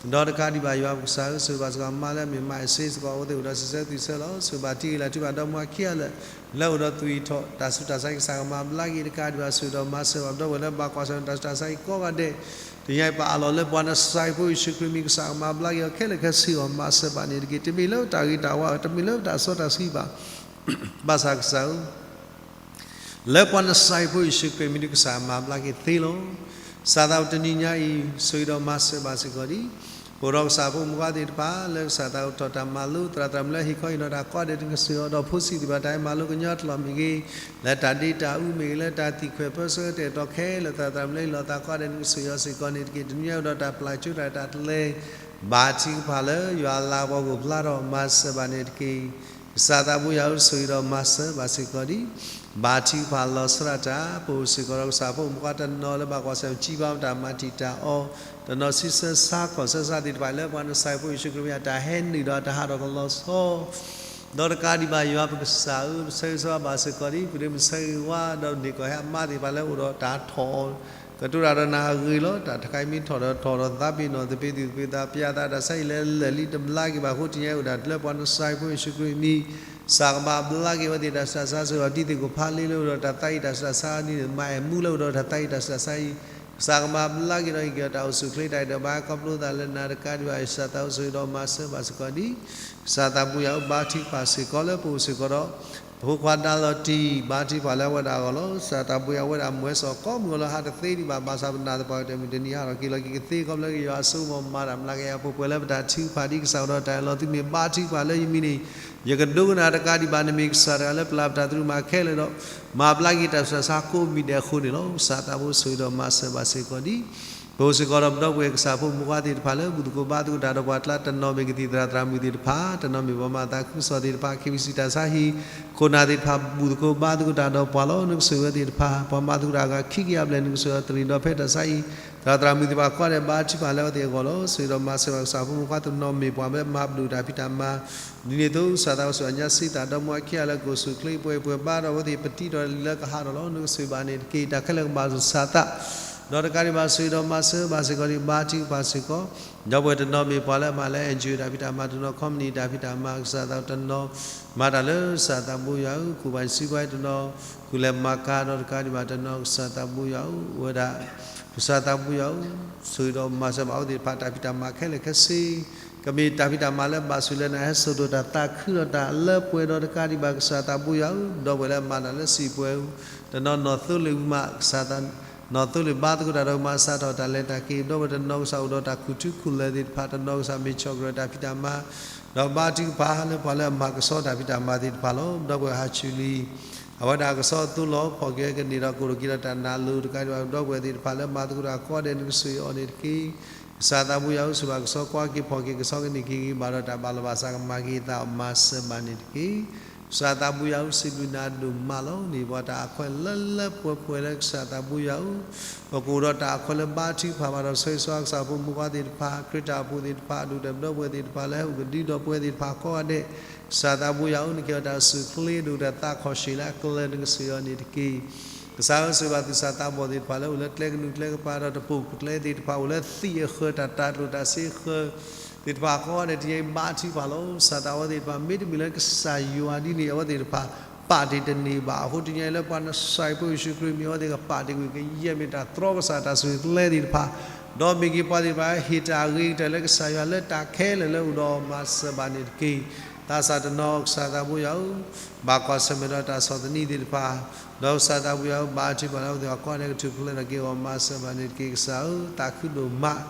ဒီးတကးဒံးဘၣ်ယွၤပကစၢ်ဧၢ ဆိၣ်ဂ့ၤဘၣ်စ့ၢ်ကီးမါလၢအမ့ၢ်မၤအ့ၣ်စ့စ့ၢ်ကီး အဝဲသ့ၣ်အိၣ်ဒီးစံးဆၢသူၣ်ဆၢလီၤ. ဆိၣ်ဂ့ၤဘၣ်ထံဂ့ၤလၢ်ထံဘၣ်ဒီမါခံဂၤလၢာ် လၢအိၣ်ဒီးသူၣ်အံၣ်ထီၣ်တၢ်ဆူးတၢ်ဆါအံၤ ကစၢ်ကမၤဘျါက့ၤ တကးဒံးဘၣ် ဆိၣ်ဂ့ၤဒီးမၤစၢၤဘၣ် ဒီပုၢ်ဝဲၢ်လၢဘၣ်ကွၢ်ဆၢၣ်တၢ်ဆူးတၢ်ဆါအံၤကိးဂၤဒဲး တညါအံၤပအးလီၤလၢပှၤနစၤရ့းဖိယ့ၣ်ၡူးခရံာ်မံၤ ကစၢ်ကမၤဘျါက့ၤအီၤခဲလၢာ်ခဲဆ့အီၤ မၤစၢၤဘၣ်န့ၣ်တက့ၢ်. တမ့ၢ်လၢတၢ်ဂ့ၤတၢ်ဝါ တမ့ၢ်လၢတၢ်စီတၢ်ဆှံဘၣ် ဘၣ်ဆၣ်ကစၢ်ဧၢ လၢပှၤနစၤရ့းဖိယ့ၣ်ၡူးခရံာ်မံၤ ဒုးကစၢ်မၤဘျါက့ၤသ့လီၤ. ကစၢ်သးအိၣ်တနံၤညါအံၤ ဆိၣ်ဂ့ၤဒီးမၤစၢၤဘၣ်စ့ၢ်ကီးဒံး ပအိၣ်ဒီးကစၢ်ဖိမုၣ်ခွါသ့ၣ်တဖၣ် လၢကစၢ်သးအိၣ်ထီၣ်တၢ်မၤလိ သရၣ်သရၣ်မုၣ်လၢဟ့ၣ်ခီဟ့ၣ်နီၤတၢ်ကိးဂၤဒဲး နကဆိၣ်ဂ့ၤအီၤ ဒီးဖိဆံးသ့ၣ်တဖၣ် တၢ်ဟဲမၤလိကညီကျိာ်မ့ၢ်ဂ့ၤ လၢတၢ်ဒ့တၢ်အူမ့ၢ်ဂ့ၤ လၢတၢ်သံၣ်ခွဲးပၢဆှၢတၢ်အဲၣ်တီခဲလၢာ် သရၣ်သရၣ်မုၣ်လၢဟ့ၣ်လီၤသးကိးဂၤဒဲး နကဆိၣ်ဂ့ၤအီၤစ့ၢ်ကီးန့ၣ်တက့ၢ်. တနံၤညါအိၣ်ဒီးတၢ်ပျၢ်ကၠိတၢ်တၢ်တလဲ ဘါထုကဖၣ်လၢယွၤအလၤကပီၤကအိၣ်ဖျါထီၣ် မၤစၢၤဘၣ်န့ၣ်တက့ၢ်. ကစၢ်သးဘိယွၤဧၢ ဆိၣ်ဂ့ၤဒီးမၤစၢၤဘၣ်စ့ၢ်ကီးဒံး ဘါထုကဖၣ်လီၤဆီဒၣ်တၢ် ပအိၣ်စ့ၢ်ကီးဒီးကစၢ်ဖိမုၣ်ခွါတနီၤလၢဘၣ်ကွၢ်ဆၢၣ် ကံဘါတၢ်မၤတံာ်တာ်အီၤ တနီၤဆံးဆၢဆါခီၣ်ဆၢဆါသ့ၣ်တဖၣ် လၢပှၤနစၤရ့းဖိယ့ၣ်ၡူးခရံာ်မံၤ တၢ်ဟဲနုာ်ဒီးတၢ်ဟးထီၣ်ကလီၤဆီ ဒီးတကးဒံးဘၣ်ယွၤပကစၢ်ဧၢ ပဆၢဂ့ၤဆၢဝါဘၣ်စ့ၢ်ကီးဒံး ပဒ့မုၣ်ဆၢဂ့ၤဝါ ဒီးန့ၢ်ကီၢ်ဟဲအမါသ့ၣ်တဖၣ်လၢအိၣ်ဒီးတၢ်ထီၣ်အီၤ ကတိၤတၢ်ဒီးနၤအဂ့ၤလီၤ. တၢ်တခါအံၤမ့ၢ်ထီၣ်ဒီးထီၣ်ဒီးသးပ့ၤနီၣ်သပ့ၤသူၣ်သပ့ၤသး ပျၢ်သးတၢ်ဆါအံၤလၢလၢာ်လံ တဘျါက့ၤဘၣ်အဃိ တနံၤညါအိၣ်ဒၣ်လၢပှၤနစၤရ့းဖိယ့ၣ်ၡူးခရံာ်မံၤ ကစၢ်ကဘၣ်ဘျါက့ၤအဝဲသ့ၣ်တၢ်ဆူးတၢ်ဆါ ဆိၣ်ဂ့ၤအီၤတံၤသကိးဖးလ့လၢအိၣ်ဒီးတၢ်သးအံၤတၢ်ဆူးတၢ်ဆါန့ၣ် မၤအဲၣ်မူလၢအိၣ်ဒီးတၢ်သးအံၤတၢ်ဆူးတၢ်ဆါအံၤ ကစၢ်ကဘၣ်ဘျါက့ၤဒီးဟ့ၣ်က့ၤအီၤတၢ်အိၣ်ဆူၣ်အိၣ်ချ့တၢ်အဲၣ်ဒိးဘၣ် ခီဖျိသးလၢနၤတကးဒံးဘၣ် ကစၢ်သးအိၣ်ဆိၣ်ဂ့ၤဒီးမၤစၢၤဘၣ်စ့ၢ်ကီးဒံး ကစၢ်သးဘိယွၤဧၢ ဘါထုကဖၣ်စ့ၢ်ကီးလၢပအိၣ်စ့ၢ်ကီးဒီး ပဖိခွါဒါလီၤတံၢ် ဘါထုကဖၣ်လၢအဝဲဒၣ်အဂီၢ်လီၤ. ကစၢ်သးဘိယွၤ အဝဲဒၣ်မွဲဆိးကိးမုၢ်ဂီၤလၢဟးတသ့ဒံးဘၣ် ဘၣ်ဆၣ်ပနာ်သပှၢ်ကတၢၢ်မုၢ်တနံၤဟးထီၣ်က့ၤလီၤက့ၤကသ့ ခီဖျိလၢကစၢ်ယွၤအစိကမီၤမၤတၢ်မျးကယၤပှဲၤပှဲၤလၢပတၢ်ထုကဖၣ်ဒံး ကစၢ်အိၣ်ဒီးတၢ်အၢၣ်လီၤသုမ့ၢ်ဘါထုကဖၣ်လၢယမံၤန့ၣ် ယကဒိကနၣ်တကးဒံးဘၣ် နမ့ၢ်ကစၢ်တဂၤလၢပျၢ်ပတၢ်သရူးမၤခဲလၢာ်ဒီး မၤဘျါက့ၤတၢ်ဆူးတၢ်ဆါကိးမံၤဒဲးအဃိန့ၣ်လီၤ. ကစၢ်သးဘိဆိၣ်ဂ့ၤဒီးမၤစၢၤဘၣ်စ့ၢ်ကီးဒံး ပအိၣ်စ့ၢ်ကီးဒီးပဒီပုၢ်ဝဲၢ်ကစၢ်ဖိမုၣ်ခွါသ့ၣ်တဖၣ်လၢ ဘူၣ်သကိးဘါသကိးတၢ်ဒီးပှၤကျါ တနီၤမ့ၢ်ကသံၣ်သရၣ်သရၣ်မုၣ်သ့ၣ်တဖၣ် တနီၤမ့ၢ်ပှၤမၤသးခုကစီၣ်သ့ၣ်တဖၣ် KBC တၢ်ဆါဟံၣ်ခိၣ်နၢ်သ့ၣ်တဖၣ် ဘူၣ်သကိးဘါသကိးတၢ်ဒီးပှၤလီၤ. နကဆိၣ်ဂ့ၤဝဲသ့ၣ်တဖၣ် ပှၤမၤသကိးတၢ်အဂၤခံကယၤဘျဲၣ် နကဆိၣ်ဂ့ၤအီၤတရံးဒီးဖဲတၢ်ဆါဟံၣ် သရၣ်သရၣ်မုၣ်သ့ၣ်တဖၣ်ကိးဂၤဒဲး ဘါထုကဖၣ်လၢအဝဲသ့ၣ်အဂီၢ်လီၤ. ဆိၣ်ဂ့ၤဒီးမၤစၢၤဘၣ်ကစၢ်ဖိမုၣ်ခွါ တနီၤမ့ၢ်ပှၤလၢမၤပဒိၣ်တၢ်ဖံးတၢ်မၤ ဒ်န့ၣ်အသိး ကစၢ်သးဘိဆိၣ်ဂ့ၤညါစံးသးဒီမါခံဂၤလၢကအိၣ်ဆူၣ်အိၣ်ချ့ပှဲၤပှဲၤဘါဒီး အဝဲသ့ၣ်ပတံထီၣ်လၢကဟးထီၣ်လီၤ. နကဆိၣ်ဂ့ၤဘၣ်န့ၣ်တက့ၢ်. တၢ်ခဲလၢာ်ကဘၣ်ဆူးစၢ်သး ဒီးတကးဒံးဘၣ် ဆိၣ်ဂ့ၤဒီးမၤစၢၤဘၣ်စ့ၢ်ကီးဒံး ဘါထုကဖၣ်စ့ၢ်ကီး ဒီပုၢ်ဝဲၢ်တနီၤမ့ၢ်ပှၤလၢအမၤလၢ NGO တၢ်ဖံးတၢ်မၤတနီၤ ခီမနံၣ်တၢ်ဖံးတၢ်မၤ ကစၢ်သးတနီၤ မၤတၢ်လၢကစၢ်သးဘိယွၤဧၢ ကူၣ်ဘၣ်စံးဘှါတနီၤ ကူၣ်လဲၤမၤကၤဒီးတကးဒံးဘၣ်တနီၤ ကစၢ်သးဘိယွၤဧၢ ဝဲဒၣ် ကစၢ်သးဘိယွၤဧၢ ဆိၣ်ဂ့ၤဒီးမၤစၢၤဘၣ်အဝဲသ့ၣ်တဖၣ် တၢ်ဖံးတၢ်မၤခဲလၢာ်ခဲဆ့ ကမ့ၢ်တၢ်ဖံးတၢ်မၤလၢဘၣ်ဆိၣ်လၢနၤ ဟဲစိာ်ထီၣ်တၢ်သးခုဒီးတၢ်လၢပှဲၤဒီးတကးဒံးဘၣ် ကစၢ်သးဘိယွၤဧၢ ဒီပုၢ်ဝဲၢ်လၢအမၤတၢ်လၢစံာ်ပှဲၤဧၢ တနီၤနီၣ်သိလ့ၣ်မး ကစၢ်သး နီၣ်သိလ့ၣ်ဘါသကိးတၢ်ဒီးမၤစးထီၣ်တၢ်လဲၤတၢ်က့ၤ ဒီပုၢ်ဝဲၢ်တနီၤကစၢ်အိၣ်ဒီးတၢ်ခူၣ်ထူခူၣ်လဲၤသ့ၣ်တဖၣ် တနီၤကစၢ်မ့ၢ်ဆီၣ်ကြၢးတၢ်ဖံးတၢ်မၤ ဒီးဘါထုကဖၣ်လၢပှၤလၢအမၤကဆှီတၢ်ဖံးတၢ်မၤသ့ၣ်တဖၣ်လီၤ. ဒီပုၢ်ဝဲၢ်ဟးဆူၣ်လံ အဝဲဒၣ်ကဆှီသိလီၤ ဖီၣ်က့ၤကန့ၢ်ဒီးကိၢ်ထီၣ်က့ၤဒီးတၢ်နာ်လိၤတကးဒံးဘၣ် ဒီပုၢ်ဝဲၢ်သ့ၣ်တဖၣ်လၢမၤသကိးတၢ်ကိးဂၤဒဲး နကဆိၣ်ဂ့ၤအီၤန့ၣ်တက့ၢ်. ကစၢ်သးဘိယွၤဧၢ ဆိၣ်ဘၣ်ကဆှီကွၢ်က့ၤဖီၣ်က့ၤကဆှီကန့ၢ်က့ၤဂ့ၤဘၣ်ဒီးတၢ်ဘၣ်လီၤဘၣ်စးကမၤက့ၤအသး မၤစၢၤဘၣ်န့ၣ်တက့ၢ်. ကစၢ်သးဘိယွၤဧၢ စံးဘျုးနၤဒိၣ်မးလီၤ. န့ၢ်ပှၤတၢ်အခွဲးလၢလၢပှဲၤပှဲၤလၢကစၢ်သးဘိယွၤဧၢ ပကအိၣ်ဒီးတၢ်အခွဲးလၢဘါထုကဖၣ်ဘၣ်ဒီး ဆၢဂ့ၤဆၢဝါကစၢ်ဖိမုၣ်ခွါသ့ၣ်တဖၣ် ခရံာ်တၢ်အိၣ်ဖှိၣ်သ့ၣ်တဖၣ် အဒူၣ်တၢၢ်ဒီပုၢ်ဝဲၢ်သ့ၣ်တဖၣ်လၢ ဟဲအိၣ်ကဒုဒီပုၢ်ဝဲၢ်သ့ၣ်တဖၣ်ကိးဂၤဒဲး ကစၢ်သးဘိယွၤဧၢ နကဲအီၤတၢ်အိၣ်ဆူၣ်အိၣ်ချ့ ဒိၣ်တၢ်သးခီၣ်ရှံးလၢအကျဲ နကဆိၣ်ဂ့ၤအီၤန့ၣ်တက့ၢ်. ကစၢ်ဧၢ ဆိၣ်ဂ့ၤဘၣ်သူၣ်စၢ်သးဘီၣ်သ့ၣ်တဖၣ်လၢအိၣ်လၢကျဲကနူၤကျဲကပၤဒီး တပူၤကျဲသ့ၣ်တဖၣ် အိၣ်လၢသံၣ်အဃၢၤ တၢ်တၤကျိၣ်တၢ်စ့အဃၢၤ သ့ၣ်တဖၣ်ကိးဂၤဒဲး တနံၤအံၤဘါထုကဖၣ်လီၤ. စၢ်သးဝဲသ့ၣ်တဖၣ် မ့တမ့ၢ်လၢကစၢ်ယွၤဒ်န့ၣ် အဝဲသ့ၣ်တဖၣ် ပာ်တ့ၢ်တန့ၢ်ဘၣ်. အဃိတနံၤအံၤလၢပှၤနစၤရ့းဖိယ့ၣ်ၡူးခရံာ်မံၤ အဝဲသ့ၣ်ကပာ်တ့ၢ်ကွံာ်ကယဲၢ်မ့ၢ်တၢ်တြီကစၢ်တၢ်ဆိၣ်ဂ့ၤကျဲသ့ၣ်တဖၣ် ဒီးမ့ၢ်က့ၤပှၤသ့ၣ်တဖၣ် ဟ့ၣ်တၢ်အဂ့ၤကတၢၢ်လၢကစၢ်ယွၤလၢတၢ်ခဲလၢာ်လၢအိၣ်ဒီး မၤစၢၤဘၣ်န့ၣ်တက့ၢ်. သးစၢ်တနီၤ ကစၢ်သးဘိယွၤဧၢ ဘၣ်ကွၢ်ဆၢၣ်မဲာ်ဒီးတၢ်ဆီၣ်သနံးသ့ၣ်တဖၣ် ဒီးကစၢ်သးဘိယွၤဧၢ ဘါထုကဖၣ်လၢအဝဲသ့ၣ်အကိးဂၤဒဲး ကထူၣ်ဖျဲးထီၣ်က့ၤအဂီၢ် မၤစၢၤဘၣ်န့ၣ်တက့ၢ်. ကစၢ်ဧၢ သးခုဒိၣ်မး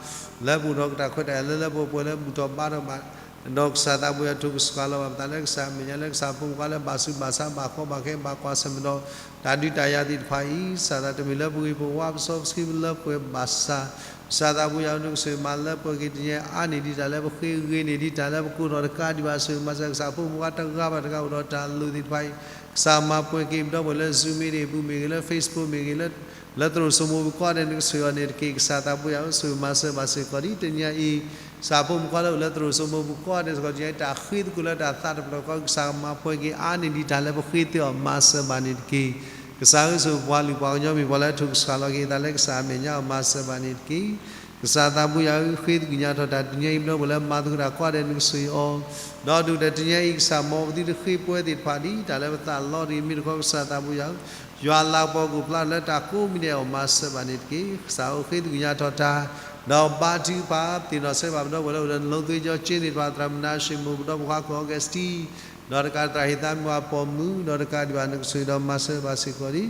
လၢပအိၣ်ဒီးတၢ်ခွဲးတၢ်ယာ်လၢလၢပှဲၤပှဲၤလၢဘူၣ်ထီၣ်ဘါထီၣ်ဘၣ် ဒီးကစၢ်သးဘိယွၤ ထိၣ်ကစှၤလီၤဘၣ်ပသးလၢကစၢ်အမဲာ်ညါ လၢကစၢ်ဖိမုၣ်ခွါလၢဘၣ်ဆူးဘၣ်ဆါ ဘၣ်ကီဘၣ်ခဲ ဘၣ်ကွၢ်ဆၢၣ်မဲာ်ဒီး တၢ်ဒုးတၢ်ယၤသ့ၣ်တဖၣ်အံၤ စၢ်သးတမ့ၢ်လၢပဂ့ၤပဝါ ပစီပဆှံ ပလၢပှဲၤဘၣ်ဆၣ် ကစၢ်သးဘိယွၤဧၢ နကဆိၣ်ဂ့ၤမၤလၢပှဲၤက့ၤတနံၤအံၤ အါန့ၢ်ဒံးတၢ်လၢပဃ့ ဂ့ၤန့ၢ်ဒံးတၢ်လၢပကိးထီၣ် တကးဒံးဘၣ် ဆိၣ်ဂ့ၤမၤစၢၤကစၢ်ဖိမုၣ်ခွါတဂၤဘၣ်တဂၤအိၣ်ဒီးတၢ်လိၣ်သ့ၣ်တဖၣ်အံၤ ကစၢ်မၤပှဲၤက့ၤ ပဒီပုၢ်ဝဲၢ်လၢ Zoom မ့ၢ်ဂ့ၤ ပူၤမ့ၢ်ဂ့ၤ လၢ Facebook မ့ၢ်ဂ့ၤ လၢ လၢသရိာ်စိမိၤပူၤကိးဂၤဒဲး နကဆိၣ်ဂ့ၤအီၤန့ၣ်တက့ၢ်. ကစၢ်သးပှၢ်ယွၤဧၢ, ဆိၣ်ဂ့ၤမၤစၢၤဘၣ်စ့ၢ်ကီးဒံး တနံၤအံၤ ကစၢ်ဖိမုၣ်ဖိခွါလၢအိၣ်လၢသရိာ်စိမိၤပူၤကိးဂၤဒဲးစ့ၢ်ကီး တနံၤအံၤ တၢ်ဃ့သကိးလၢတၢ်သးတဖျၢၣ်ဃီ ကစၢ်ကမၤပှဲၤက့ၤအါန့ၢ်ဒံးတၢ်လၢပဃ့သ့အီၤ မၤစၢၤဘၣ်န့ၣ်တက့ၢ်. ကစၢ်ဧၢ, ဆိၣ်ပှၤလုၢ်ပှၤကညီမ့ၢ်ပှၤလၢထိၣ်ကစၢ်လီၤက့ၤအသးလၢကစၢ်အမဲာ်ညါအီၤ မၤစၢၤဘၣ်န့ၣ်တက့ၢ်. ကစၢ်သးပှၢ်ယွၤဧၢ, ဃ့သကွံာ်ညါထီၣ်တၢ် တနံၤအံၤ ပဒီပုၢ်ဝဲၢ်လၢမၤသကိးတၢ်ကိးဂၤဒဲး နကဆိၣ်ဂ့ၤအီၤ ဒီးဒိၣ်ဒီးတနံၤအံၤ ကစၢ်မ်ပသုတဃ့ပှဲၤသ့ၣ်တဖၣ် ဒ်တၢ်လၢပသးလီတဂ့ၤ မ့ၢ်တခီ ကစၢ်သးပှၢ်ယွၤဧၢ, ယွၤလၤကပီၤကအိၣ်ဖျါထီၣ်လၢတၢ်ကိးမံၤဒဲးအီၤ မၤစၢၤဘၣ်န့ၣ်တက့ၢ်. ကစၢ်ဧၢ, ဃ့သကွံာ်ညါထီၣ်တၢ် ဒီးဘါထုကဖၣ် သ့ၣ်နီၣ်ဆၢဘၣ်ပဒီပုၢ်ဝဲၢ်လၢအိၣ်လၢ နလိသ့ကၠီကၠ့သ့ၣ်တဖၣ် သရၣ်မုၣ်နါၡ့ၣ်မိၣ် ပဒီပုၢ်ဝဲၢ်ခွါ ကီၢ်အီကဲစတံ ဒီးတကးသရၣ်ဟ့ၣ်သးမုၢ်အပီၢ်မုၢ် ဒီးတကးဒံးဘၣ် နကဆိၣ်ဂ့ၤဒီးမၤစၢၤဘၣ်စ့ၢ်ကီးဒံး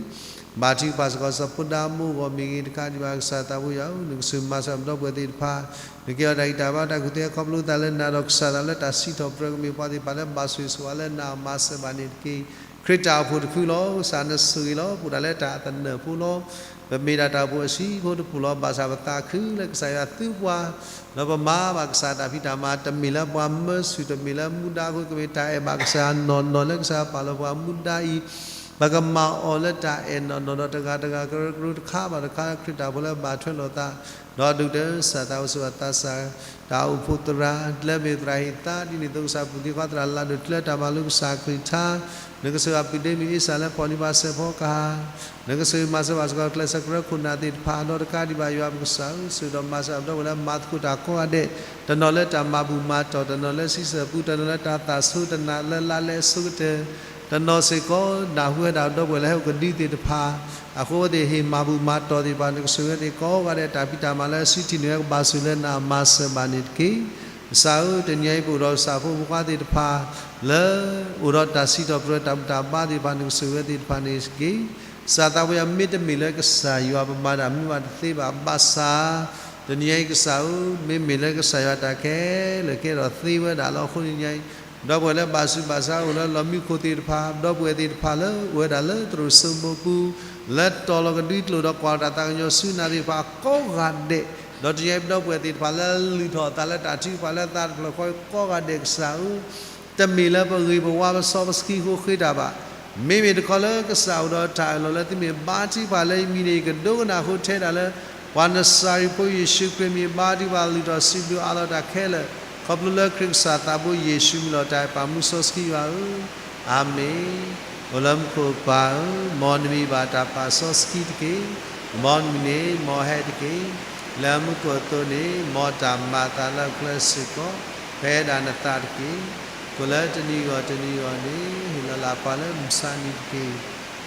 ဘါထုကဖၣ်စ့ၢ်ကီး စီၤဖိဒါမိၢ်ဂီၢ်မ့ၢ်ဂ့ၤ တကးဒံးဘၣ် ကစၢ်သးပှၢ်ယွၤဧၢ, နကဆိၣ်ဂ့ၤမၤစၢၤပဒီပုၢ်ဝဲၢ်သ့ၣ်တဖၣ်, နကဲထီၣ်တၢ်ဂံၢ်တၢ်ဘါတၢ်ကူၣ်သ့ ခီဖျိသးလၢနၤဒီးကစၢ်သးလၢတၢ်စံးထီၣ်ပတြၢၤကမ့ၢ်ပှၤသ့ၣ်တဖၣ်လၢဘၣ်ဆိၣ်ဂ့ၤဆိၣ်ဝါလၢနၤ မၤစၢၤဘၣ်န့ၣ်တက့ၢ်. ခရံာ်တၢ်အိၣ်ဖှိၣ်တဖုလီၤ. ကစၢ်နဆိၣ်ဂ့ၤလီၤ. ပအိၣ်ဒၣ်လၢတၢ်အသနၢၣ်ဖိလီၤ. ပမ့ၢ်ဒၣ်တၢ်အိၣ်ဖှိၣ်အဆံးဖိတဖုလီၤ. ဘၣ်ဆၣ်ပသးခုလၢကစၢ်ယွၤသူပှၤ ဒီးပမၤဘၣ်ကစၢ်တၢ်ဖံးတၢ်မၤ တမ့ၢ်လၢပှၤမၢဆူၣ် တမ့ၢ်လၢမူဒါအဃိ ကမ့ၢ်တၢ်အဲၣ်ဘၣ်ကစၢ်နီၢ်နီၢ်လၢကစၢ်ပာ်လီၤပှၤမူဒါအံၤ ပကမၤအီၤလၢတၢ်အဲၣ်နီၢ်နီၢ်ဒီးတဂၤတဂၤကရၢကရိတခါဘၣ်တခါ ခရံာ်တၢ်အိၣ်ဖှိၣ်လၢဘၣ်ထွဲလိာ်သး ဒီးဒုၣ်ဒါစၢ်သးဝဲစိဝဲသးစၢ် တၢ်အိၣ်ဖှိၣ်သရၣ် လၢမ့ၢ်သရၣ်ဟ့ၣ်သးဒ်န့ၣ်အသိး ကစၢ်ပူၤသံဃီသရၣ်လၢဒိၣ်တုၤလၢတၢ်မၤလိကစၢ်ခရံာ်ထါ နကဆိၣ်ဂ့ၤအပျုၤဒ့မုၣ်အ့စၢ်လၢပီၣ်လံဘၣ်စဲးဖီကဟၣ် နကဆိၣ်ဂ့ၤမၤစၢၤဘၣ်စ့ၢ်ကီးကျဲးစၢးကရၢခိၣ်နၢ်သ့ၣ်တဖၣ် ဒီးတကးဒံးဘၣ်ယွၤပကစၢ်ဧၢ ဆိၣ်ဂ့ၤဒီးမၤစၢၤအပဒီပုၢ်ဝဲၢ်လၢမၤသကိးတၢ်ကိးဂၤဒဲး တနီၤလၢတၢ်မၤဘူၣ်မၤတီၢ် တနီၤလၢဆံဆၢၣ်ပူၤ တနီၤလၢတၢ်သးဆိတနီၤလၢလါလဲစိကတၢၢ် တနီၤစ့ၢ်ကီး နၢ်ဟူဝဲဒၣ်ပဒီပုၢ်ဝဲၢ်လၢဟဲအိၣ်ကဒုသ့ၣ်တဖၣ် အဃိသ့ၣ်ဟ့ၣ်မၤဘူၣ်မၤတီၢ်သ့ၣ်တဖၣ် နကဆိၣ်ဂ့ၤသ့ၣ်ကိးဂၤဒဲး တၢ်ဖံးတၢ်မၤလၢအစုထံၣ်န့ၢ်ဝဲကဘၣ်ဆိၣ်လၢနၤ မၤစၢၤဘၣ်န့ၣ်တက့ၢ်. ကစၢ်ဧၢ တနံၤအံၤပအိၣ်ဒီးကစၢ်ဖိမုၣ်ဖိခွါသ့ၣ်တဖၣ် လၢအိၣ်ဒီးတၢ်စံးထီၣ်ပတြၢၤတၢ်ဘူၣ်တၢ်ဘါသ့ၣ်တဖၣ် နကဆိၣ်ဂ့ၤဝဲသ့ၣ်တဖၣ်န့ၣ်တက့ၢ်. ကစၢ်သးပှၢ်ယွၤ မ့တမ့ၢ်လၢကစၢ်ယွၤ ပမၤတၢ်မ့ၢ်ဘၣ်တသ့ဘၣ် ဘၣ်ဆၣ် တနံၤအံၤကစၢ်ဧၢ မ့မ့ၢ်လၢကစၢ်ယွၤတၢ်ခဲလၢာ်ကဲထီၣ်သ့ဝဲဒၣ်လီၤ. အဃိတနံၤအံၤ ပဒီပုၢ်ဝဲၢ်လၢဘၣ်ဆူးဘၣ်ဆါအိၣ်လၢလီၢ်မံခိၣ်သ့ၣ်တဖၣ် ပဒီပုၢ်ဝဲၢ်သ့ၣ်တဖၣ်လၢအိၣ်ဝဲဒၣ်လၢသရိာ်စိမိၤပူၤ လၢတီၤလီၤကဒွံကျိာ်ဒီးကွၢ်တၢ်သးကညီၤဆူနၤသ့ၣ်တဖၣ်ကိးဂၤဒဲး ဒီးတနံၤအံၤ ပဒီပုၢ်ဝဲၢ်သ့ၣ်တဖၣ်လၢလုၢ်ထီၣ်အသးလၢတၢ်ထုကဖၣ်လၢသးတဖျၢၣ်ဃီကိးဂၤဒဲးကစၢ်ဧၢ တမ့ၢ်လၢပဂ့ၤပဝါပစီပဆှံအဃိဃ့တၢ်ဘၣ်. မ့မ့ၢ်တခီလၢကစၢ်အိၣ်ဒီးတၢ်အၢၣ်လီၤလၢသုမ့ၢ်ဘါထုကဖၣ်လၢယမံၤန့ၣ် ယကဒိကနၣ်အဃိထဲဒၣ်လၢ ပှၤနစၤရ့းဖိယ့ၣ်ၡူးခရံာ်မံၤ ဘါထုကဖၣ်လုၢ်ထီၣ်စံးဘျုးအးလီၤတၢ်ခဲလၢာ် ခီဖျိလၢခရံာ်ကစၢ်သးဘိယ့ၣ်ၡူးမံၤလီၤတၢ်အဲၣ်ပာ်မူစီဆှံယွၤဧၢ, အၤမ့ၣ်. အိၣ်လၢမူခိၣ်ပၢ်ဧၢ, မ်နမံၤဘၣ်တၢ်ပာ်စီဆှံတက့ၢ်. မ်နမုၢ်နံၤန့ၣ်မ်ဟဲတက့ၢ်. လၢမူခိၣ်အသိးန့ၣ် မ်တၢ်မၤအသးလၢအကျဲစ့ၢ်ကီး ဖဲဒၣ်နသးတက့ၢ်. ကိၣ်လၢတနံၤဂီၢ်တနံၤဂီၢ်န့ၣ် ဟ့ၣ်လီၤလၢပှၤလၢမုၢ်ဆါနံၤတက့ၢ်.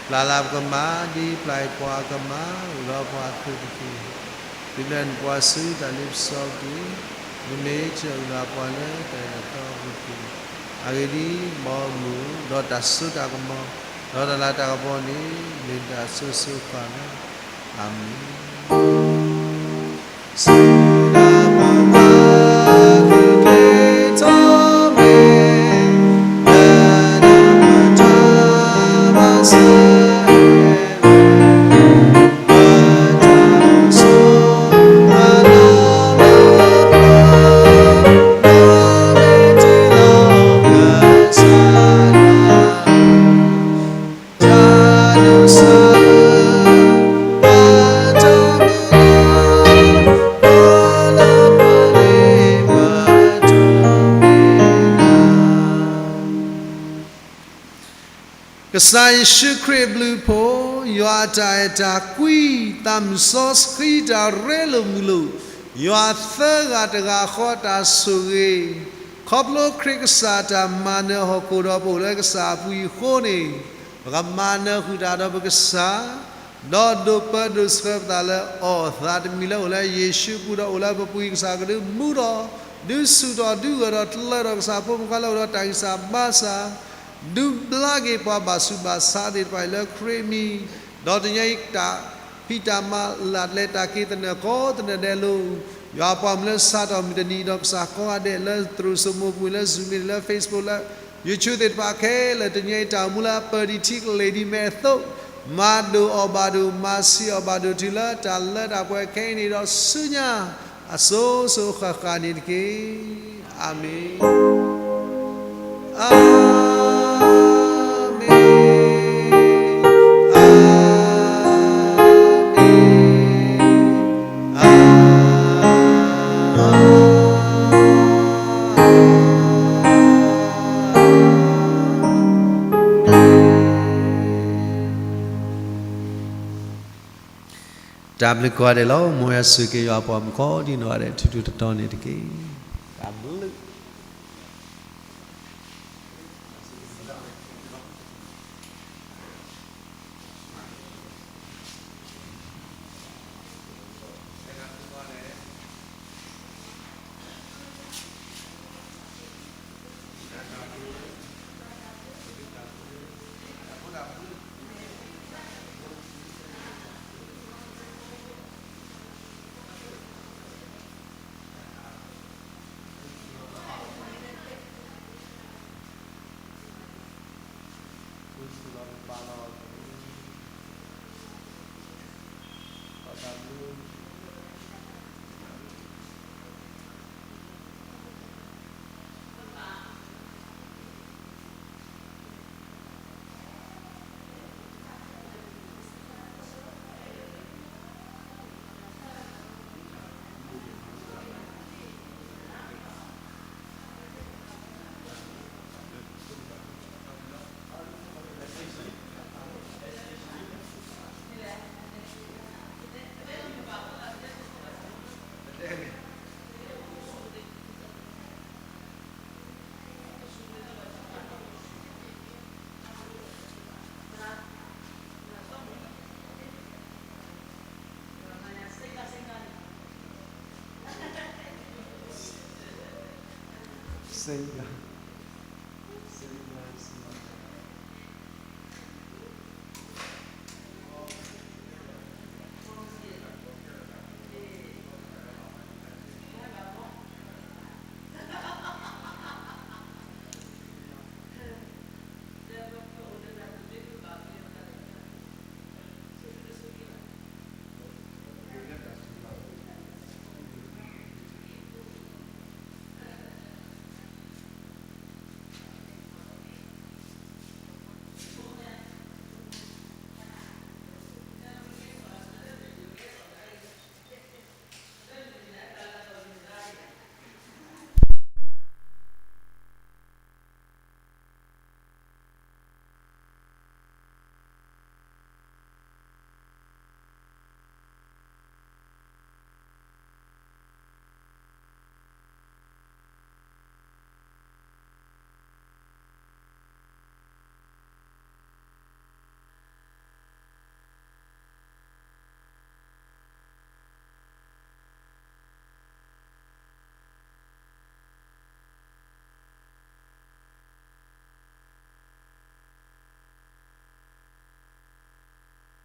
ပျၢ်လၢပကမၤ ဒ်ပျၢ်အံၤပှၤကမၤ အိၣ်လၢပှၤအသိးတက့ၢ်. သုပျဲနပှၤဆူတၢ်လ့ပစီတက့ၢ်. မ့မ့ၢ်တအုၣ်လၢပှၤလၢတၢ်အၢၣ်လီၤအသီအပူၤတက့ၢ်. အဂ့ၢ်ဒ်အံၤ, မ်အမူဒီးတၢ်စိတၢ်ကမီၤ ဒီးတၢ်လၤတၢ်ကပီၤန့ၣ် မ့ၢ်တၢ်စိၤစိၤဃၣ်ဃၣ်လီၤ. အၤမ့ၣ်. ကစၢ်ယ့ၣ်ၡူးခရံာ်အဘျုးအဖှိၣ်, ယွၤအတၢ်အဲၣ်တၢ်ကွံ, သးမုၢ်စီဆှံတၢ်ရ့လိာ်မုာ်လိာ်, ယွၤသၢဂၤတဂၤဃီတၢ်ဆိၣ်ဂ့ၤ, ခီဖျိခရံာ်ကစၢ်တၢ်မၤနၢၤဟီၣ်ခိၣ်ဒီးပအိၣ်လၢကစၢ်အပူၤအံၤအဃိန့ၣ်, ပကမၤနၢၤဃုာ်တၢ်ဒီးပကစၢ်, ဒီးဒိးပၢဒိးဆှၢပသးလၢအီၣ်သးတမံၤလၢအိၣ်လၢယ့ၣ်ၡူးအပူၤဒီးအိၣ်လၢပပူၤအံၤ ကစၢ်ကဒုးမူဒီး ဒုးဆူၣ်ထီၣ်ဒုးဂၢၢ်ဒီးတလၢထီၣ်ကစၢ်ဖိမုၣ်ဖိခွါလၢအိၣ်ဒီးတၢ်ဂံၢ်စၢ်ဘါစၢ်, ဒုးဘျါက့ၤပှၤဘၣ်ဆူးဘၣ်ဆါသ့ၣ်တဖၣ်အံၤလၢခရံာ်အမံၤ, ဒီးတနံၤအံၤတၢ်ဖံးတၢ်မၤလၢ်ကျဲတၢ်က့ၤသနၢၣ်ကိးသနၢၣ်ဒဲးလိၤ, ယွၤပှၤမုၢ်လၢစးထီၣ်မုၢ်တနံၤဒီးကစၢ်ကိးဂၤဒဲးလၢသရိာ်စိမိၤပူၤလၢ Zoom လၢ Facebook လၢ YouTube သ့ၣ်တဖၣ်ခဲလၢာ် တနံၤအံၤတၢ်အိၣ်မူလၢအပၢၢ်ဒံးထံကလ့ၤဒံးမဲာ်အသိး, မၤဒိၣ်အီၣ်ဘၣ်ဒိၣ် မၤဆံးအီၣ်ဘၣ်ဒိၣ်တုၤလၢတၢ်လၢတၢ်ပှဲၤခဲအံၤန့ၣ်ဒီးဆူညါ အစိၤစိၤဃၣ်ဃၣ်န့ၣ်တက့ၢ်. အၤမ့ၣ်, အၤမ့ၣ်, အၤမ့ၣ်. တၢ်ဘျုးကိးဂၤဒဲးလီၤ. မ်ယွၤဆိၣ်ဂ့ၤက့ၤယွၤအပှၤမုၣ်ကိးဒံနီၢ်ဂၤဒဲး ထူထူတီတီန့ၣ်တက့ၢ်. တၢ်ဘျုးစ့ၢ်ကီး